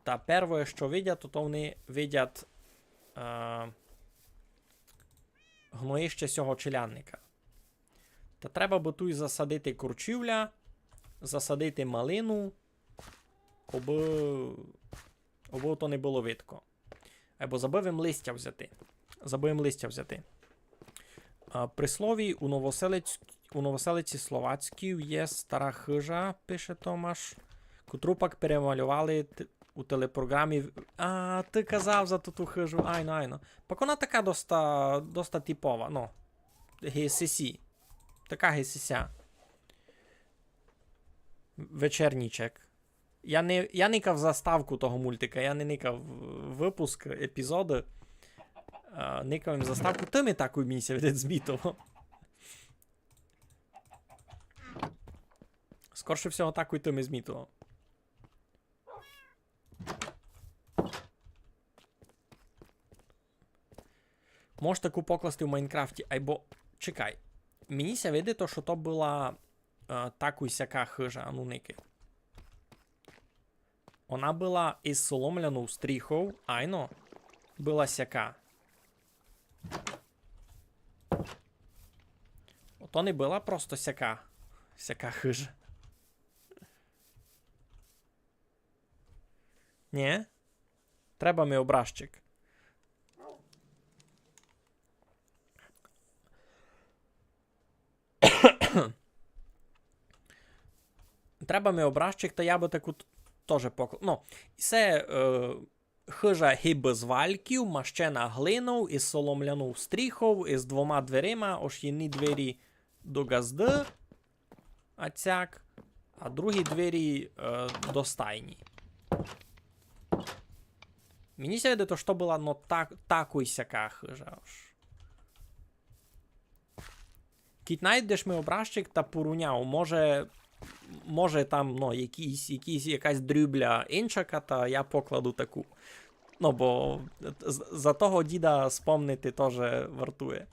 та первоє, што видять, то, то вони видять, е, гноїще сього челядника. Та треба бы туй засадити корчівля, засадити малину, обы, обы то не было видко. Айбо забыв им листя взяти. Забыв им листя взяти. А, при слові, у Новоселиць-, у Новоселиці Словацькій є стара хыжа, пише Томаш, котру пак перемалювали т-, у телепрограмі. А, ты казав за ту, ту хыжу, айно, айно. Пак она така доста, доста типова, ну. Ги сесі. Така ги сеся. Вечернічек. Я не, я никав заставку того мультика, я не никав выпуск, епізоды. А, никав им заставку, тым и так у мені ся видить змітово. Скорше всього, так и тым и змітово. Можеш таку покласти в Майнкрафті, айбо, чекай. Мені ся видить, што то была, е, таку й сяка хыжа, а ну никай. Она была из соломлянов стріхов, айно, была сяка. То не была просто сяка, сяка хыжа. Нї? Треба ми образчик. Треба ми образчик, та я бы таку т-, тоже поклав. Ну, і се, е, хыжа гибы з вальків, мащена глинов, із соломлянов стріхов, із двома дверима, ож єдні двері до ґазды, а цяк, а другі двері, е, до стайні. Мені ся видить, ож то была, ну, так, такой сяка хыжа, ож. Кідь найдеш ми образчик та порівняв, може, може там, ну, якісь, якісь, якась дрюбля иншака, та я покладу таку. Ну, бо з-, за того діда спомнити тоже вартує.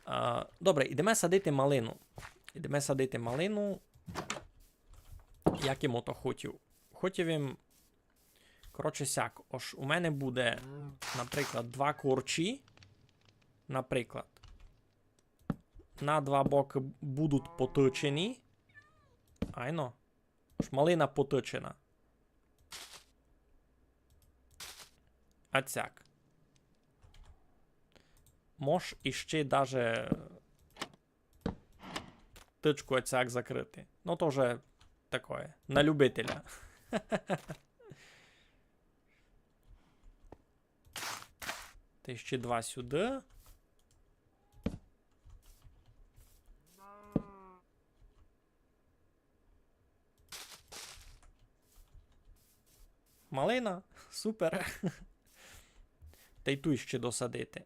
А, добре, ідеме садити малину. Ідеме садити малину. Як им ото хотів. Хотів им, коротше, сяк. Ож у мене буде, наприклад, два корчі. Наприклад. На два бокы будуть потычені. Айно. Ож малина потычена. А цяк. Мож іщи даже тычку а цяк закрыти. Ну, то вже такоє. На любителя. Та іщи два сюды. Малина, супер. Та й ту іщи досадити.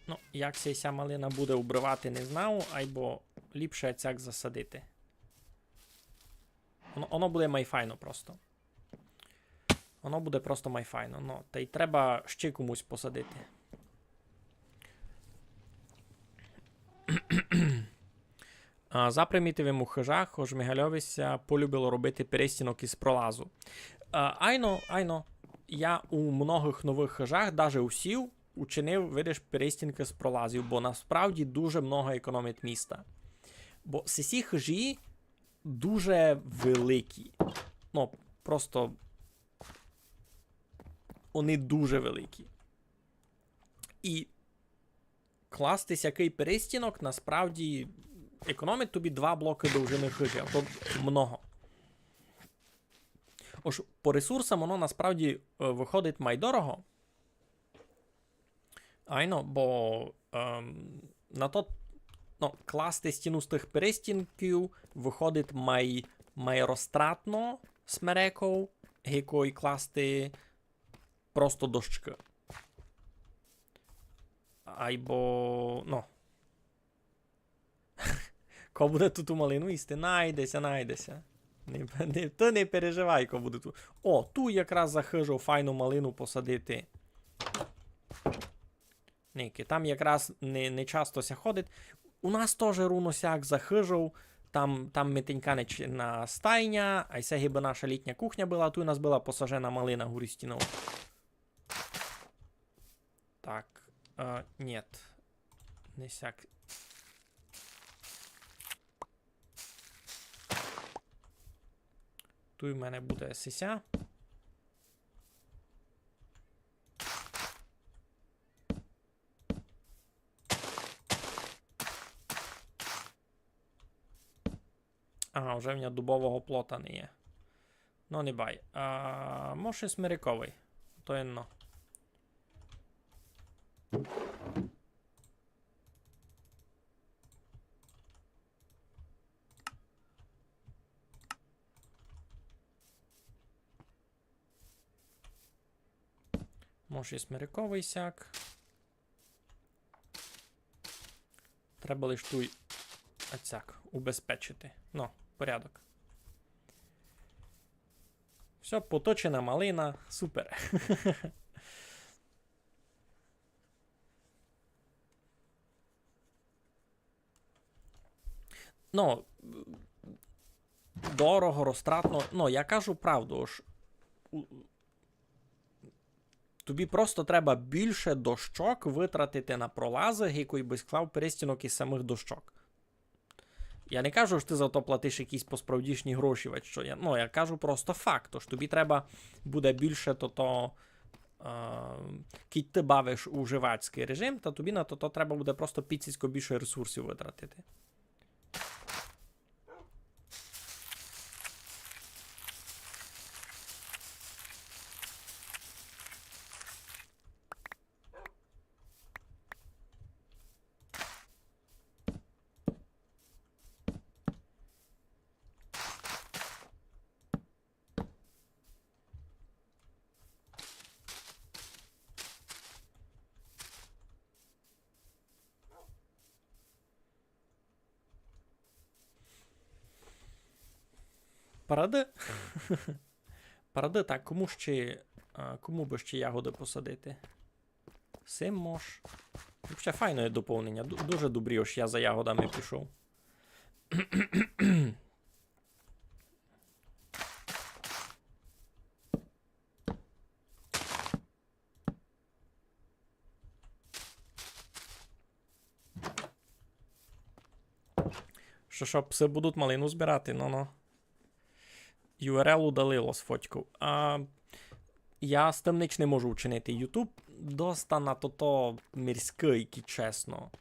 Ну, як ся ся малина буде убривати, не знав, айбо ліпше цяк засадити. Оно, оно буде май файно просто. Оно буде просто май файно. Ну, та й треба ще комусь посадити. А, запримітив им у хыжах, ож Мигальови ся полюбило робити перестінок із пролазу. А, айно, айно. Я у многых новых хыжах, даже у сів, учинив, видиш, перестінкы з пролазів, бо насправді дуже много економить міста. Бо сесі хыжі дуже великі. Ну, просто они дуже великі. І класти сякый перестінок насправді економить тобі два блокы довжины хыжі, а то много. Ож по ресурсам воно насправді, е, выходить май дорого. Айно, бо, ем, на то, ну, класти стіну з тых перестінків выходить май, май розтратно смереков, гикой класти просто дощкы. Айбо, ну. Ко буде ту, ту малину їсти? Найде ся, найде ся. Не, не, ты не переживай, ко буде ту. О, ту якраз за хыжов файну малину посадити. Ники, там якраз не, не часто ся ходить. У нас тоже руно сяк за хыжов. Там, там митенька нечинна стайня, а се гибы наша літня кухня была, а туй у нас была посажена малина горі стінов. Так, е, нєт. Не сяк. Туй у мене буде сися. Ага, вже в нього дубового плота не є. Ну, не бай. А, може, смерековый. То єдно. Може, і смерековый сяк. Треба лиш туй, а цяк, убезпечити. Ну, порядок. Всьо, поточена малина, супер. Ну, дорого, розтратно. Ну, я кажу правду, ож у-, тобі просто треба більше дощок витратити на пролазы, ги кой бысь клав перестінок із самых дощок. Я не кажу, ож ты за то платиш якісь посправдішні гроші, вать што. Я, ну, я кажу просто факт, ож тобі треба буде більше тото, е, кідь ты бавиш у живацькый режим, та тобі на тото треба буде просто піціцько більше ресурсів витратити. Парады. Парады, так, кому ще, а, кому бы ще ягоды посадити? Сим мож. Вообще файне доповнення. Ду-, дуже добрі, ож я за ягодами пішов. Што, што, псы будуть малину збирати? Ну-ну. Ю Р Л удалило з фотьков. А, я з тым нич не можу учинити. Ютуб доста на тото мерзкый, кідь чесно.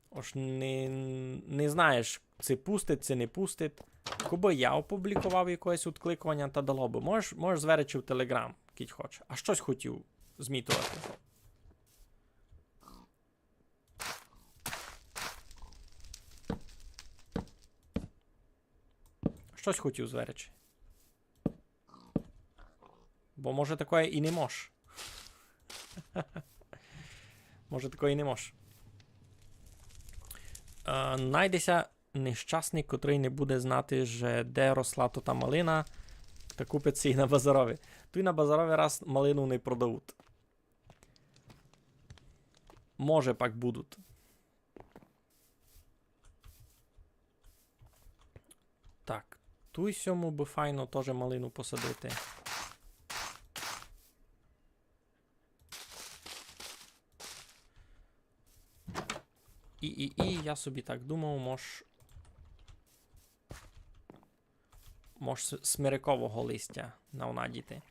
Ож не, не знаєш, ци пустить, ци не пустить. Кобы я опубліковав якоєсь удкликованя, та дало бы. Можеш, можеш зверечи в Телеґрам, кідь хочеш. А штось хотів змітовати. Штось хотів зверечи. Бо може такоє і не мож. Може такоє і не мож. Е, найде ся нещасный, котрый не буде знати, же де росла тота малина, та купить си її на базарови. Туй на базарови раз малину не продавуть. Може, пак будуть. Так, туй сьому бы файно тоже малину посадити. І, і, і я собі так думав, мож, мож с-, смерекового листя навнадіти.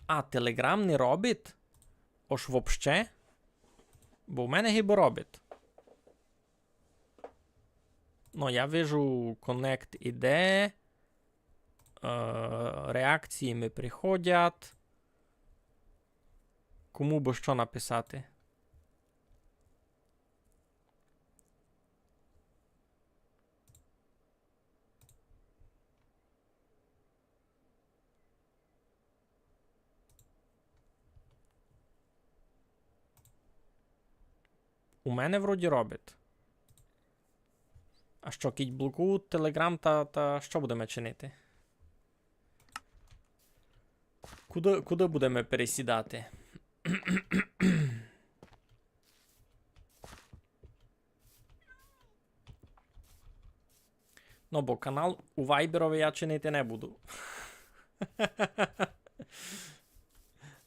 А, Телеґрам не робить? Ож вообще? Бо в мене гибы робить. Ну, я вижу, конект іде. Е, реакції ми приходять. Кому бы што написати? У мене вроді робить. А што, кідь блокують Телеґрам, та, та што будеме чинити? Куды, куды будеме пересідати? Ну, бо канал у Вайберови я чинити не буду.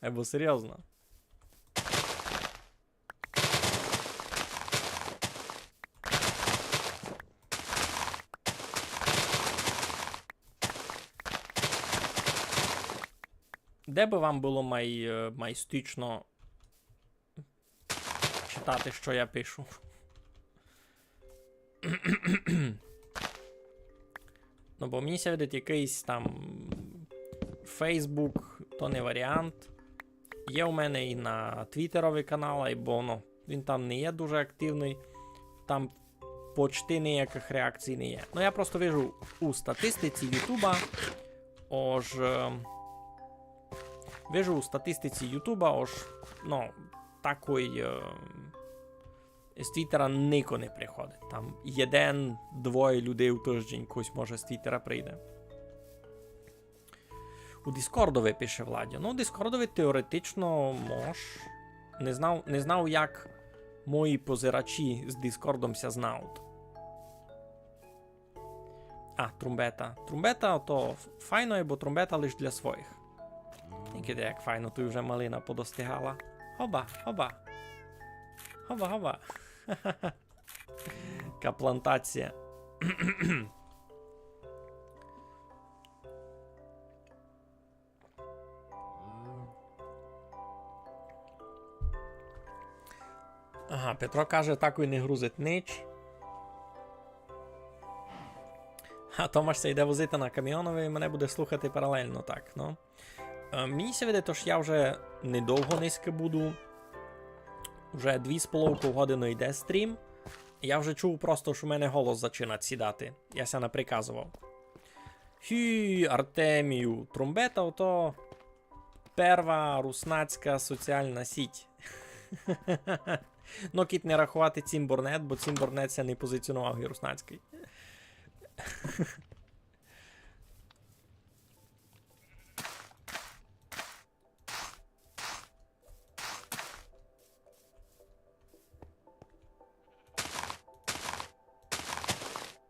Е, бо серйозно. Де бы вам было май, е, май стучно читати, што я пишу. Ну, бо мені ся видить, якыйсь там Facebook, то не варіант. Є у мене і на Твітерови канал, айбо, ну, він там не є дуже активный. Там почти ніякых реакцій не є. Ну, я просто вижу у статистиці Ютуба, ож, е, вижу у статистиці Ютуба, ож, ну, такой, е, з Твіттера нико не приходить. Там єден-двоє людей в тыждень когось може з Твіттера прийде. У Діскордови, пише Владя. Ну, у Діскордови теоретично мож. Не знав, не знав, як мої позирачі з Діскордом ся знають. А, трумбета. Трумбета, то ф-, файно, бо трумбета лиш для своїх. Тільки де як файно, туй вже малина подостигала. Хоба, хоба. Хоба, хоба. Яка плантація. Ага, Петро каже, такой не грузить нич. А Томаш ся йде возити на каміонови і мене буде слухати паралельно так, ну. Е, мені ся видить, ож я вже недовго нынька буду. Вже дві з половков годины йде стрім. Я вже чув просто, що в мене голос зачинать сідати. Я ся наприказовав. Хі, Артемію, трумбета, ото перва руснацька соціална сіть. Но, кідь не раховати Цімборнет, бо Цімборнет ся не позиціонував як руснацькый.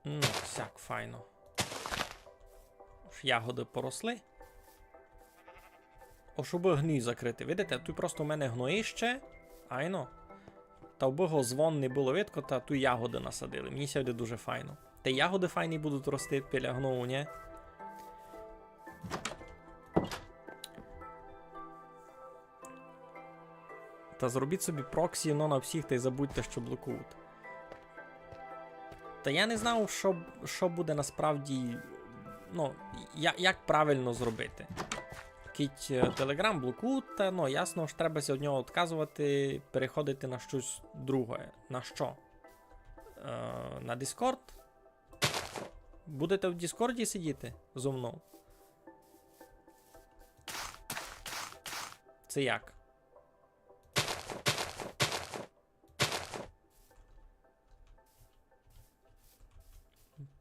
Ну, сяк файно. Ож ягоды поросли. Ож убы гній закрыти. Видите, туй просто у мене гноїще. Айно. Та убы го звон не было видко, та туй ягоды насадили. Мені ся видить дуже файно. Та ягоды файні будуть рости біля гною, нї? Та зробіть собі проксі, но на всіх, та й забудьте, що блокують. Та я не знав, що, що буде насправді, ну, я, як правильно зробити. Кідь, е, Telegram блокують, та, ну, ясно, що треба ся од нього відказувати, переходити на щось друге. На що? Е, на Discord? Будете в Діскорді сидіти зо мнов? Це як?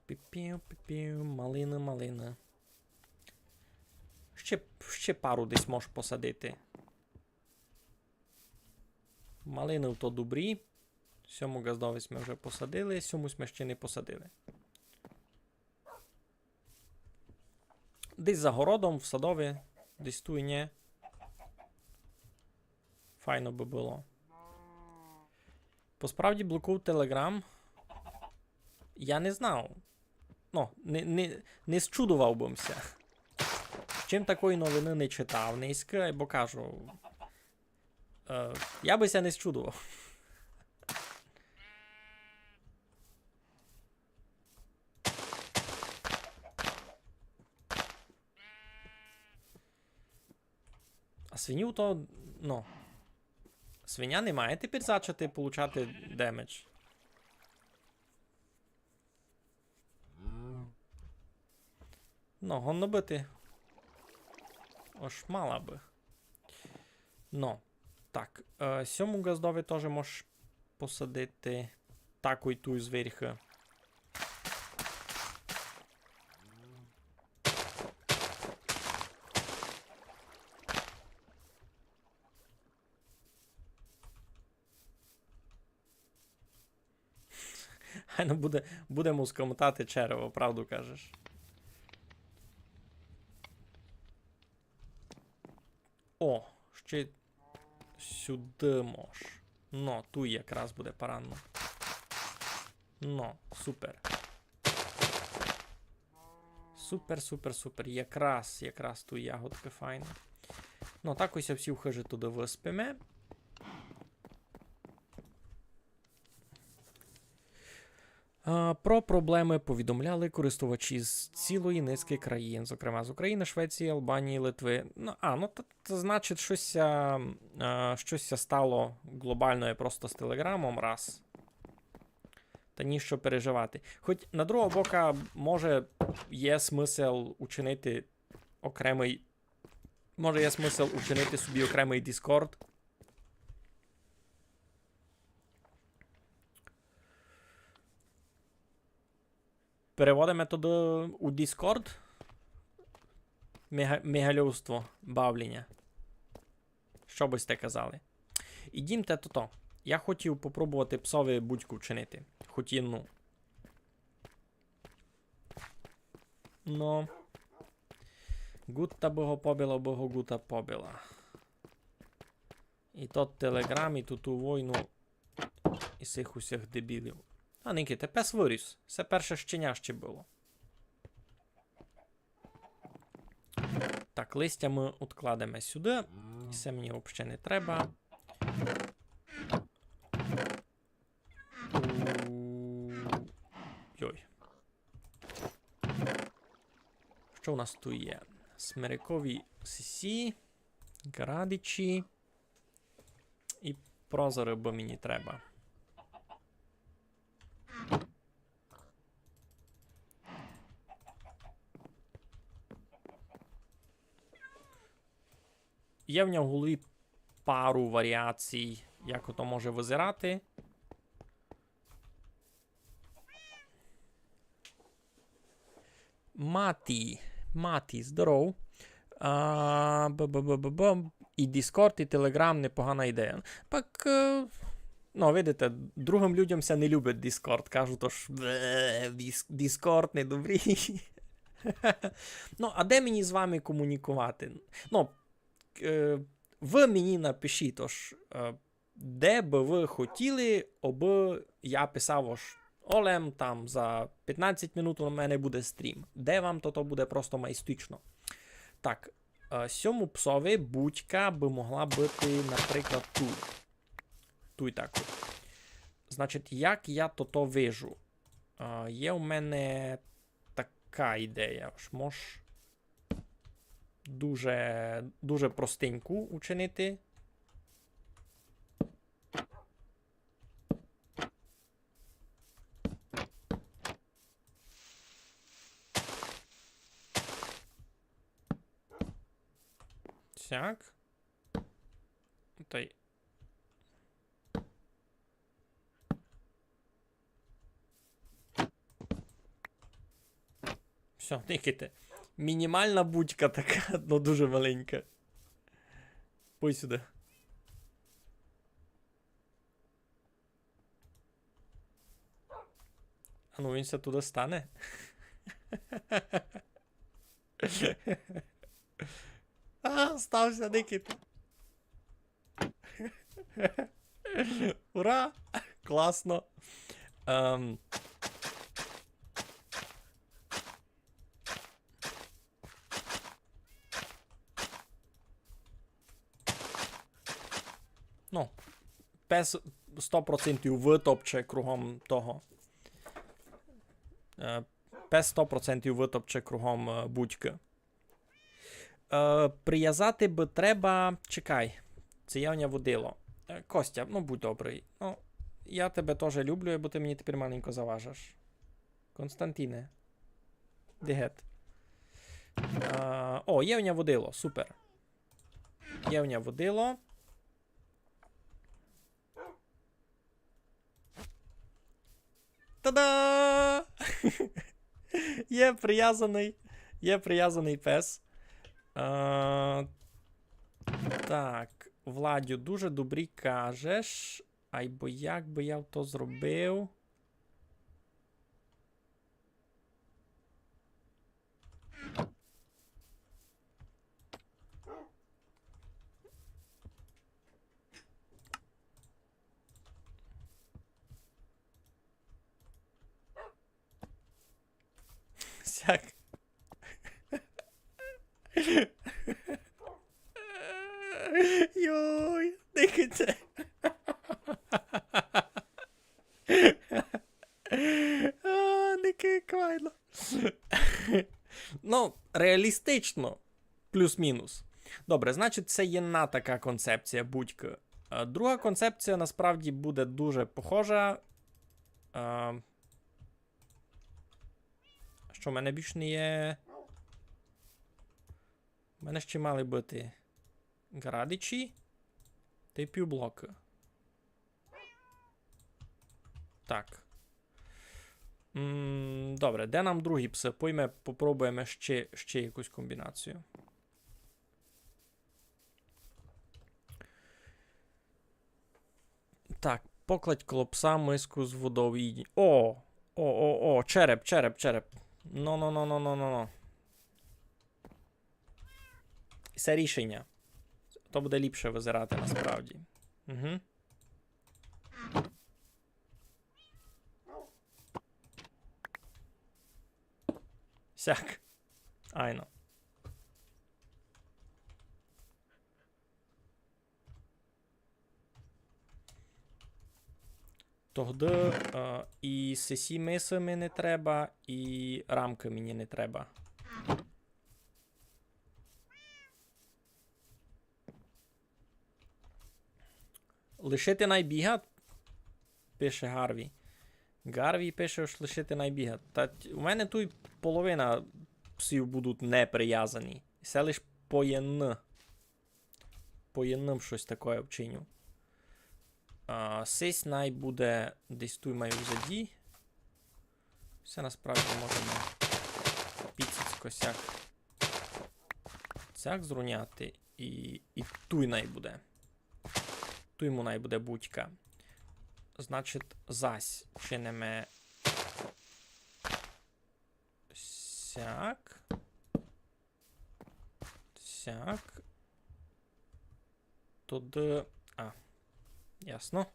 Пі-пів, пі-пів, малина, малина. Ще, ще пару десь можеш посадити. Малины то добрі. Сьому ґаздови сьме вже посадили, сьому сьме ще не посадили. Десь за городом, в садови, десь туй, нї? Файно бы было. По справді блокують Telegram. Я не знав. Ну, не, не, не счудовав бы м ся. Чим такої новины не читав нынька, бо кажу, е, я бы ся не счудовав. А свиню то, ну. Свиня не має тепер зачати получати демедж. Ну, годно быти. Ож мала бы. Ну, так, е, сьому ґаздови тоже можеш посадити такой туй зверьху. Айно буде, буде му скомотати черево, правду кажеш. О, ще сюды мож. Но, туй якраз буде парадно. Но, супер. Супер, супер, супер. Якраз, якраз туй ягодка файна. Но, так ось всі в хыжі туды выспиме. А, про проблемы повідомляли користувачі з цілої низки країн, зокрема з України, Швеції, Албанії, Литви. Ну, а, ну, та, та значить, штось ся, а, штось ся стало глобальноє просто з Телеґрамом, раз. Та ніщо переживати. Хоть на другого бока, може, є смысл учинити окремый, може, є смысл учинити собі окремый Discord. Переводиме туды у Discord. Мега-, мегальовство, бавленя. Што бы сьте казали? Ідімте тото. Я хотів попробовати псови будьку вчинити. Хотів, ну. Но. Гута бы го побила, бы го Гута побила. І тот Телеграм, і туту войну, і сих усіх дебілів. А, никайте, пес выріс. Се перше щеня ще было. Так, листя мы одкладеме сюды. Се мені вообще не треба. У, йой. Што у нас туй є? Смерекові сісі, ґрадичі і прозоры, бо мені треба. Є в нього в голові пару варіацій, як ото може визирати. Маті, Маті, здоров. А, б-б-б-б-б. І Discord, і Telegram непогана ідея. Так, е, ну, видите, другым людям ся не любить Discord. Кажуть, ож, е, Діс-, Discord не добрий. Ну, а де мені з вами комунікувати? Ну, е, вы мені напишіть, ож, е, де бы вы хотіли, абы я писав, ож: «Олем, там за пятнадцять минут у мене буде стрім». Де вам то, то буде просто майстично. Так, е, сьому псови будька бы могла быти, наприклад, туй. Туй так от. Значить, як я тото вижу? Е, є у мене така ідея, ож мож дуже, дуже простеньку учинити. Сяк. Тай. Всьо, никайте. Мінімална будька така, но дуже маленька. Пой сюды. А ну, він ся туды стане. А, став ся, никайте. Ура! Класно. Ем. Ну, пес сто процентів вытопче кругом того. Е, пес сто процентів вытопче кругом, е, будькы. Е, привязати бы треба. Чекай. Се є у ня водило. Е, Костя, ну будь добрый. Ну, я тебе тоже люблю, бо ты мені тепер маленько заважаш. Константине. Де гет? Е, о, є у ня водило, супер. Є у ня водило. Та-да! Є привязаный, є привязаный пес. А, так, Владю, дуже добрі кажеш. Айбо як бы я то зробив? Сяк. Йой, никайте. А, никай, квайно. Ну, реалістично. Плюс-мінус. Добре, значить, се єдна така концепція будькы. А друга концепція насправді буде дуже похожа. А, што в мене більш не є? У мене ще мали быти ґрадичі тай півблокы. Так. М, добре, де нам другі псы? Пойме, попробуєме ще, ще якусь комбінацію. Так, покладь коло пса миску з водов їдінь. О! О, о, о, череп, череп, череп. Но, но, но, но, но, но, но. Се рішеня. То буде ліпше визирати насправді. Угу. Сяк. Айно. Тогды, е, і сесі мисы ми не треба, і рамкы мені не треба. Лишити най бігат, пише Гарві. Гарві пише, ож лишити най бігат. Та т-, у мене туй половина псів будуть не привязані. Се лиш по єдн-, по єдным штось такоє вчиню. А, сись най буде десь туй май узаді. Се насправді можеме піціцько сяк, сяк зруняти і, і туй най буде. Туй му най буде будька. Значить, зась чиниме сяк. Сяк. Туды. А, ясно.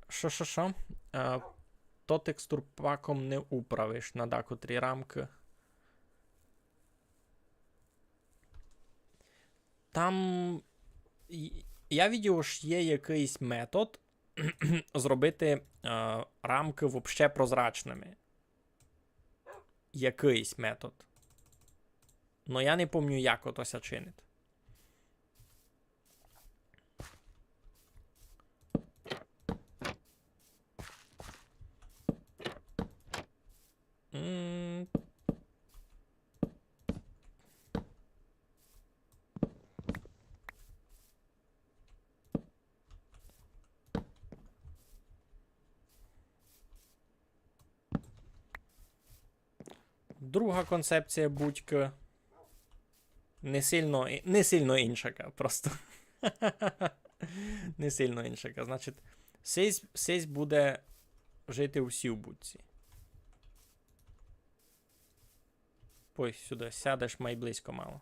Шо, шо, шо? Е, то текстурпаком не управиш на дакотрі рамкы. Там і-, я видів, ож є якыйсь метод зробити, е, рамкы вообще прозрачными. Якыйсь метод. Но я не помню, як ото ся чинить. М. Друга концепція будька. Не сильно, не сильно иншака, просто. Не сильно иншака. Значить, сись, сись буде жити у сій будці. Пой сюды, сядеш май близько мало.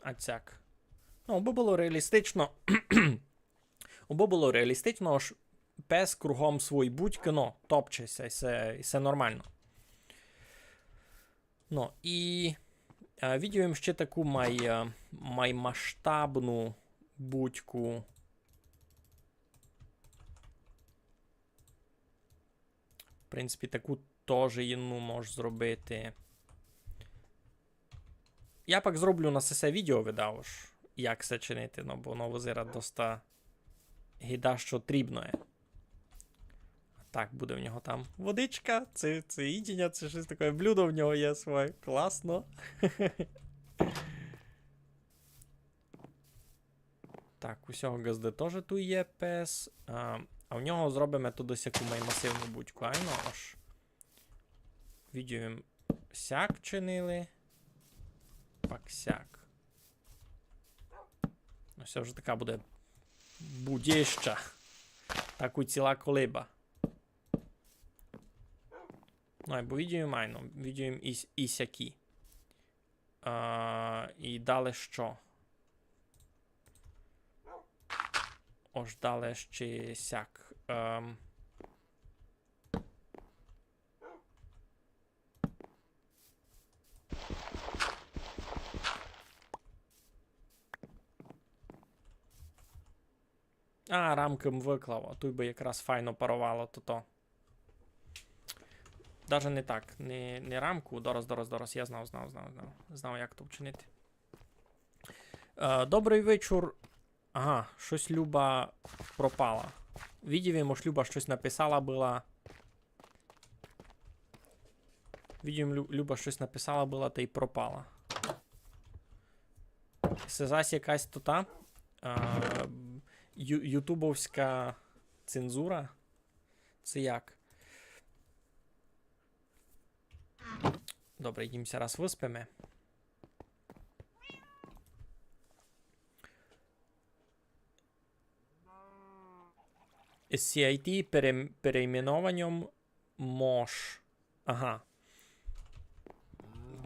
А цяк. Ну, бы было реалістично. Убы было реалістично, ож пес кругом свой будькы, ну, топче ся, і се, і се нормално. Ну, і, е, видів им ще таку май, е, май масштабну будьку. В принципі, таку тоже єдну мож зробити. Я пак зроблю на сесе відео, видав, ож як се чинити, ну, бо воно визирать доста гіда, што трібноє. Так, буде в нього там водичка, це, це їдіня, це штось таке, блюдо в нього є своє, класно. Так, у сього ґазды тоже туй є пес. А, а в нього зробиме туды сяку май масивну будьку, айно, ож. Видів им сяк чинили. Пак сяк. Ну, се вже така буде будіща. Так у ціла колиба. Ну, айбо видів им, айно, видів им і, і сякі. А, і далі што? Ож далі ще сяк. Ем. А, рамкы м выклав, а туй бы якраз файно паровало тото. Даже не так, не, не рамку. Дораз, дораз, дораз. Я знав, знав, знав, знав. Знав, як то вчинити. Е, добрый вечур. Ага, штось Люба пропала. Видів им, ож Люба штось написала была. Видів им, Лю-, Люба штось написала была, та й пропала. Се зась якась то та, а, ю-, ютубовська цензура. Се як? Добре, йдім ся раз выспиме. З сі ай ті перем-, перейменованьом мож. Ага.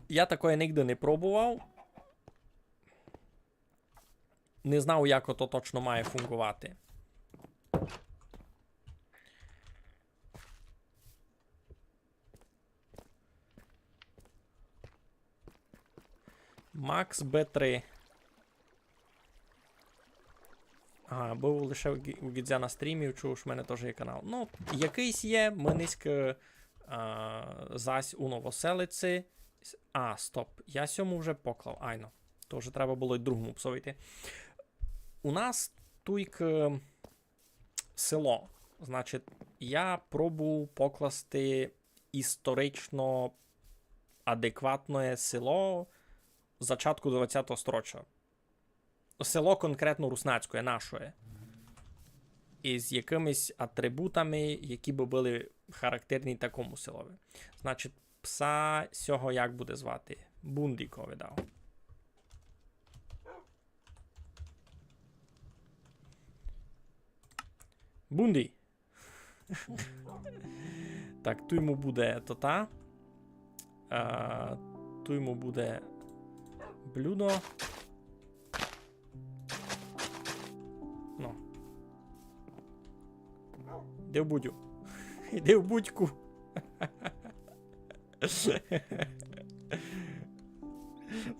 Я такоє нигде не пробовав. Не знав, як ото точно має фунґовати. Макс Б три. Ага, быв лише у Гі-, у Гідзя на стрімі, чув, ож в мене тоже є канал. Ну, якыйсь є, мы нынька, а, зась у Новоселици. С-, а, стоп, я сьому вже поклав, айно. То вже треба было й другому псови йти. У нас туйкы село. Значить, я пробую покласти історично адекватне село зачатку двадцятого сторіччя. Село конкретно руснацькоє, нашоє. Із якымись атрибутами, які бы были характерні такому селови. Значить, пса сього як буде звати? Бундікови дав. Бунді. Так, туй му буде тота. А, туй му буде блюдо. Ну. Йди в будю. Йди в будьку.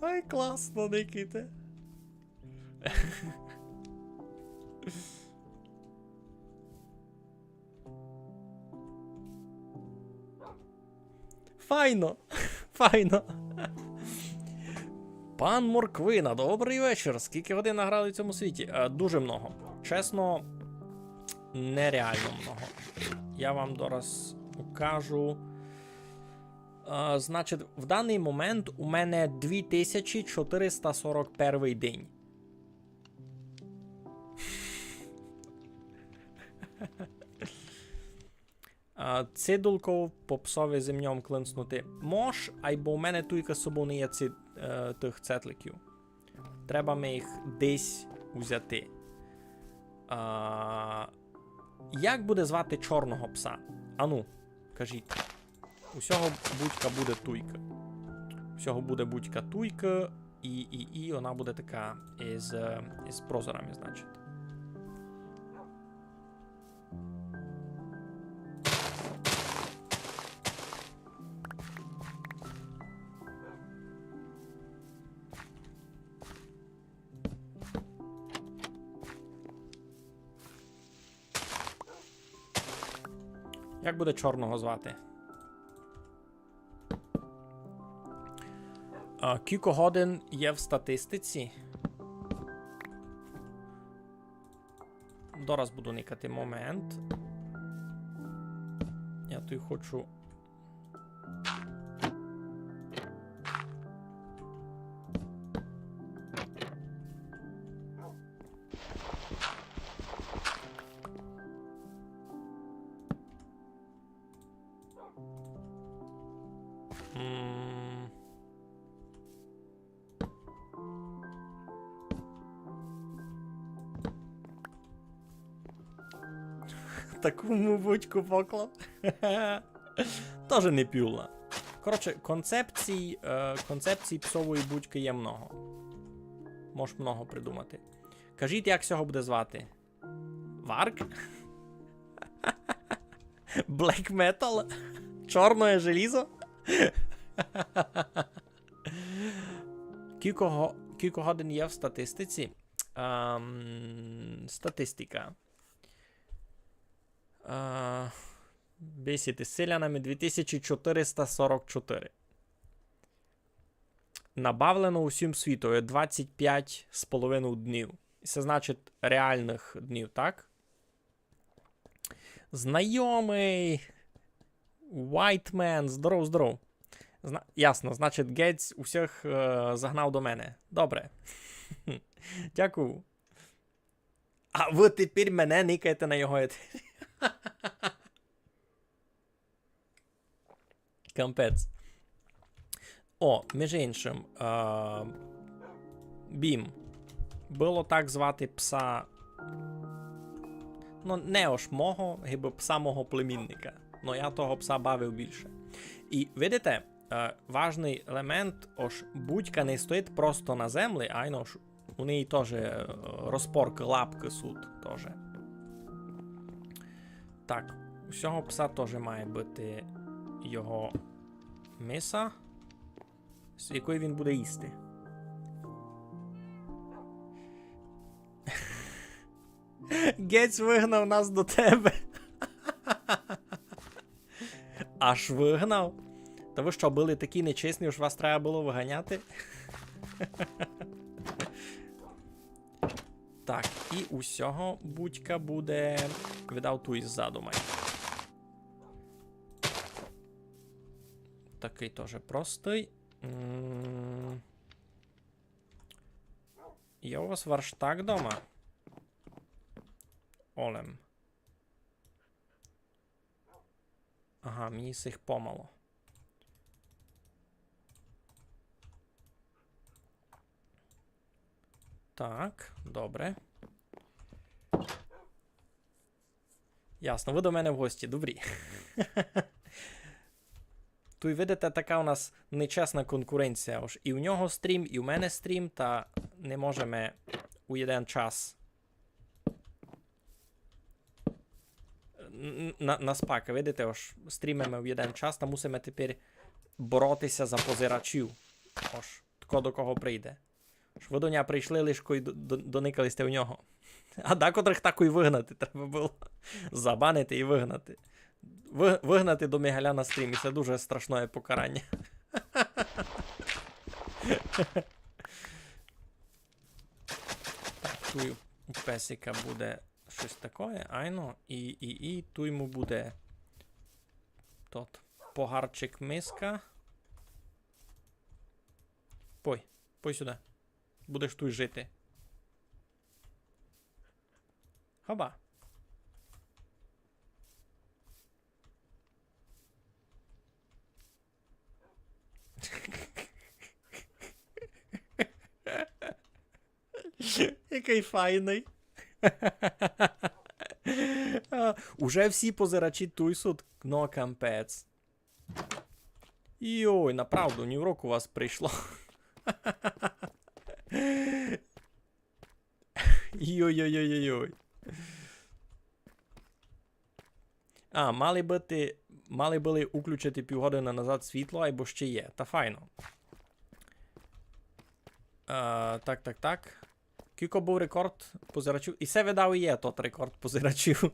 Ай, класно, Никите. Файно. Файно. Пан Морквина, добрый вечір. Скільки годин награли в цьому світі? Е, дуже много. Чесно, нереално много. Я вам зараз укажу. Е, значить, в даний момент у мене дві тисячі чотириста сорок першый день. А, цидулков по псови земньом клинцнути мож, айбо у мене туйка з собов не є ци-, е, тых цетликів. Треба ми їх десь узяти. А, як буде звати чорного пса? Ану, кажіть. У сього будька буде туйка. У сього буде будька туйка, і, і, і вона буде така із, е, із прозорами, значить. Як буде чорного звати? А, кілько годин є в статистиці? Дораз буду никати, момент. Я туй хочу. М. Таку му будьку поклав. Тоже не пюла. Коротше, концепцій, е, концепцій псової будькы є много. Можеш много придумати. Кажіть, як сього буде звати? Варк? Black metal? Чорне желізо? Кілько го-, кілько годин є в статистиці? Ам, статистика. А, бесіди з селянами дві тисячі чотириста сорок чотири. Набавлено усім світові двадцять пять з половиною днів. І се значить реалных днів, так? Знайомый. White man, здоров, здоров. Зна-, ясно, значить, Гець усіх, е, загнав до мене. Добре. Дякую. А вы тепер мене никаєте на його етері. Капець. О, між іншим, е, Бім. Было так звати пса. Ну, не ож мого, гибы пса мого племінника. Но я того пса бавив більше. І видите, е, важный елемент, ож будька не стоїть просто на землі, айно ж у неї тоже, е, розпоркы, лапкы суть тоже. Так, у сього пса тоже має быти його миса, з якої він буде їсти. Гець выгнав нас до тебе. Аж выгнав? Та вы што, были такі нечесні, ож вас треба было выганяти? Так, і у сього будька буде, видав, туй ззаду май. Такый тоже простый. М. Є у вас верштак дома? Олем. Ага, мені сих помало. Так, добре. Ясно, вы до мене в гості, добрі. Туй, видите, така у нас нечесна конкуренція. Ож і у нього стрім, і у мене стрім, та не можеме у єден час н-, на, наспак, видите, ож стрімиме в єден час, та мусиме тепер бороти ся за позирачів. Ож, тко до кого прийде. Ож вы до ня прийшли, лиш кой до, до, доникали сьте у нього. А декотрых так і выгнати треба было. Забанити і выгнати. Вы-, выгнати до Мигаля на стрім, і се дуже страшноє покараня. Так, туй у песика буде штось такоє, айно, і, і, і туй му буде тот погарчик, миска. Пой, пой сюды. Будеш туй жити. Хоба. Якый файный. А, уже всі позирачі туй суть. Но, капець. Йой, направду, нівроку вас прийшло. Йой-йой-йой-йой. А, мали быти, мали были уключити півгодины назад світло, айбо ще є. Та файно. А, так, так, так. Кілько быв рекорд позирачів? І се, видав, і є тот рекорд позирачів.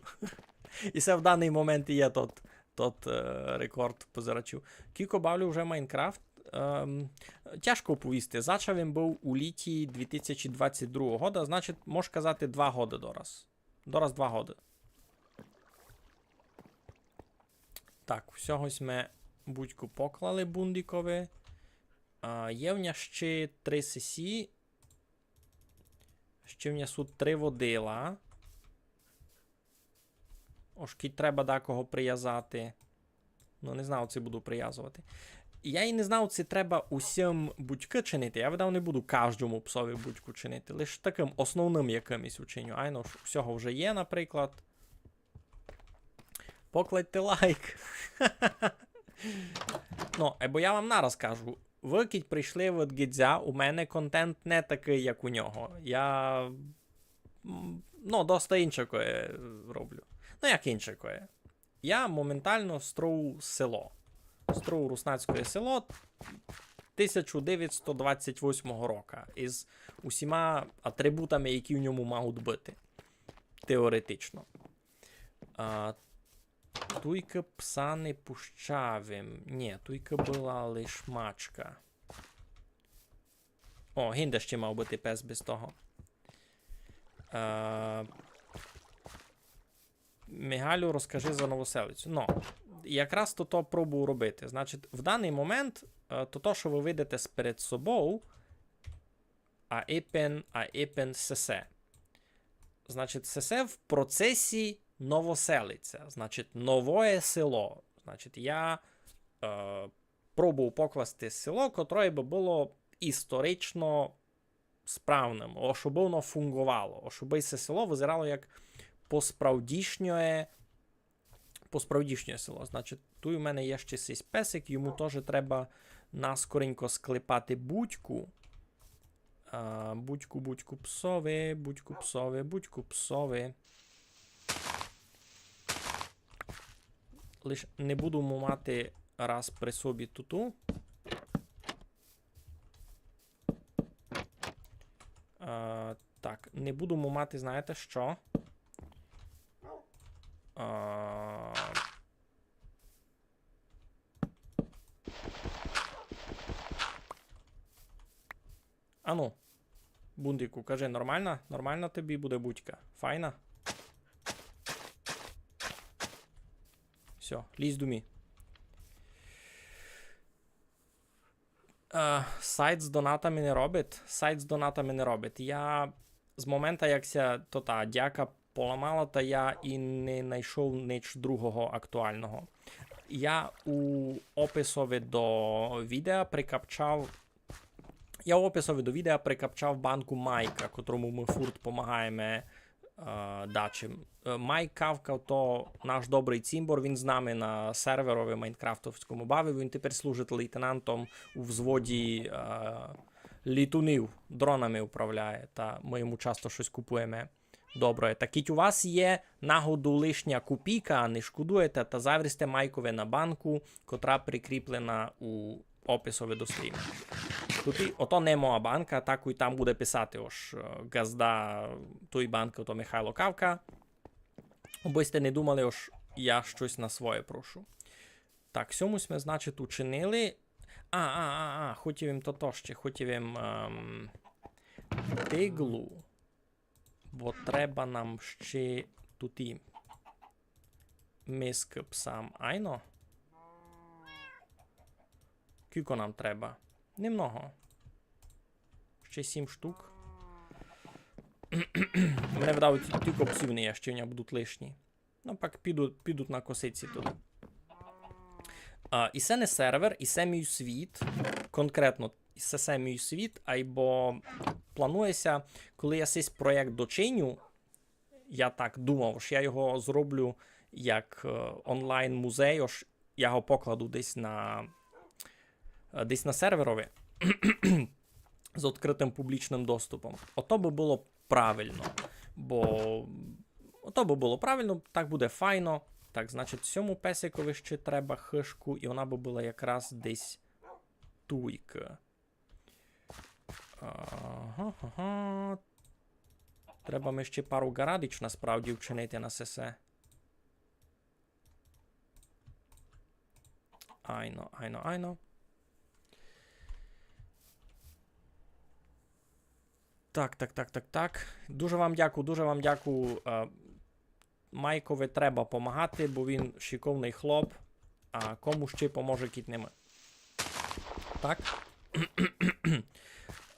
І се в даный момент і є тот, тот, е, рекорд позирачів. Кілько бавлю вже Майнкрафт? Ем, тяжко оповісти. Зачав им быв у літі дві тисячі двадцять другого года, значить, мож казати, два годы дораз. Дораз два годы. Так, усього сьме будьку поклали бундикови. А, є в ня ще три сесі. Ще в ня суть три водила. Ож кідь треба дакого привязати. Ну, не знав, ци буду привязовати. Я і не знав, ци треба усім будькы чинити. Я, видав, не буду каждому псови будьку чинити. Лиш такым основным якымось учиню. Айно, ш-, всього вже є, наприклад. Покладьте лайк. Ну, е, бо я вам нараз кажу, вы кідь прийшли від Гідзя, у мене контент не такый, як у нього. Я, м, ну, доста иншакоє роблю. Ну, як иншакоє. Я моментално строю село. Строю руснацькоє село тисяча девятсот двадцять восьмого рока із усіма атрибутами, які в ньому мають быти. Теоретично. А, туйкы пса не пущав им. Нї, туйкы была лиш мачка. О, гинде ще мав быти пес без того. А, Мигалю, розкажи за Новоселицю. Но, якраз то, то пробую робити. Значить, в даный момент, е, то, то, што вы видите перед собов, а епен, а епен сесе. Значить, сесе в процесі Новоселиця. Значить, новоє село. Значить, я, е, пробую покласти село, котроє бы было історично справным, о, щоб воно фунґовало, о, щоб се село визирало як посправдішнє, посправдішнє село. Значить, туй у мене є ще сись песик, йому тоже треба наскоренько склепати будьку. А, будьку, будьку псови, будьку псови, будьку псови. Лиш не буду му мати раз при собі туту. А, так, не буду му мати, знаєте што? А, ану, Бундику, кажи, нормална? Нормална тобі буде будька? Файна? Всьо, лізь до мі. Е, сайт з донатами не робить? Сайт з донатами не робить. Я з момента, як ся то та дяка поламала, та я і не найшов нич другого актуалного. Я у описови до відеа прикапчав, я у описови до відеа прикапчав банку Майка, котрому мы фурт помагаєме, е, дачим. Е, Майк Кавка, то наш добрый цімбор, він з нами на серверови майнкрафтовському бавив, він тепер служить лейтенантом у взводі, е, літунів, дронами управляє, та мы йому часто штось купуєме. Добре, та кідь у вас є нагоду лишня копійка, не шкодуєте, та заверзте Майкови на банку, котра прикріплена у описови до стріма. Туй і ото не моя банка, так і там буде писати, ож, е, ґазда тої банки, то Михайло Кавка. Обы сьте не думали, ож я штось на своє прошу. Так, сьому сьме, значить, учинили. А, а, а, а, хотів им тото ще, хотів им, ем, тиглу. Бо треба нам ще туй і миски псам. Айно? Кілько нам треба? Немного. Ще сім штук. Мене видавуть тілько псів не є, ще в нього будуть лишні. Ну, пак підуть, підуть на косиці туй. А, і се не сервер, і се мій світ. Конкретно, і се, се мій світ, айбо планує ся, коли я сись проєкт дочиню, я так думав, ож я його зроблю як, е, онлайн-музей, ож я його покладу десь на, е, десь на серверови з відкрытым публічным доступом. Ото бы было правильно, бо ото бы было правильно, так буде файно. Так, значить, сьому песикови ще треба хыжку, і вона бы была якраз десь туйкы. Ага, ага. Треба ми ще пару ґарадич насправді вчинити на сесе. Айно, айно, айно. Так, так, так, так, так. Дуже вам дякую, дуже вам дякую. Е, Майкови треба помагати, бо він шиковный хлоп. А кому ще поможе, кідь не мы. Так.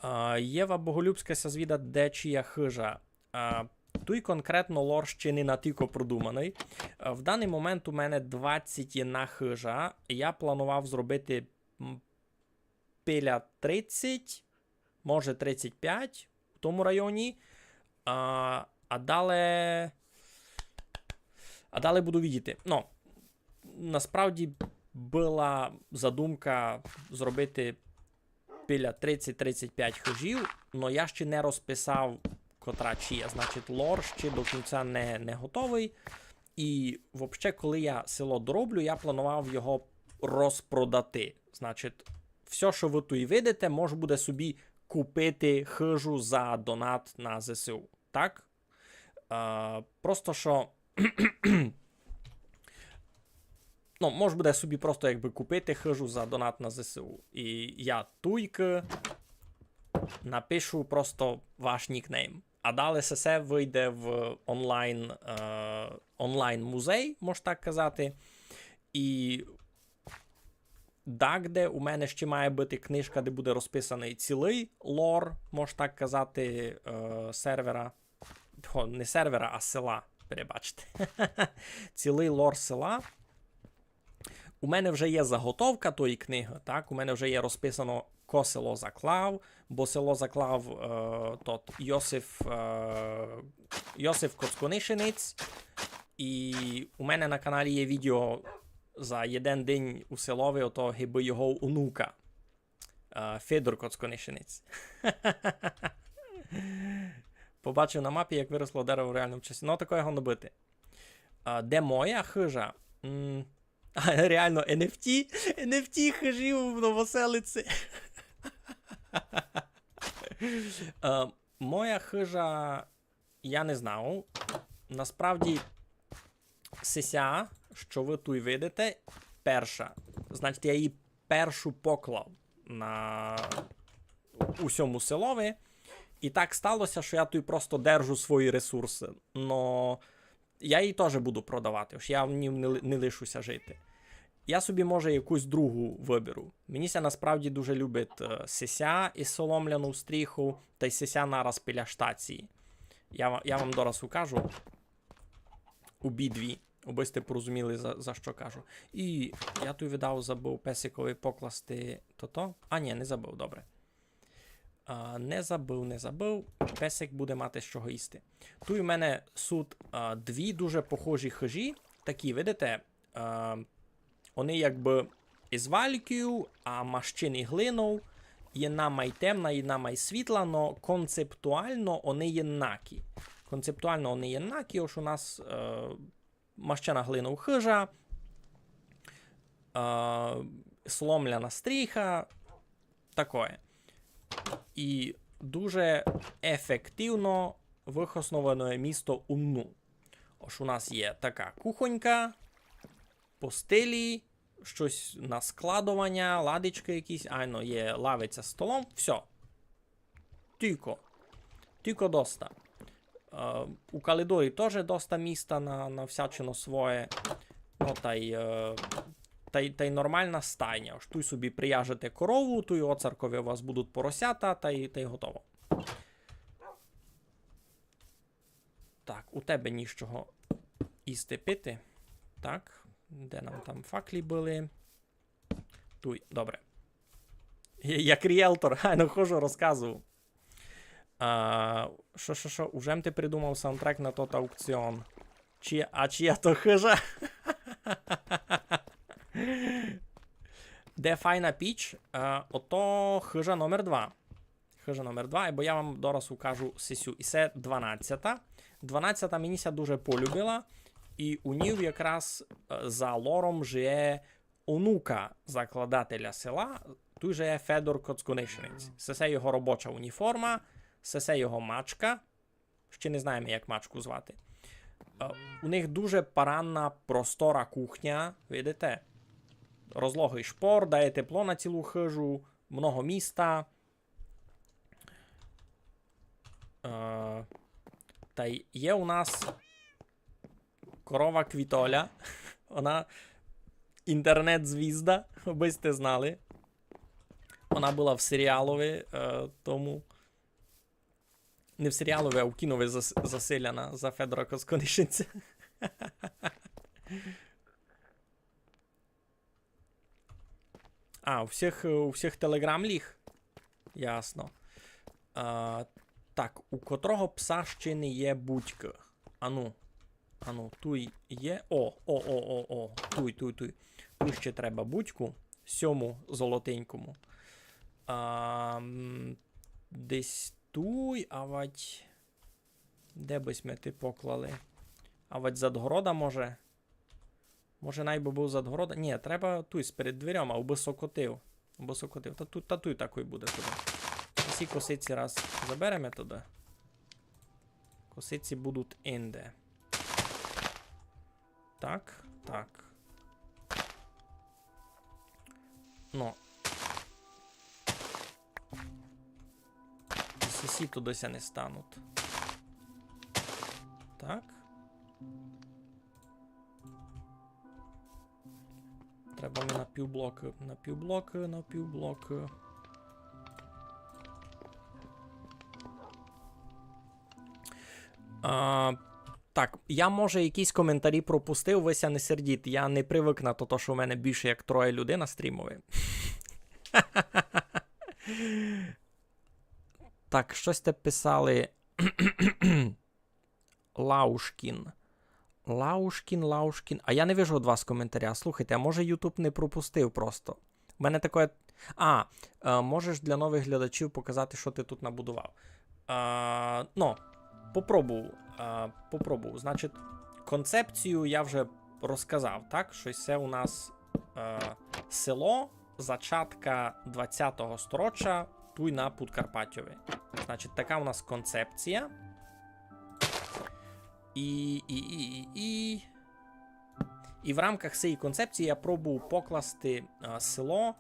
А, Єва Боголюбська ся звідать, де чия хыжа. А, туй конкретно лор ще не натілько продуманый. А, в даный момент у мене двадцять єдна хыжа. Я планував зробити, м, біля тридцять, може тридцять пять у тому районі. А, а далі, а далі буду видіти. Ну, насправді была задумка зробити біля тридцять-тридцять пять хыжів, но я ще не розписав, котра чия. Значить, лор ще до кінця не, не готовый. І вообще, коли я село дороблю, я планував його розпродати. Значить, всьо, што вы туй видите, мож буде собі купити хыжу за донат на З С У. Так? А, просто што, ну, мож буде собі просто якби купити хыжу за донат на З С У. І я туйкы напишу просто ваш нікнейм. А далі сесе выйде в онлайн, е, онлайн-музей, мож так казати. І дагде у мене ще має быти книжка, де буде розписаный цілый лор, мож так казати, е, сервера. О, не сервера, а села, перебачте. Цілый лор села. У мене вже є заготовка тої книгы, так? У мене вже є розписано, ко село заклав, бо село заклав, е, тот Йосиф, е, Йосиф Коцконишинець. І у мене на каналі є відео за єден день у селови, ото гибы його онука. Е, Федор Коцконишинець. Побачив на мапі, як выросло дерево в реалному часі. Ну, такоє годно быти. А, де моя хыжа? М, а, реално, Ен Еф Ті? Ен Еф Ті хыжі в Новоселиці. Е, моя хыжа, я не знав. Насправді, сися, што вы туй видите, перша. Значить, я її першу поклав на усьому селови. І так стало ся, што я туй просто держу свої ресурсы. Но я її тоже буду продавати, ож я в ній не, ли- не лишу ся жити. Я собі, може, якусь другу выберу. Мені ся насправді дуже любить, е, сися із соломляну стріху, тай сися нараз біля штації. Я, ва- я вам дораз укажу обидві, абы сьте порозуміли, за, за што кажу. І я туй, видав, забыв песикови покласти тото. А, ні, не забыв, добре. А, не забыв, не забыв. Песик буде мати з чого їсти. Туй у мене суть, а, дві дуже похожі хыжі. Такі, видите, а, они якбы із вальків, а мащені глинов. Єдна май темна, єдна май світла, но концептуално они єднакі. Концептуално они єднакі, ож у нас, е, мащена глинов хыжа, е, сломляна стріха, такоє. І дуже ефективно выхосноване місто у ню. Ож у нас є така кухонька, постелі, штось на складованя, ладичкы якісь, айно, є лавиця з столом, всьо. Тілько. Тілько доста. Е, у калідорі тоже доста міста на, на всячино своє. Ну, тай, е, тай, тай нормална стайня. Ож туй собі прияжете корову, туй у оцаркови у вас будуть поросята, тай, тай готово. Так, у тебе нічого їсти пити. Так, де нам там факлі были? Туй, добре. Я- Як ріелтор, айно, хожу, розказую. А, што, што, што, уже м ти придумав саундтрек на тот аукціон? Чи, а чия то хыжа? Де файна піч? А, ото хыжа номер два. Хыжа номер два, бо я вам дораз укажу сесю. І се дванадцята. Дванадцята мені ся дуже полюбила. І у ній якраз, е, за лором жиє онука закладателя села. Туй жиє Федор Коцконишинець. Сесе його робоча уніформа, сесе його мачка. Ще не знаєме, як мачку звати. Е, у них дуже паранна, простора кухня, видите? Розлогый шпор, дає тепло на цілу хыжу, много міста. Е, тай є у нас корова Квітоля. Она інтернет-звізда, абы сьте знали. Она была в серіалови, е, тому. Не в серіалови, а у кінови зас-, заселяна за Федора Коцконишинця. А, у всіх, у всіх Телеграм ліг? Ясно. А, так, у котрого пса ще не є будькы? Ану. Ану, туй є. О, о, о, о, о. Туй, туй, туй. Туй ще треба будьку. Сьому золотенькому. А, м, десь туй, авадь. Де бы сьме ти поклали? Авадь зад города, може? Може, най бы быв зад города? Ні, треба туй, перед дверьома, убы сокотив. Убы сокотив. Та туй, та туй такой буде туды. Всі косиці раз забереме туды. Косиці будуть инде. Так, так. Ну. І сесі туды ся не стануть. Так. Треба ми на півблокы, на півблокы, на півблокы. А, так, я, може, якісь коментарі пропустив, вы ся не сердіть. Я не привык на то, то, што в мене більше як троє людей на стрімови. Так, штось сьте писали. Лаушкін. Лаушкін, Лаушкін. А я не вижу од вас коментаря. Слухайте, а може YouTube не пропустив просто? У мене таке. А, е, можеш для нових глядачів показати, що ти тут набудував? Е, ну, попробую. Е, попробую. Значить, концепцію я вже розказав, так? Що це у нас е, село зачатка двадцятого стороча, туй на Подкарпатьови. Значить, така у нас концепція. І, і, і, і, і. І в рамках цієї концепції я пробую покласти е, село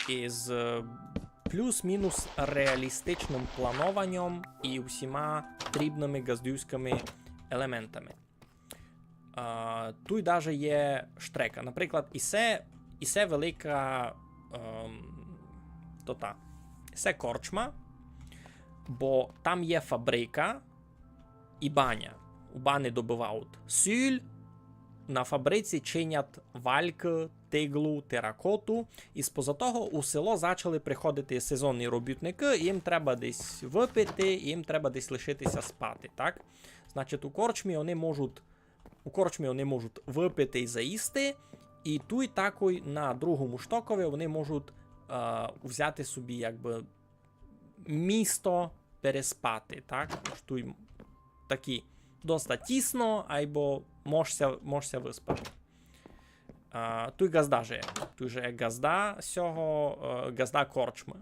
із е, плюс-мінус реалістичним планованням і усіма трібными ґаздівськыми елементами. А, туй даже є штрека. Наприклад, і се, і се велика ем, то та, і се корчма, бо там є фабрика і баня. У бани добывають сіль, на фабриці чинять валькы, тиглу, теракоту. І споза того у село зачали приходити сезонні робітникы, їм треба десь выпити, їм треба десь лишити ся спати, так? Значить, у корчмі вони можуть, у корчмі вони можуть выпити і заїсти, і туй такой на другому штокови вони можуть е, взяти собі, якби, місто переспати, так? Ож туй такі доста тісно, айбо мож ся, мож ся выспати. А, туй ґазда жиє. Туй жиє ґазда сього, е, ґазда корчмы.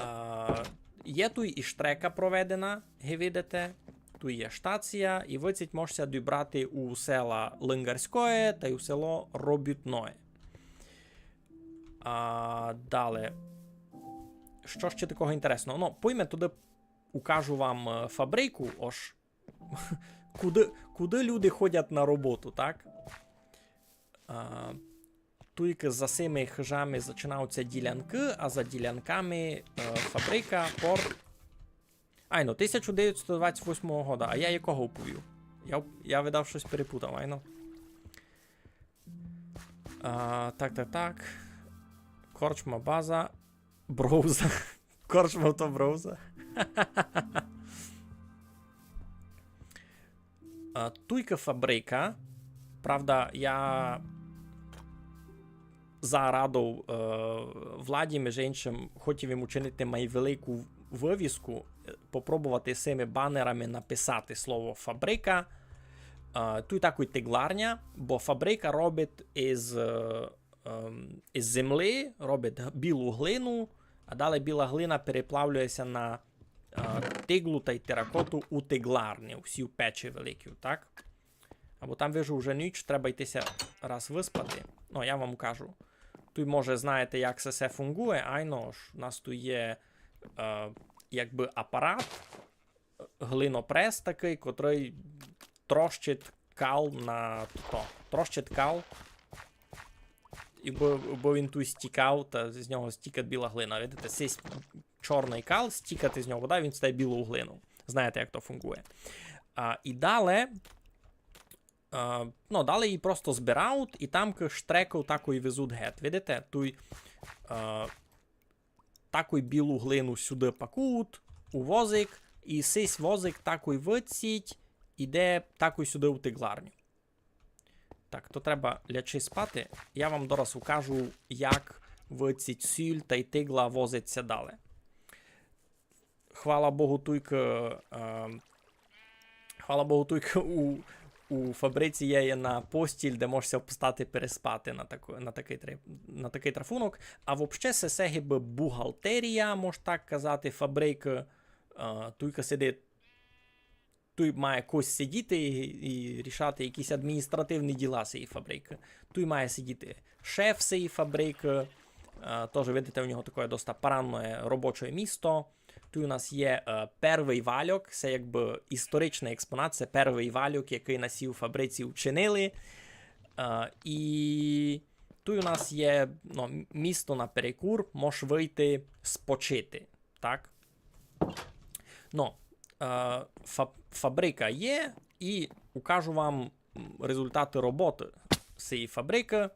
А, є туй і штрека проведена, ги видите. Туй є штація, і выцить мож ся добрати у села Лингарськоє тай у село Робютноє. А, дале. Што ще такого інтересного? Ну, пойме туды, укажу вам е, фабрику, ож куды, куды люди ходять на роботу, так? А, туйкы за сими хыжами зачинаються ділянкы, а за ділянками е, фабрика, порт. Айно, тисяча девятсот двадцять восьмого года, а я якого уповів? Я, я видав штось перепутав, айно. А, так, так, так. Корчма, база. Броуза. Корчма то броуза. А, туйка фабрика. Правда, я за радов е, владі, межи иншым, хотів им учинити май велику вывіску, е, попробовати з сими банерами написати слово фабрика. Е, туй такой тегларня, бо фабрика робить из, е, ем, из землі, робить г- білу глину, а далі біла глина переплавлює ся на е, теглу тай теракоту у тегларні, усі в печі великі, так? Або там, вижу, вже ніч, треба йти ся раз выспати. Ну, я вам кажу. Туй, може, знаєте, як се всьо фунґує, айно ж, у нас туй є е, якби апарат, глинопрес такый, котрый трощить кал на то. Трощить кал. І бо, бо він туй стікав, та з нього стікать біла глина. Видите, сись чорный кал, стікать з нього вода, він стає білу глину. Знаєте, як то фунґує. А, і дале, а, ну, дале її просто збирають, і там к- штреков такой везуть гет. Видите, туй а, такой білу глину сюды пакують у возик, і сись возик такой выціть, іде такой сюды у тегларню. Так, то треба лячи спати. Я вам дораз укажу, як выціть сіль тай тигла возить ся дале. Хвала Богу, туйка, е, хвала Богу, туйка у, у фабриці є, є на постіль, де можеш ся встати переспати на, таку, на, такый, тре- на такый трафунок. А вообще се, се гибы бухгалтерія, мож так казати, фабрикы. Е, туйка сидить, туй має хтось сидіти і, і рішати якісь адміністративні діла сеї фабрикы. Туй має сидіти шеф сеї фабрикы. Е, тоже, видите, у нього такоє доста парадноє робочоє місто. Туй у нас є е, первый вальок, се якбы історичный експонат, се первый вальок, якый на сій фабриці вчинили. Е, і туй у нас є, ну, м- місто на перекур, мож выйти спочити. Так? Ну, е, фаб- фабрика є, і укажу вам м, результаты роботы сеї фабрикы,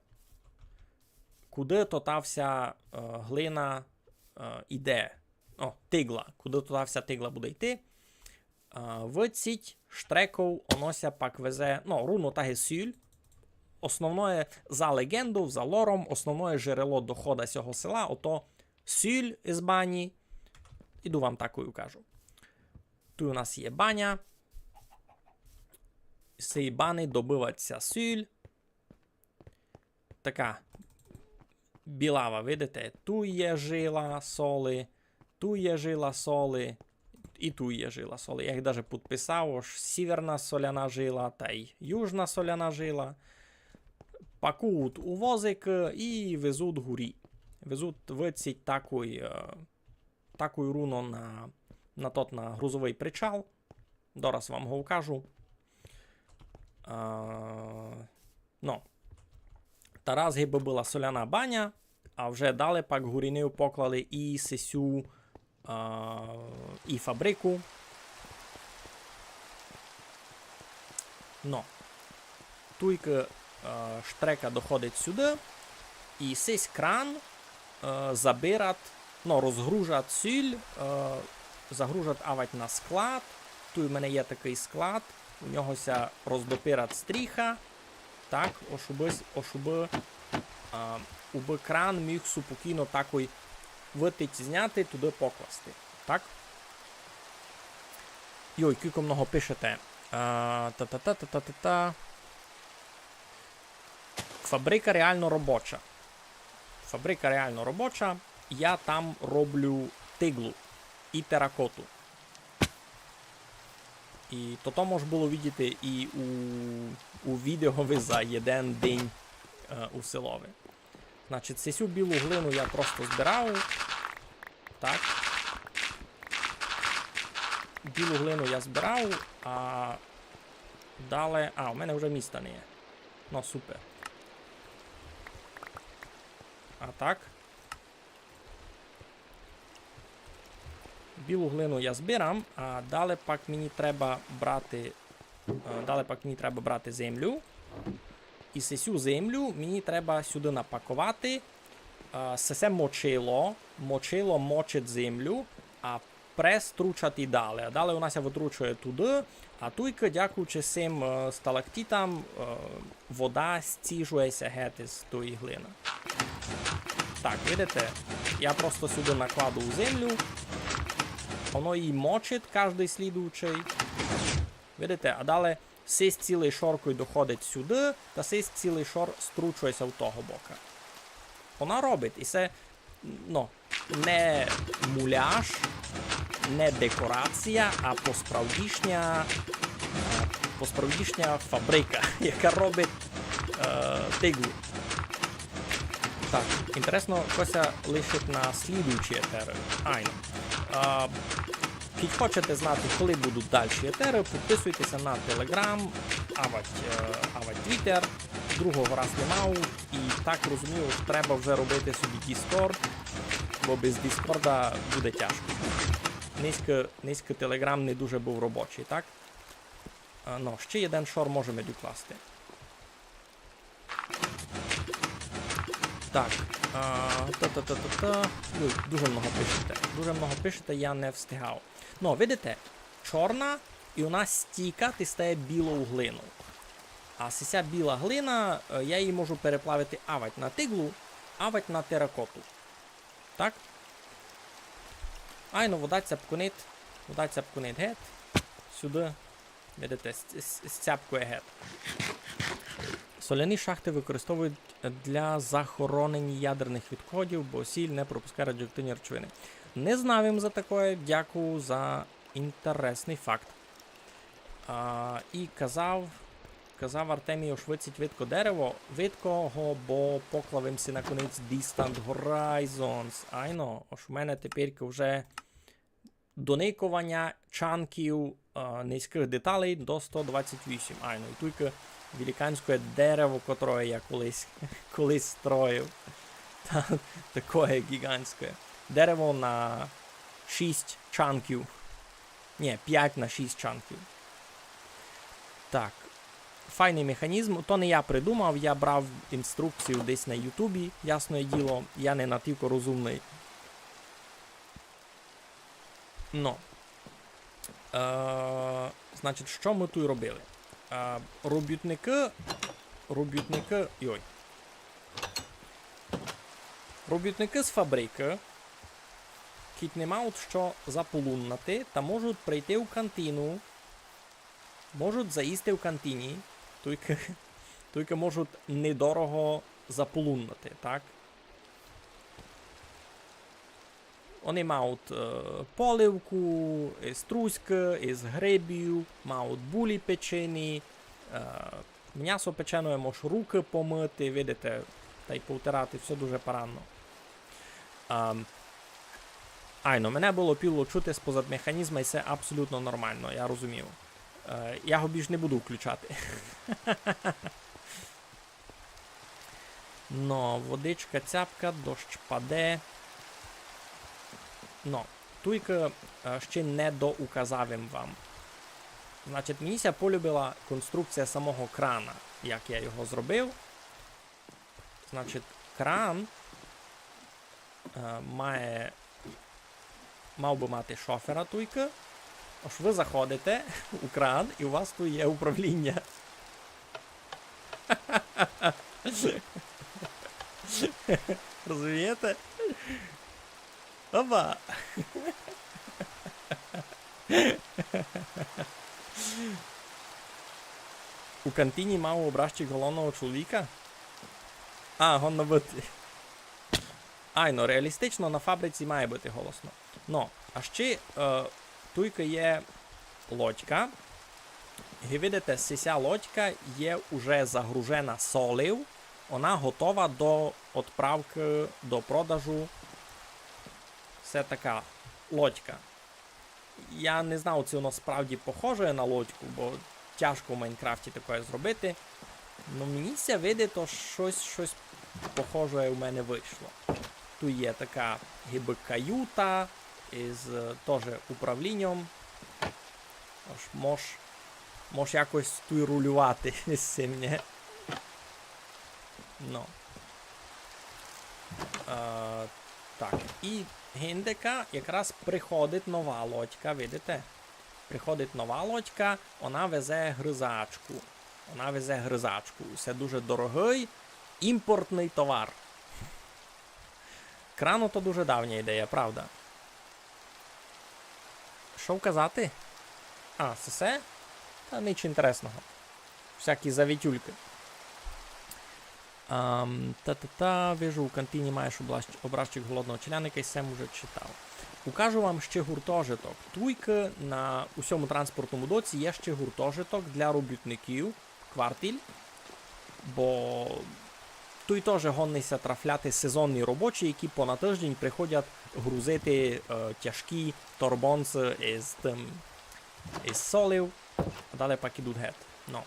куды то та вся е, глина е, іде. О, тигла. Куды то та вся тигла буде йти. Е, выдсіть штреков, оно ся пак везе, ну, руно так і сюль. Основноє, за леґендов, за лором, основноє джерело дохода сього села, ото сюль из банї. Іду вам такой укажу. Туй у нас є баня. З сеї бани добывать ся сюль. Така білава, видите? Туй є жила соли, туй є жила соли, і туй є жила соли. Я їх даже підписав, ож сіверна соляна жила тай южна соляна жила. Пакують у возикы і везуть горі. Везуть, выдсіть такой, е, такой руно на, на тот, на грузовый причал. Дораз вам го укажу. А, ну, та раз гибы была соляна баня, а вже дале пак горі нив поклали і сесю, а, і фабрику. Ну, туйкы е, штрека доходить сюды, і сись кран е, забират, ну, розгружат сюль, е, загружат авать на склад. Туй у мене є такый склад, у нього ся роздопират стріха, так, ож убы, ож убы, е, убы кран міг супокійно такой вытить, зняти, туды покласти. Так? Йой, кілько много пишете. А, та-та-та-та-та-та-та. Фабрика реално робоча. Фабрика реално робоча. Я там роблю тиглу і теракоту. І то, то мож было видіти і у, у відеови за єден день е, у селови. Значить, сесю білу глину я просто збирав. Так. Білу глину я збирав, а дале... А, у мене вже міста не є. Ну, супер. А так. Білу глину я збирам, а дале пак мені треба брати, е, дале пак мені треба брати землю. І сесю землю мені треба сюды напаковати. Е, сесе мочило, мочило мочить землю, а прес тручать і дале. А дале вона ся вытручує туды, а туйкы, дякуючи сим, е, сталактитам, е, вода стіжує ся гет из тої глины. Так, видите, я просто сюды накладу у землю, воно її мочить каждый слідуючый. Видите, а дале сись цілый шор кой доходить сюды, та сись цілый шор стручує ся у того бока. Вона робить, і се, ну, не муляж, не декорація, а посправдішня, е, посправдішня фабрика, яка робить, е, тиглу. Так, інтересно, што ся лишить на слідуючі етеры. Айно. А, кідь хочете знати, коли будуть дальші етеры, підписуйтеся на Telegram, авать, е, авать Twitter. Другого раз не мав, і так розумію, што треба вже робити собі Discord, бо без Діскорда буде тяжко. Нынька, нынька Telegram не дуже быв робочый, так? А, ну, ще єден шор можеме докласти. Так, а, та-та-та-та-та. Ой, дуже много пишете. Дуже много пишете, я не встигав. Ну, видите, чорна, і вона стікать і стає білов глинов. А сися біла глина, е, я її можу переплавити авать на тиглу, авать на теракоту. Так? Айно, вода цяпкунить, вода цяпкунить гет. Сюды. Видите, с-, с-, сцяпкує гет. Соляні шахты використовують для захоронення ядерних відходів, бо сіль не пропускає радіоактивні речовини. Не знав им за такоє, дякую за інтересный факт. А, і казав, казав Артемій, ож видсіть видко дерево, видко го, бо поклав им си наконець Distant Horizons. Айно, ож у мене тепер уже доникованя чанків, е, низькых деталей до сто двадцять вісім. Айно, і туйка великанське дерево, котре я колись, колись строїв. Та, такоє гіґантське. Дерево на шість чанків. Ні, пять на шість чанків. Так. Файный механізм. То не я придумав, я брав інструкцію десь на Ютубі, ясне діло, я не натілько розумный. Но. Е, значить, што мы туй робили? Е, робітникы, робітникы, йой. Робітникы з фабрикы, кідь не мають што заполуннати, та можуть прийти у кантіну, можуть заїсти в кантіні, туйка, туйка можуть недорого заполуннати, так? Они мають, е, поливку, із трускы, із грибів, мають булі печені, е, мнясо печене, мож рукы помыти, видите, тай повтирати, всьо дуже парадно. Ем, айно, мене было піло чути спозад механізма, і се абсолютно нормално, я розумію. Е, я го більш не буду включати. Но, водичка цяпка, дощ паде. Но, туйка, е, ще не доуказав им вам. Значить, мені ся полюбила конструкція самого крана, як я його зробив. Значить, кран, е, має, мав бы мати шофера туйка. Ож вы заходите у кран, і у вас туй є управління. Розумієте? Опа! У кантіні мав образчик голодного чоловіка? А, годно быти. Айно, реалістично на фабриці має быти голосно. Но, а ще, е, туйка є лодька. Як видите, сися лодька є уже загружена солив. Она готова до отправкы, до продажу. Се така лодька. Я не знав, ци воно справді похоже на лодьку, бо тяжко в Майнкрафті такоє зробити. Но мені ся видить, то штось, штось похоже у мене вышло. Туй є така гибы каюта із, е, тоже управліньом. Ож мож, мож якось туй рулювати з сим, нє? Но. Е, так, і гиндека якраз приходить нова лодька, видите? Приходить нова лодька, она везе гризачку. Она везе гризачку. Се дуже дорогый імпортный товар. Кран то дуже давня ідея, правда. Што вказати? А, се се? Та ніч інтересного. Всякі завітюлькы. Ам, та-та-та, вижу, у кантіні маєш облач-, образчик голодного челядника, і сем уже читав. Укажу вам ще гуртожиток. Туйкы на усьому транспортному доці є ще гуртожиток для робітників, квартіль, бо туй тоже годні ся трафляти сезонні робочі, які понад тыждень приходять грузити, е, тяжкі торбонці із тым, із солив, а далі пак ідуть гет. Но.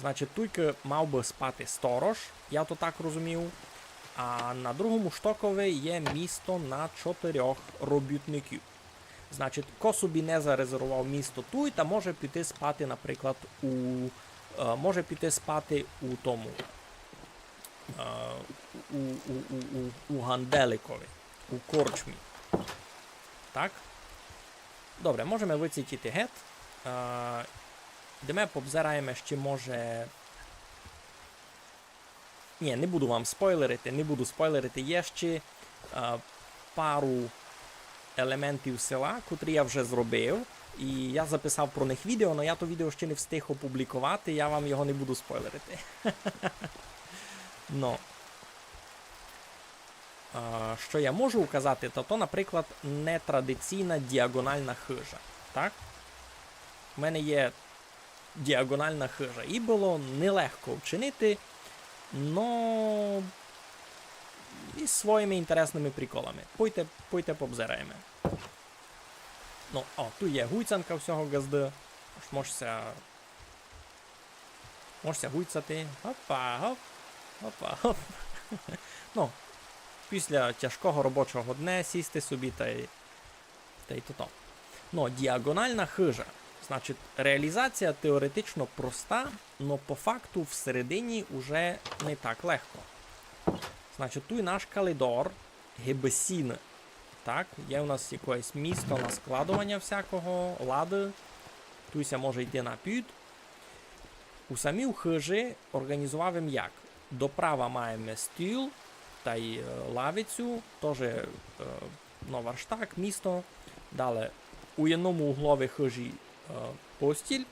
Значить, туйкы мав бы спати сторож, я то так розумію. А на другому штокови є місто на чотирьох робітників. Значить, ко собі не зарезервовав місто туй, та може піти спати, наприклад, у, е, може піти спати у тому, е, у, у, у, у, у Ганделикови, у корчмі. Так? Добре, можеме выцітіти гет. Е, йдеме, побзираєме, ще може. Нї, не буду вам спойлерити, не буду спойлерити. Є ще, е, пару елементів села, котрі я вже зробив. І я записав про них відео, но я то відео ще не встиг опубліковати, я вам його не буду спойлерити. Но. А, што я можу указати, то, то, наприклад, нетрадиційна діагонална хыжа. Так? У мене є діагонална хыжа. І было нелегко вчинити, но із своїми інтересними приколами. Пойте, пойте побзираєме. Ну, о, туй є гуйцанка всього ґазды. Ож мож ся, мож ся гуйцати. Опа, гоп. Опа, гоп. Ну, після тяжкого робочого дня сісти собі тай, тай тото. Ну, діаґональна хыжа. Значить, реалізація теоретично проста, но по факту всередині уже не так легко. Значить, туй наш калідор, гибы сін. Так, є у нас якесь місто на складованя всякого, лады. Туй ся може йти на під. У самій хыжі орґанізовав им як. Доправа маєме стіл, тай, е, лавицю, тоже, е, но, варштак, місто. Дале у єдному углови хыжі, е, постіль.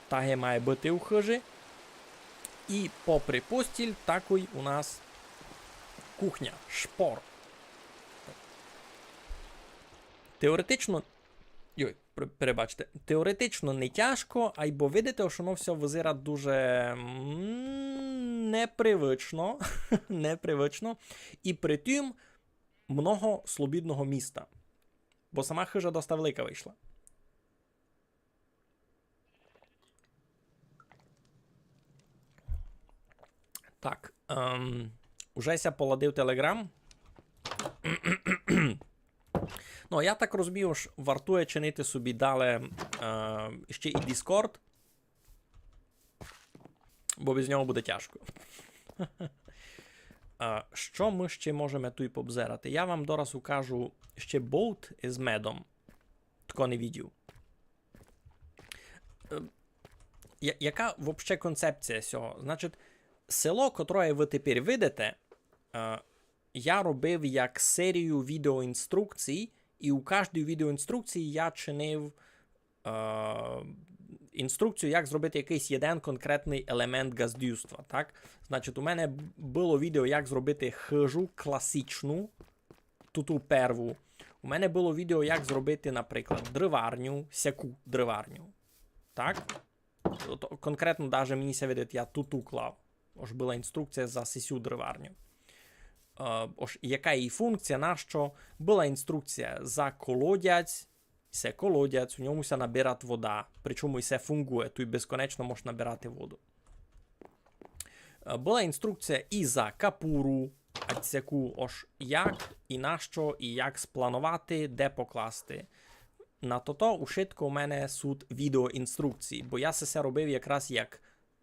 Та ге має быти у хыжі. І попри постіль такой у нас кухня, шпор. Теоретично, йой, пр-, перебачте, теоретично не тяжко, айбо видите, што воно всьо вызирать дуже, м, непривычно, непривычно. І при тім много слобідного міста. Бо сама хыжа доста велика вышла. Так, ем, уже ся поладив Telegram. Ну, я так розумію, ож вартує чинити собі дале, е, ще і Discord, бо без нього буде тяжко. А, што мы ще можеме туй побзирати? Я вам дораз укажу ще болт із медом. Тако не видів. Е, я-, яка вообще концепція сього? Значить, село, котроє вы тепер видите, е, я робив як серію відеоінструкцій, і у каждій відеоінструкції я чинив, е, інструкцію, як зробити якыйсь єден конкретный елемент ґаздівства, так? Значить, у мене б-, было відео, як зробити хыжу класичну, туту перву. У мене было відео, як зробити, наприклад, дриварню, сяку дриварню. Так? От конкретно даже мені ся видить, я туту клав. Ож была інструкція за сисю дриварню. Е, ож яка її функція, нащо? Была інструкція за колодязь, се колодязь, у ньому ся набирать вода, причому і се фунґує, туй безконечно можеш набирати воду. Е, была інструкція і за капуру, а сяку, ож як і нащо, і як спланувати, де покласти. На тото ушытко у мене суть відеоінструкції, бо я се робив якраз як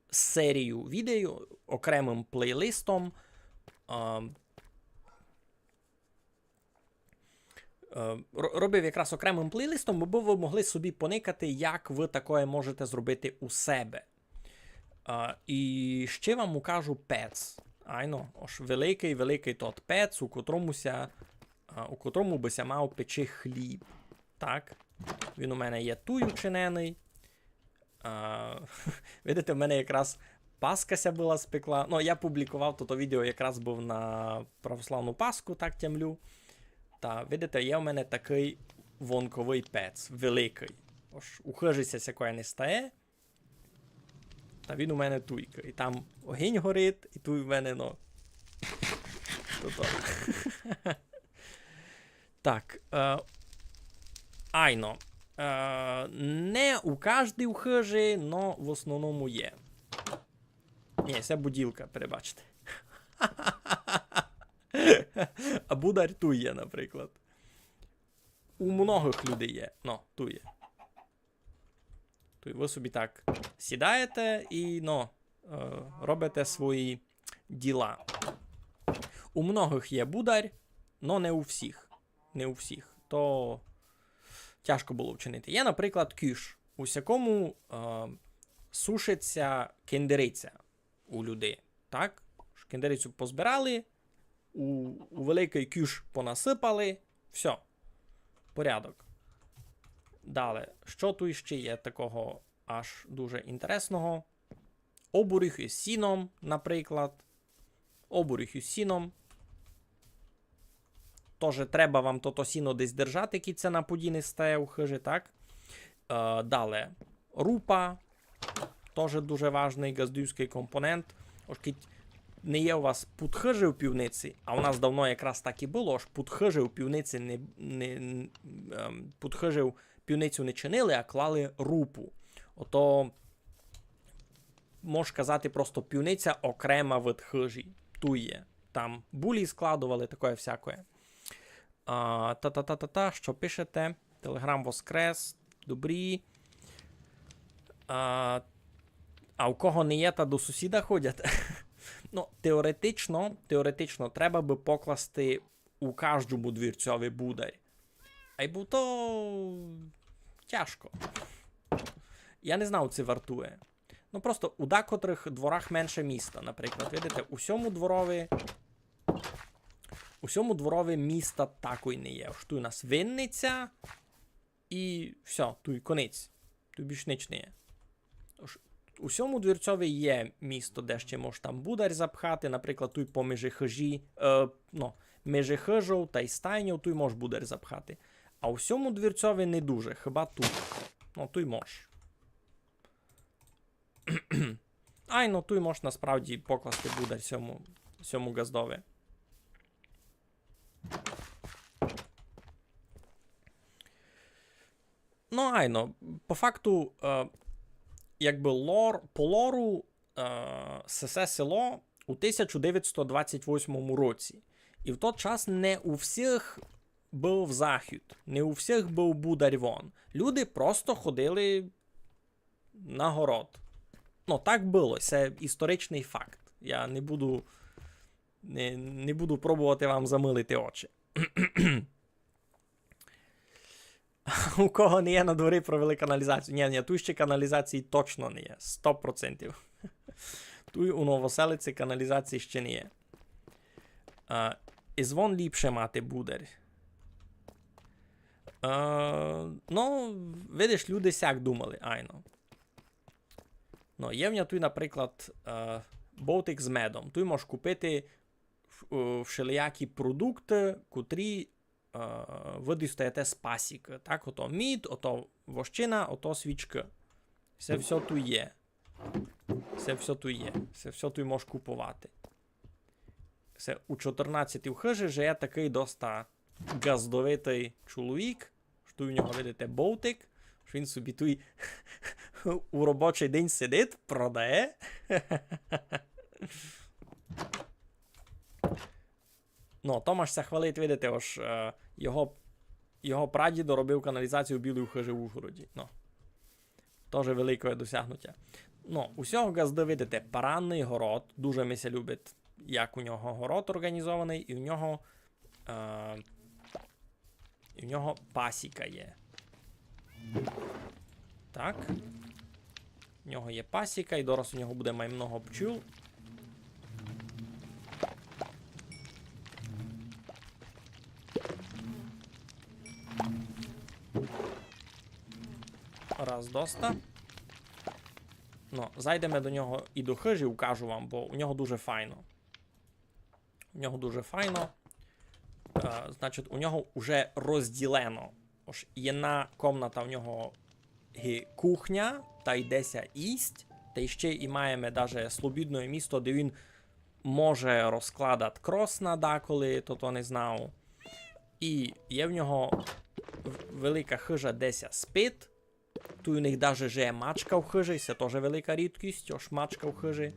серію відео окремым плейлистом. Е, е, ро-, робив якраз окремым плейлистом, бо вы могли собі поникати, як вы такоє можете зробити у себе. Е, і ще вам укажу пец. Айно, ож великый, великый тот пец, у котрому ся, е, у котрому бы ся мав печи хліб. Так? Він у мене є туй учиненый. А, видите, в мене якраз Паска ся была спекла. Ну, я публікував тото відео, якраз быв на православну Паску, так тямлю. Та, видите, є в мене такый вонковый пец, великый. Ож у хыжі ся сякоє не стає. Та він у мене туйка. І там огинь горить, і туй в мене, ну, тото. Так, е, айно. Е, не у каждій хыжі, но в основному є. Ні, се буділка, перебачте. А бударь туй є, наприклад. У многых людей є. Но, туй є. Туй вы собі так сідаєте і, ну, е, робите свої діла. У многых є бударь, но не у всіх. Не у всіх. То тяжко было вчинити. Є, наприклад, кюш, у сякому, е, сушить ся кендериця у людей. Так? Кендерицю позбирали, у, у великый кюш понасыпали, всьо. Порядок. Дале, што туй ще є такого аж дуже інтересного? Обурюх із сіном, наприклад. Обурюх із сіном. Тоже треба вам тото сіно десь держати, кідь се на поді не стає у хыжі, так? Е, дале. Рупа. Тоже дуже важный ґаздівськый компонент. Ож кідь не є у вас пуд хыжі в пивници, а у нас давно якраз так і было, ож пуд хыжі в пивници не, не, ем, пуд хыжі в пивницю не чинили, а клали рупу. Ото, мож казати, просто пивниця окрема від хыжі. Туй є. Там булі складовали, такоє всякоє. А, та-та-та-та-та, што пишете? Телеграм воскрес. Добрі. А, а у кого не є, та до сусіда ходять. Ну, теоретично, теоретично, треба бы покласти у каждому двірцьови бударь. Айбо то тяжко. Я не знав, ци вартує. Ну, просто у декотрых дворах менше міста, наприклад. Видите, у сьому дворови, у сьому дворови міста такой не є. Ож туй у нас винниця, і всьо, туй конець. Туй більш нич не є. Тож, у сьому двірцьови є місто, де ще мож там бударь запхати, наприклад, туй поміж хыжі, е, ну, між хыжов тай стайньов, туй мож бударь запхати. А у сьому двірцьови не дуже, хіба туй. Ну, туй мож. Айно, туй мож насправді покласти бударь сьому, сьому ґаздови. Ну, айно, по факту, е, якбы лор, по лору, е, сесе село у тисяча девятсто двадцять восьмому році. І в тот час не у всіх быв захід, не у всіх быв бударь вон. Люди просто ходили на город. Ну, так было, се історичный факт. Я не буду, не, не буду пробовати вам замылити очі. У кого не є на дворі, провели каналізацію. Ні, ні, туй ще каналізації точно не є. Сто процентів. Туй у Новоселиці каналізації ще не є. А, і звон ліпше мати бударь. А, ну, видиш, люди сяк думали, айно. Ну, є в нього туй, наприклад, е, бовтик з медом. Туй можеш купити в-, е, вшелиякі продукты, котрі, е, вы дістаєте з пасікы. Так, ото мід, ото вощина, ото свічкы. Се всьо туй є. Се всьо туй є. Се всьо туй можеш куповати. Се у чотирнадцятій хыжі жиє такый доста ґаздовитый чоловік. Што туй у нього, видите, бовтик. Што він собі туй у робочый день сидить, продає. Ну, Томаш ся хвалить, видите, ож, е, його, його прадідо робив каналізацію в Білій хыжі в Ужгороді. Ну. Тоже велике досягнуття. Ну, у сього ґазды, видите, паранный город. Дуже ми ся любить, як у нього город організованый, і у нього, е, і у нього пасіка є. Так. У нього є пасіка, і дораз у нього буде май много пчул. Раз доста. Ну, зайдеме до нього і до хыжі, укажу вам, бо у нього дуже файно. У нього дуже файно. Е, значить, у нього уже розділено. Ож єдна комната у нього є кухня, тай де ся їсть, тай ще і маєме даже слобідне місто, де він може розкладати кросна деколи, то, то не знав. І є в нього в-, велика хыжа, де ся спить. Туй у них даже жиє мачка в хыжі, се тоже велика рідкость, ож мачка в хыжі.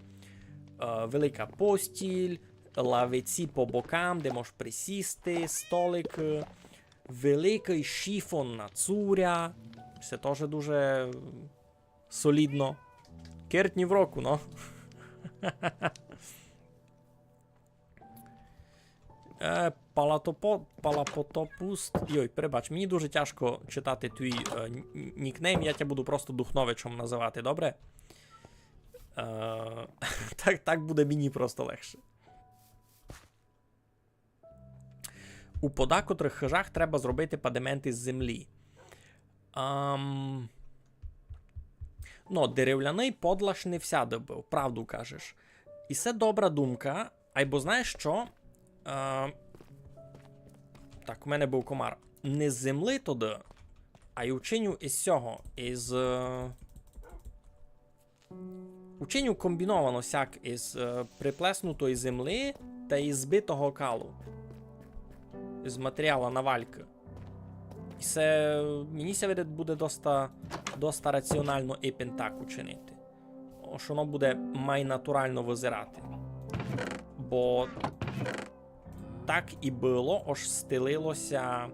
Е, велика постіль, лавиці по бокам, де можеш присісти, столик, е, великый шифон на цуря. Се тоже дуже, м, солідно. Керть ні в року, но. Е, палатопо-, палапотопуст. Йой, перебач, мені дуже тяжко читати твій, е, н-, н-, нікнейм, я тя буду просто Духновичом називати, добре? Е, так, так буде мені просто легше. У подакотрых хыжах треба зробити падемент из землі. Ам, ну, деревляный подлаш не всяды быв, правду кажеш. І се добра думка, айбо знаєш што? Е, так, у мене быв комар. Не з землі туды, а й учиню из сього, из, е, Учиню комбіновано сяк из, е, приплеснутої землі та из збитого калу. З матеріала на валькы. І се, мені ся видить, буде доста, доста раціонално ипен так учинити. Ож воно буде май натурално визирати. Бо так і было, ож стелило ся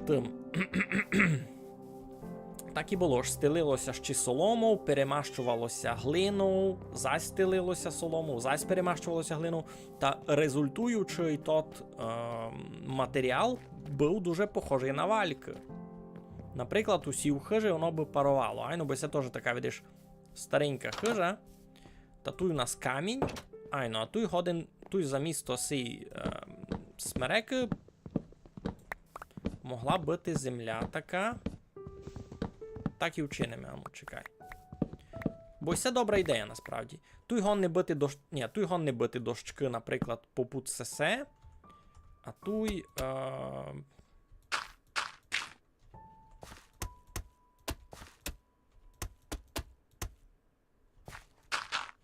тым. Так і было, ож стелило ся ще соломов, перемащовало ся глинов, зась стелило ся соломов, зась перемащовало ся глинов. Та результуючый тот, е, матеріал быв дуже похожый на валькы. Наприклад, у сій хыжі воно бы паровало. Айно, бо се тоже така, видиш, старенька хыжа. Та туй у нас камінь. Айно, а туй годен, туй замісто сей, е, смерекы могла быти земля така. Так і вчиниме, ану, чекай. Бо се добра ідея, насправді. Туй годни быти дощ-, ні, туй годни быти дощкы, наприклад, попуд сесе. А туй, е,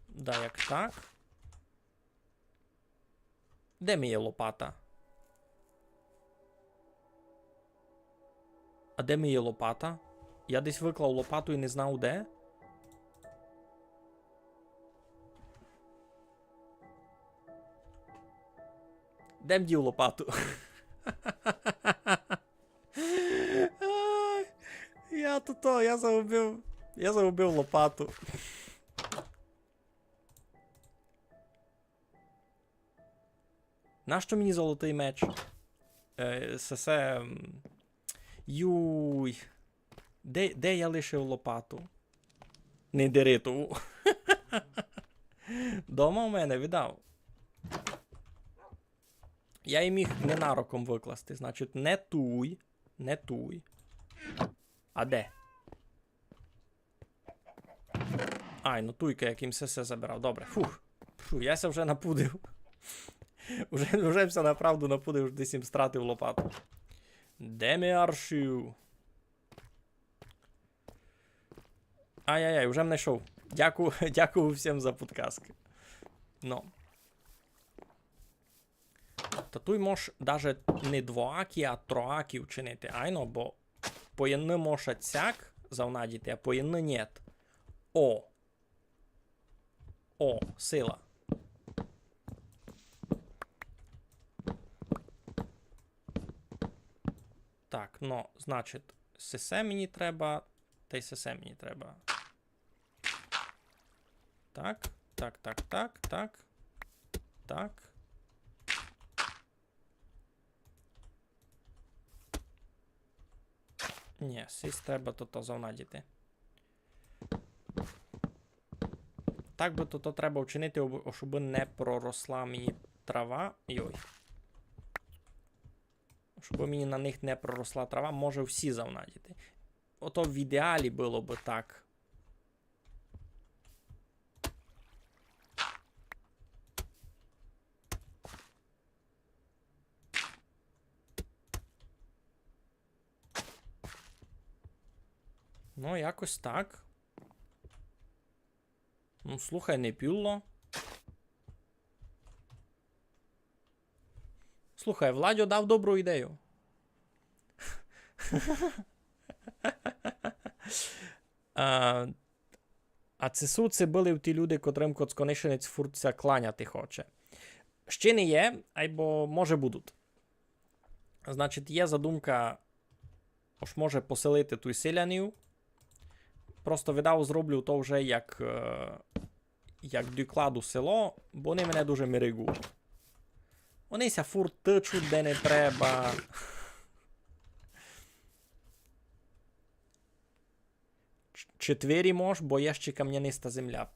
да, як так. Де ми є лопата? А де ми є лопата? Я десь выклав лопату і не знав де. Де м дів лопату? Ай, я то, то, я загубив, я загубив лопату. Нащо мені золотый меч? Е, се, се, м, юй. Де, де я лишив лопату? Не дери ту. Дома у мене, видав. Я її міг ненароком выкласти, значить, не туй, не туй. А де? Ай, ну туйка, як им се, се забирав. Добре, фух. Фу, я ся вже напудив. Уже, уже ся направду напудив, ож десь им стратив лопату. Де ми аршив? Ай-яй-яй, уже м найшов. Дякую, дякую всім за подказкы. Ну. Та туй мож даже не двоакі, а троакі вчинити, айно, бо поєдны мож сяк завнадіти, а поєдны нєт. О! О, сила. Так, ну, значить, сесе мені треба, та й сесе мені треба. Так, так, так, так, так. Так. Ні, сись треба тото завнадіти. Так бы тото треба вчинити, об-, щоб не проросла мені трава. Йой. Щоб мені на них не проросла трава, може всі завнадіти. Ото в ідеалі было бы так. Ну, якось так. Ну, слухай, не пюло. Слухай, Владьо дав добру ідею. А, а ци суть ци были ті люди, котрым коцконишинець фурт ся кланяти хоче? Ще не є, айбо може будуть. Значить, є задумка, ож може поселити туй селянів. Просто видав зроблю то вже як, е, як докладу село, бо они мене дуже мерегу. Они ся фурт тычуть, де не треба. Ч-, четвері мож, бо є ще камняниста земля.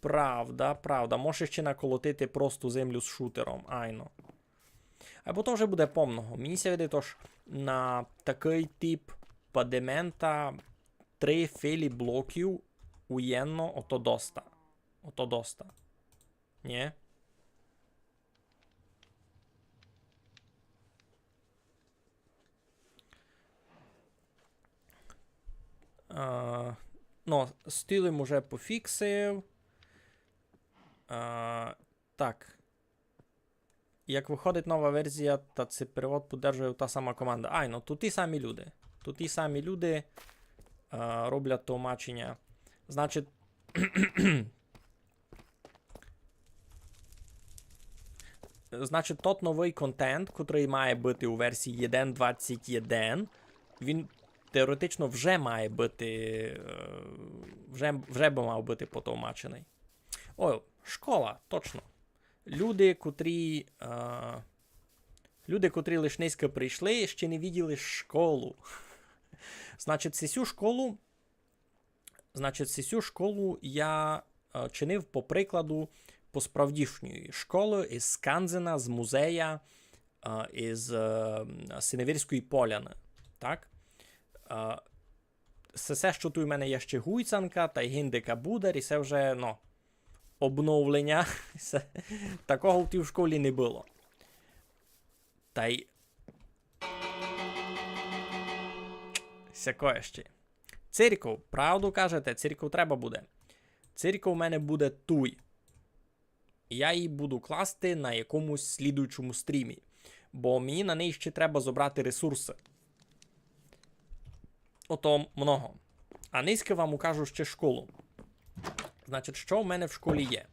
Правда, правда. Мож ще наколотити просту землю з шутером, айно. Айбо то вже буде помного. Мені ся видить, ож на такый тип падемента три филі блоків уєдно, ото доста. Ото доста. Нє? А, Ну, з тилом уже пофіксив. А, так. Як выходить нова верзія, та ци перевод поддержує та сама команда. Ай, ну, то ті самі люди. То ті самі люди, а, роблять тлумаченя. Значить, значить, тот новый контент, котрый має быти у верзії єден двадцять єден, він теоретично вже має быти, е, вже, вже бы мав быти потовмаченый. О, школа, точно. Люди, котрі, е, люди, котрі лиш нынька прийшли, ще не виділи школу. Значить, сесю школу, значить, сесю школу я, е, чинив по прикладу посправдішньої школы із Канзена, з музея, е, із, е, Синевирської поляны. Так? Е, се, се, што туй у мене є ще гуйцанка, тай гинде кабудар, і се вже, ну, обновленя. Се, такого в тій школі не было. Тай сякоє ще. Церков, правду кажете, церков треба буде. Церков у мене буде туй. Я її буду класти на якомусь слідуючому стрімі, бо мені на неї ще треба зобрати ресурсы. Ото много. А нынька вам укажу ще школу. Значить, што в мене в школі є?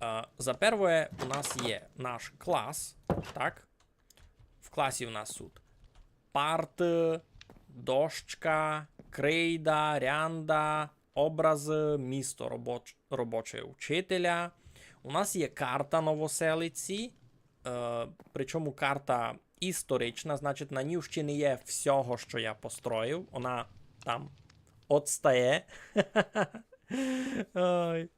Е, за первоє, у нас є наш клас, так? В класі у нас тут парты, дощка, крейда, рянда, образы, місто робоч-, робоче учителя. У нас є карта Новоселиці, е, причому карта історична, значить, на ній ще не є всього, што я построїв. Вона там отстає. Ой.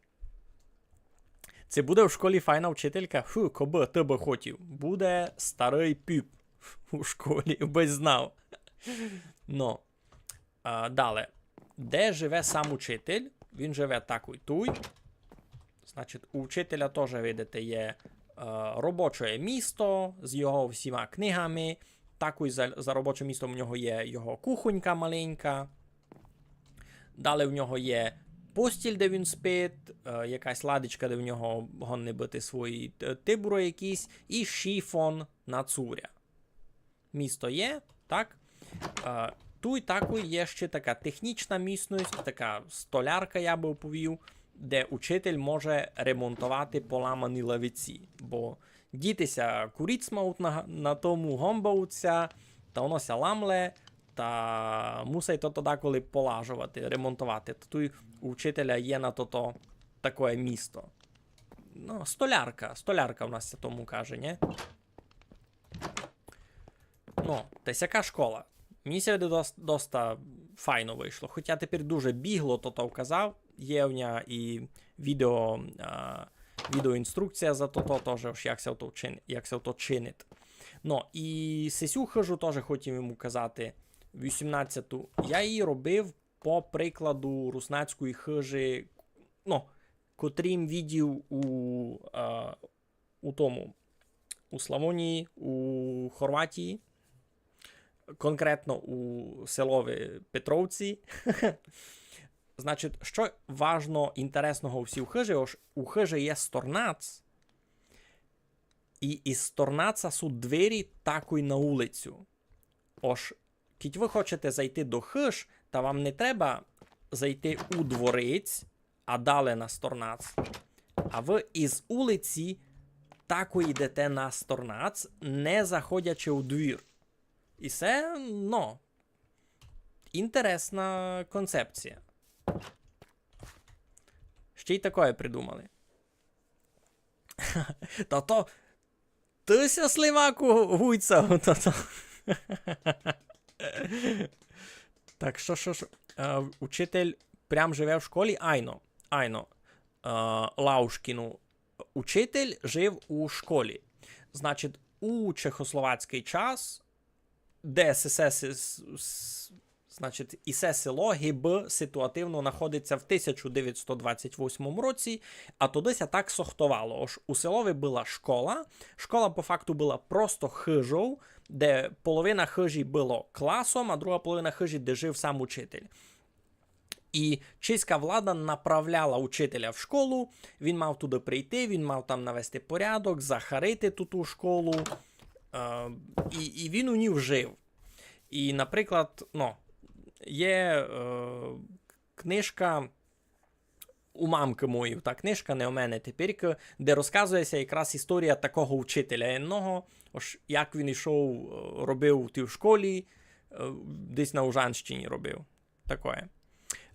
Ци буде в школі файна вчителька? Фу, кобы, ты бы хотів. Буде старый піп у школі, бы знав. Ну. А, дале. Де живе сам учитель? Він живе такой туй. Значить, у вчителя тоже, видите, є, е, робоче місто з його всіма книгами. Такой за, за робочим містом у нього є його кухонька маленька. Далі в нього є постіль, де він спить, е, якась ладичка, де в нього годні быти свої, е, тибуры якісь, і шифон на цуря. Місто є, так? Е, туй такой є ще така технічна місность, така столярка, я бы повів, де учитель може ремонтовати поламані лавиці, бо діти ся курицмають на, на тому, гомбають ся, та воно ся ламле, та мусить то деколи полажовати, ремонтовати. Та туй у вчителя є на тото такоє місто. Ну, столярка, столярка в нас ся тому каже, нє? Ну, та сяка школа. Мені ся видить дос-, доста файно вышло. Хотя тепер дуже бігло то, то вказав. Є в ня і відео, а, відеоінструкція за то, то тоже, ож як ся то вчин-, як ся то чинить. Ну, і сесю хыжу тоже хотів йому казати. Вісімнадцяту. Я її робив по прикладу руснацької хыжі, ну, котрі м видів у, а, у тому, у Славонії, у Хорватії, конкретно у селови Петровці. Значить, што важно інтересного у сій хыжі, ож у хыжі є сторнац, і із сторнаца суть двері такой на улицю. Ож, кідь вы хочете зайти до хыж, та вам не треба зайти у дворець, а дале на сторнац. А вы із улиці такой йдете на сторнац, не заходячи у двір. І се, ну, інтересна концепція. Ще й такоє придумали. Та то ты ся, Сливаку, гуйцав, та то. Так, што, што, што? Е, учитель прям живе в школі? Айно, айно. Е, Лаушкіну. Учитель жив у школі. Значить, у чехословацькый час, де се, се, се, с-, с-, значить, і се село гибы ситуативно находить ся в тисяча девятсот двадцять восьмому році, а тогды ся так сохтовало. Ож у селови была школа, школа по факту была просто хыжов, де половина хыжі было класом, а друга половина хыжі, де жив сам учитель. І чеська влада направляла учителя в школу, він мав туды прийти, він мав там навести порядок, захарити ту, ту школу, е, і, і він у ній жив. І, наприклад, ну, є, е, книжка у мамкы моєї, та книжка, не у мене теперькы, де розказує ся якраз історія такого учителя єдного, ож як він ішов, е, робив у тій школі, е, десь на Ужанщині робив. Такоє.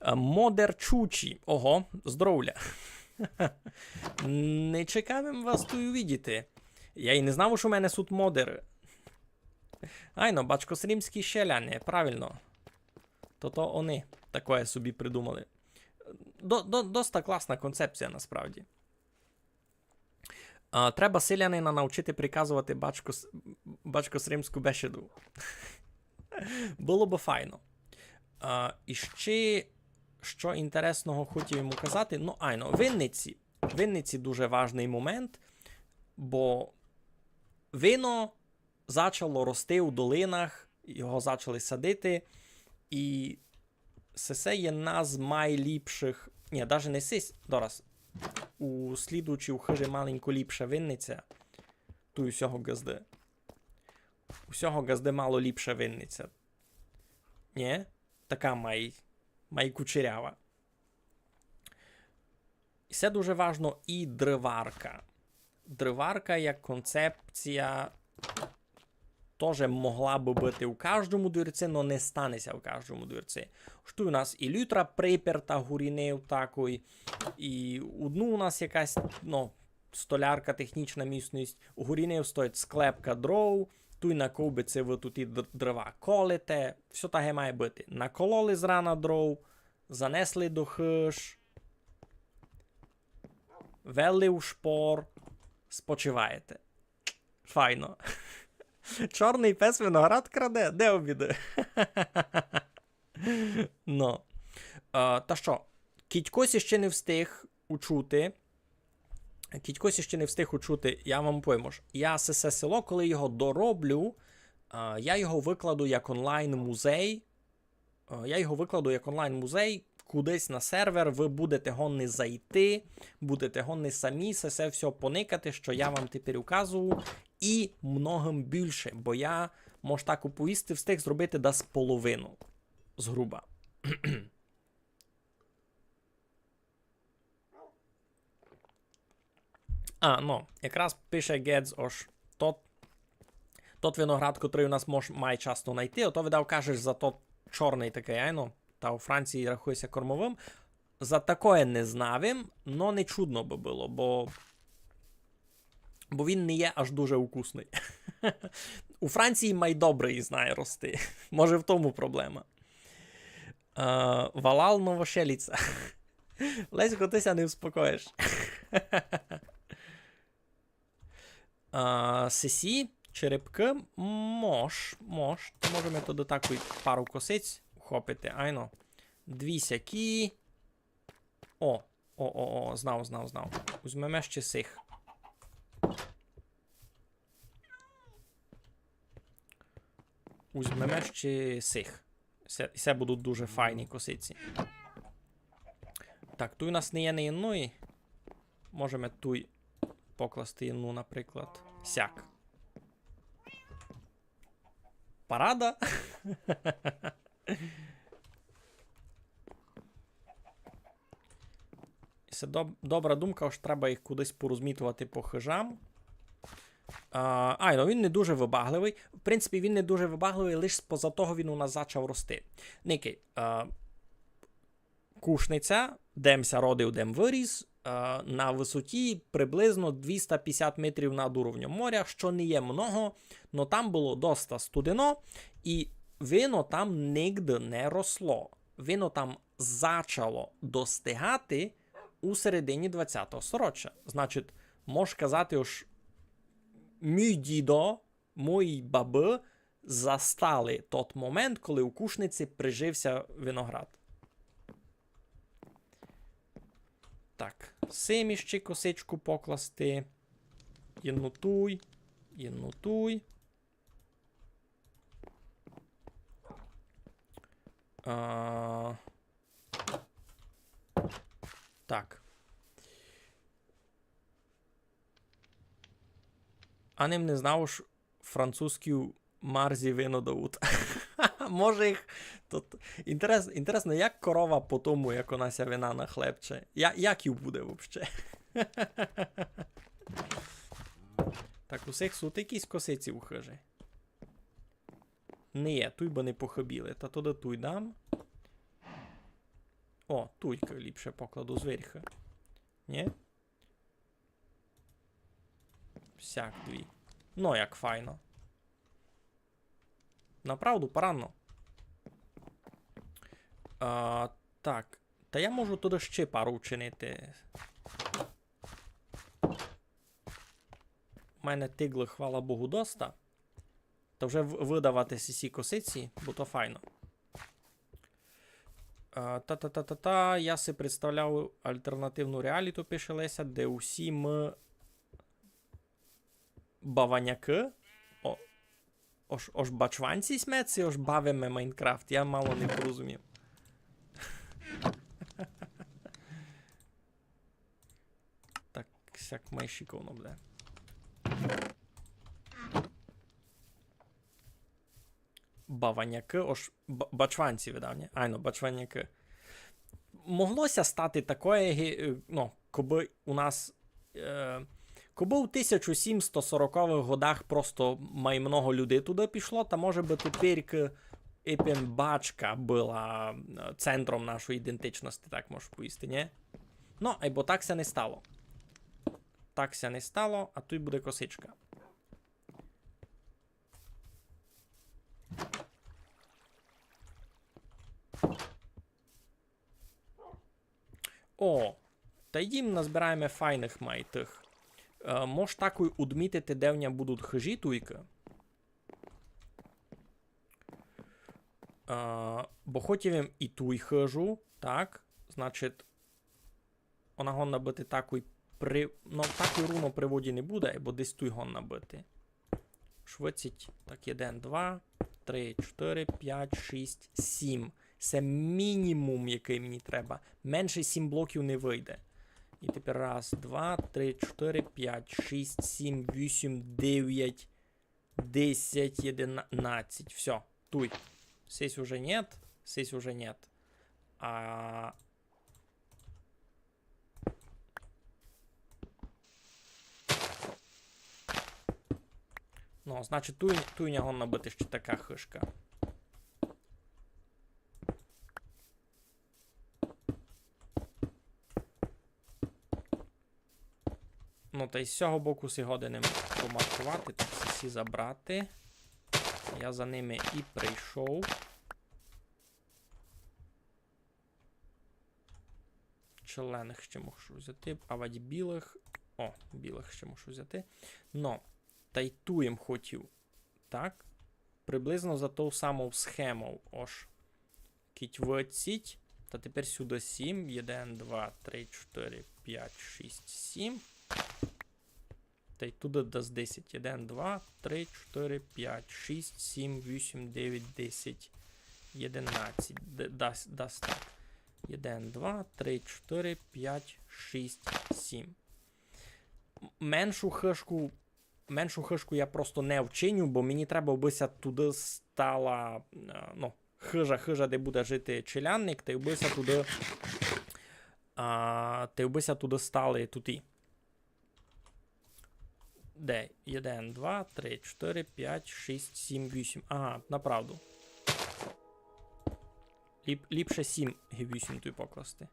Е, модер Чучі. Ого, здоровля. Не чекав им вас туй увидіти. Я і не знав, што у мене сут модеры. Айно, бачкосримські селяне, правильно. То, то они такоє собі придумали. До, до, доста класна концепція, насправді. А, треба селянина навчити приказовати бачкос-, бачкосримську бесіду. Было бы файно. А, і ще, што інтересного хотів им указати, ну, айно, винниці. Винниці дуже важный момент, бо вино зачало рости у долинах, його зачали садити, і сесе є єдна з майліпшых, ні, даже не сись, дораз, у слідуючій у хыжі маленько ліпша винниця, туй у сього ґазды. У сього ґазды мало ліпша винниця. Ні? Така май, май кучерява. І се дуже важно, і дрыварка. Дрыварка як концепція тоже могла бы быти у каждому двірци, но не стане ся у каждому двірци. Ож туй у нас і лютра приперта горінив такой, і у дну у нас якась, ну, столярка, технічна місность, у горінив стоїть склепка дров, туй на ковбиці вы туй і д-, дрова колите, всьо так і має быти. Накололи зрана дров, занесли до хыж, велли у шпор, спочиваєте. Файно. Чорный пес виноград краде? Де обіды? Ну. Е, та што, кідь кось іщи не встиг учути, кідь кось іщи не встиг учути, я вам повім, ож я сесе село, коли його дороблю, е, я його выкладу як онлайн-музей, Е, я його выкладу як онлайн-музей, кудись на сервер, вы будете годні зайти, будете годні самі се, се всьо поникати, што я вам тепер указую, і многым бульше, бо я мож так уповісти, встиг зробити дас половину. Згруба. А, ну, якраз пише Гец, ож тот, тот виноград, котрый у нас мож май часто найти, ото, видав, кажеш за тот чорный такый, айно, та у Франції рахує ся кормовым. За такоє не знав им, но не чудно бы было, бо, бо він не є аж дуже укусный. У Франції май добре і знає рости. Може, в тому проблема. Е, Валал Новошеліца. Лесько, ты ся не успокоїш. Е, сесі, черепкы, мож, мож. Можеме туды таку пару косиць ухопити, айно. Дві сякі. О, о, о, о, знав, знав, знав. Узьмеме ще сих. Узьмеме ще сих. Се, се будуть дуже файні косиці. Так, туй у нас не є ни єдної. Можеме туй покласти єдну, наприклад, сяк. Парада. Се доб-, добра думка, ож треба їх кудись порозмітовати по хижам. А, ай, ну він не дуже вибагливый. В принципі, він не дуже вибагливый, лиш поза того він у нас зачав рости. Никай, а, Кушниця, де м ся родив, де м виріс, а, на высоті приблизно двіста пятдесят метрів над уровнем моря, што не є много, но там было доста студено, і вино там нигде не росло. Вино там зачало достигати у середині двадцятого сторіча. Значить, мож казати, ож мій дідо, мої бабы застали тот момент, коли у Кушниці прижив ся виноград. Так, сим іщи косичку покласти. Єдну туй, єдну туй. А, Так. А ним не знав, ож французьків марзі вино давут. Може їх тут. Інтерес, інтересно, як корова по тому, як вона ся вина нахлебче. Я, як їй буде вообще? Так, у сих сут якісь косиці у хыжі. Не є, туй бы не похыбіли. Та туды туй дам. О, туйкы ліпше покладу зверьха. Нї? Сяк дві. Но, як файно. Направду, парадно. А, так. Та я можу туды ще пару вчинити. У мене тиглы, хвала Богу, доста. Та вже в-, выдавати сі, сі косиці, бо то файно. А, та-та-та-та-та, я си представляв алтернативну реаліту, пише Леся, де усі мы баванякы. О, ож, ож бачванці сьме, ци ож бавиме Майнкрафт, я мало не порозумів. Так, сяк май шиковно буде. Баванякы, ож б-, бачванці, видав, нї? Айно, бачванякы. Могло ся стати такоє, ге-, е, ну, кобы у нас, е, кобы у тисяча сімсто сороковых годах просто май много людей туды пішло, та може бы теперь к-, епен бачка была, е, центром нашої ідентичности, так можу повісти, нї? Ну, айбо так ся не стало. Так ся не стало, а туй буде косичка. О, та їм назбираєме файных май тых. Е, мож такой удмітити, де в ня будуть хыжі туйкы. Е, бо хотів им і туй хыжу, так, значить, Она годна быти такой при-, ну, такой рувно при воді не буде, бо десь туй годна быти. Швидцить. Так, єден, два, три, чотыри, пять, шість, сім. Се мінімум, якый мені треба. Менше сім блоків не выйде. І тепер раз, два, три, чотыри, пять, шість, сім, вісім, девять, десять, єдинадцять. Всьо, туй. Сись уже нет, сись уже нет. А Ну, значить, туй, туй у нього годна быти ще така хыжка. Ну, та й з сього боку си годен им помаркувати, так сі забрати. Я за ними і прийшов. Чорных ще можу взяти, авадь білых. О, білых ще можу взяти. Но, та й ту им хотів. Так. Приблизно за ту саму схему. Ож. Кідь выдціть. Та тепер сюды сім. Єден, два, три, чотыри, пять, шість, сім. Та й туды дасть десять. Єден, два, три, чотыри, пять, шість, сім, вісім, девять, десять, єдинадцять. Д-, дасть, дасть так. Єден, два, три, чотыри, пять, шість, сім. М-, меншу хыжку, меншу хыжку я просто не вчиню, бо мені треба, абы ся туды стала, е, ну, хыжа, хыжа, де буде жити челядник, та й абы ся туды, а, та й абы ся туды стали туті. Де? Єден, два, три, чотыри, пять, шість, сім, вісім. Ага, направду. Ліп-, ліпше сім ги вісім туй покласти.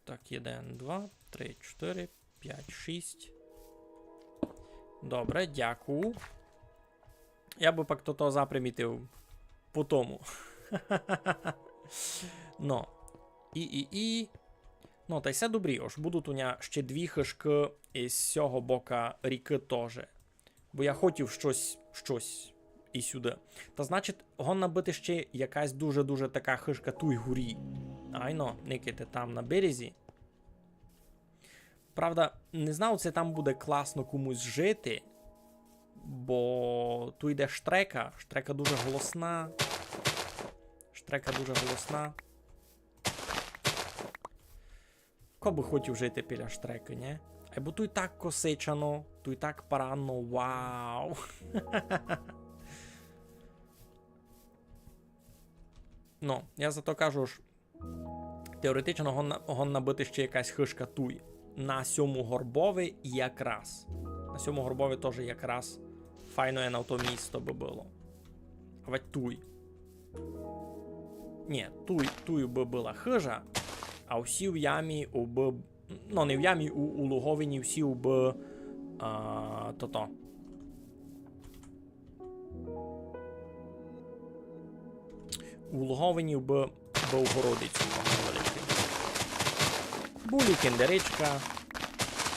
Так, єден, два, три, чотыри, пять, шість. Добре, дякую. Я бы пак тото запримітив по тому. Но. І, і, і. Но, та й всьо добрі, ож будуть у ня ще дві хыжкы із сього бока рікы тоже. Бо я хотів штось, штось і сюды. Та значить, годна быти ще якась дуже-дуже така хыжка туй горі. Айно, никайте там на березі. Правда, не знав, ци там буде класно комусь жити. бо туй йде штрека. Штрека дуже голосна. Штрека дуже голосна. Ко бы хотів жити біля штрекы, нє? Айбо туй так косичано, туй так парадно, вау! Ну, я зато кажу, ож теоретично гонна, гонна быти ще якась хыжка туй. На сьому горбови якраз. На сьому горбови тоже якраз файно є на то місто бы было. Авадь туй. Нє, туй, туй бы была хыжа, а всі в ямі убы, ну, не в ямі, у, у луговині всі убы, а, тото. У луговині убы быв городець невеликый. Булі, кендеричка,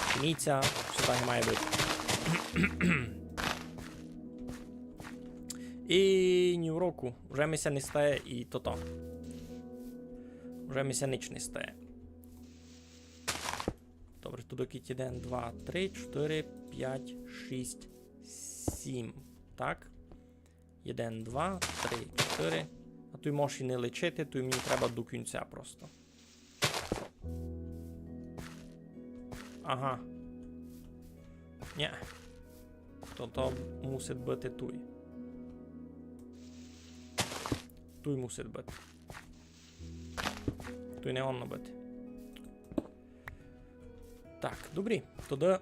пшениця, всьо так і має быти. І ні в року. Вже ми ся не стає і тото. Вже ми ся нич не стає. Добре, туды кідь єден, два, три, чотыри, пять, шість, сім. Так. Єден, два, три, чотыри. А туй можеш і не лічити, туй мені треба до кінця просто. Ага. Нє. То, то мусить быти туй. Туй мусить быти. Туй не годно быти. Так, добрі. Тогды,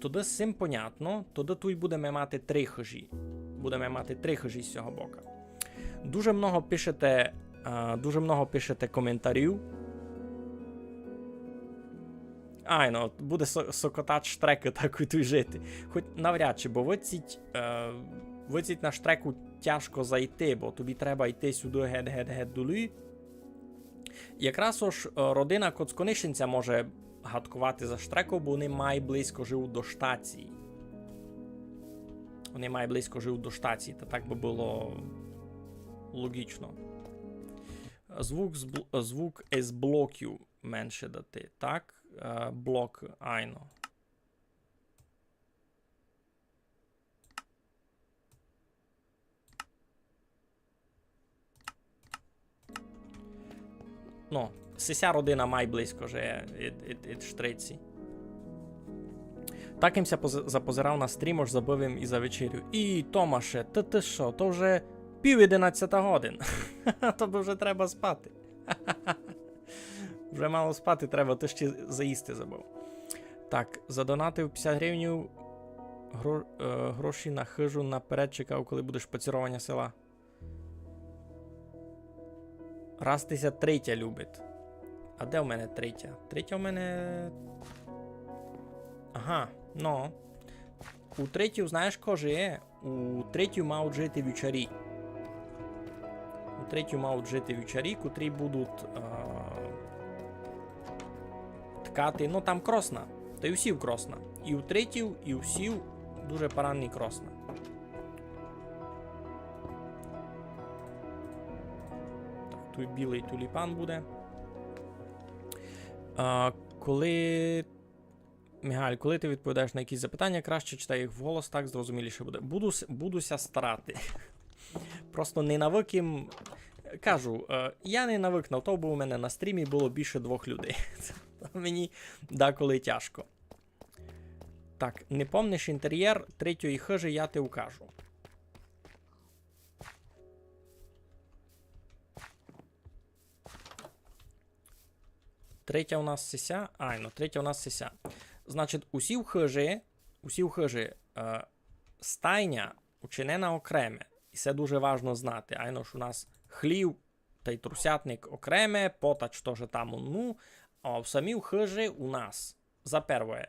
тогды з сим понятно, тогды туй будеме мати три хыжі. Будеме мати три хыжі з сього бока. Дуже много пишете, е, дуже много пишете коментарів. Айно, буде со-, сокотач штрекы такой туй жити. Хоть навряд чи, бо выдцїть, е, выдцїть на штреку тяжко зайти, бо тобі треба йти сюды гет, гет, гет долі. Якраз ож, е, родина Коцконишинця може гадковати за штреку, бо они май близько живуть до штації. Они май близько живуть до штації, та так бы было логічно. Звук з бл-, звук із блоків менше дати. Так, е, блок, айно. Ну, сися родина май близько же ід, ід, ід штреці. Так им ся поз-, запозирав на стрім, ож забыв им і за вечерю. І, Томаше, ты, ты што, то вже пів одинадцята годин. То бы вже треба спати. Вже мало спати треба, ты ще заїсти забыв. Так, задонатив пятдесят гривнів гро-, е, гроші на хыжу наперед, чекав, коли буде шпацірованя села. Раз тися третя любить. А де в мене третя? Третя в мене... Ага, ну. У третю, знаєш, ко жиє? У третю мають жити вівчарі. У третю мають жити вівчарі, котрі будуть, е, ткати. Ну, там кросна. Та й усі в кросна. І у третю, і усі дуже паранні кросна. Так, туй білый туліпан буде. А, коли Мігаль, коли ти відповідаєш на якісь запитання, краще читай їх вголос, так зрозуміліше буде. Буду с-, буду ся старати. Просто не навык им, кажу, е, я не навык на то, бо у мене на стрімі было більше двох людей. Мені деколи тяжко. Так, не помниш інтерєр третьої хыжі, я ти укажу. Третя у нас сися. Айно, третя у нас сися. Значить, усі в хыжі, усі в хыжі, е, стайня учинена окреме. І се дуже важно знати. Айно ж у нас хлів тай трусятник окреме, потач тоже там, ну, а в самій хыжі у нас за первоє,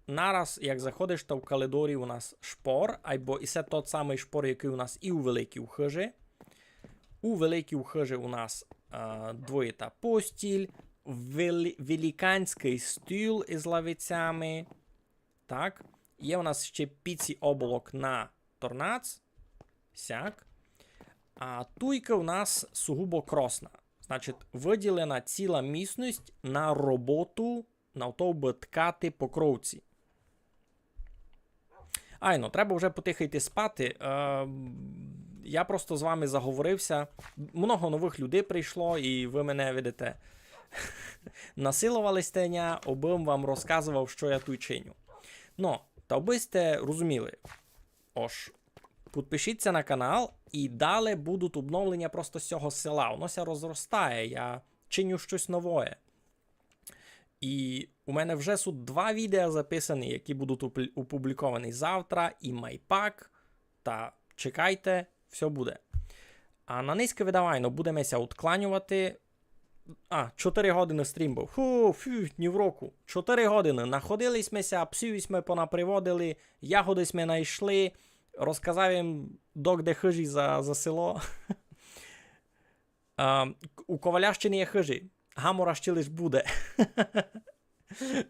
нараз, як заходиш, та в калидорі у нас шпор, айбо і се тот самый шпор, якый у нас і у великій хыжі. У великій хыжі у нас, е, двоїта постіль, велі-, великанськый стіл із лавицями. Так. Є у нас ще піці оболок на торнац. Сяк. А туйка у нас сугубо кросна. Значить, выділена ціла місность на роботу на то, бы ткати покровці. Айно, треба вже потихо йти спати. Е, я просто з вами заговорився. Много новых людей прийшло, і вы мене, видите, насиловали сте ня, обы м вам розказовав, што я туй чиню. Но, та обы сте розуміли. Ож, підпишіться на канал, і далі будуть обновлення просто з сього села. Воно ся розростає, я чиню штось новоє. І у мене вже суть два відео записані, які будуть опу- опубліковані завтра, і майпак. Та чекайте, всьо буде. А на нынька видавайно будеме ся откланювати. А, чотири годины стрім быв. Фу, фу, ні в року. Чотири годины. Находили сьме ся, псів сьме понаприводили, ягоды сьме найшли, розказав им, док де хыжі за, за село. А, у Коваля ще не є хыжі. Гамора ще лиш буде.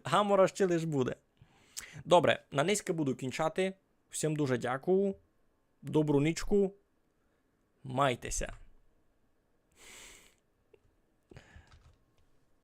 Гамора ще лиш буде. Добре, на нынька буду кінчати. Всім дуже дякую. Добру нічку. Майте ся.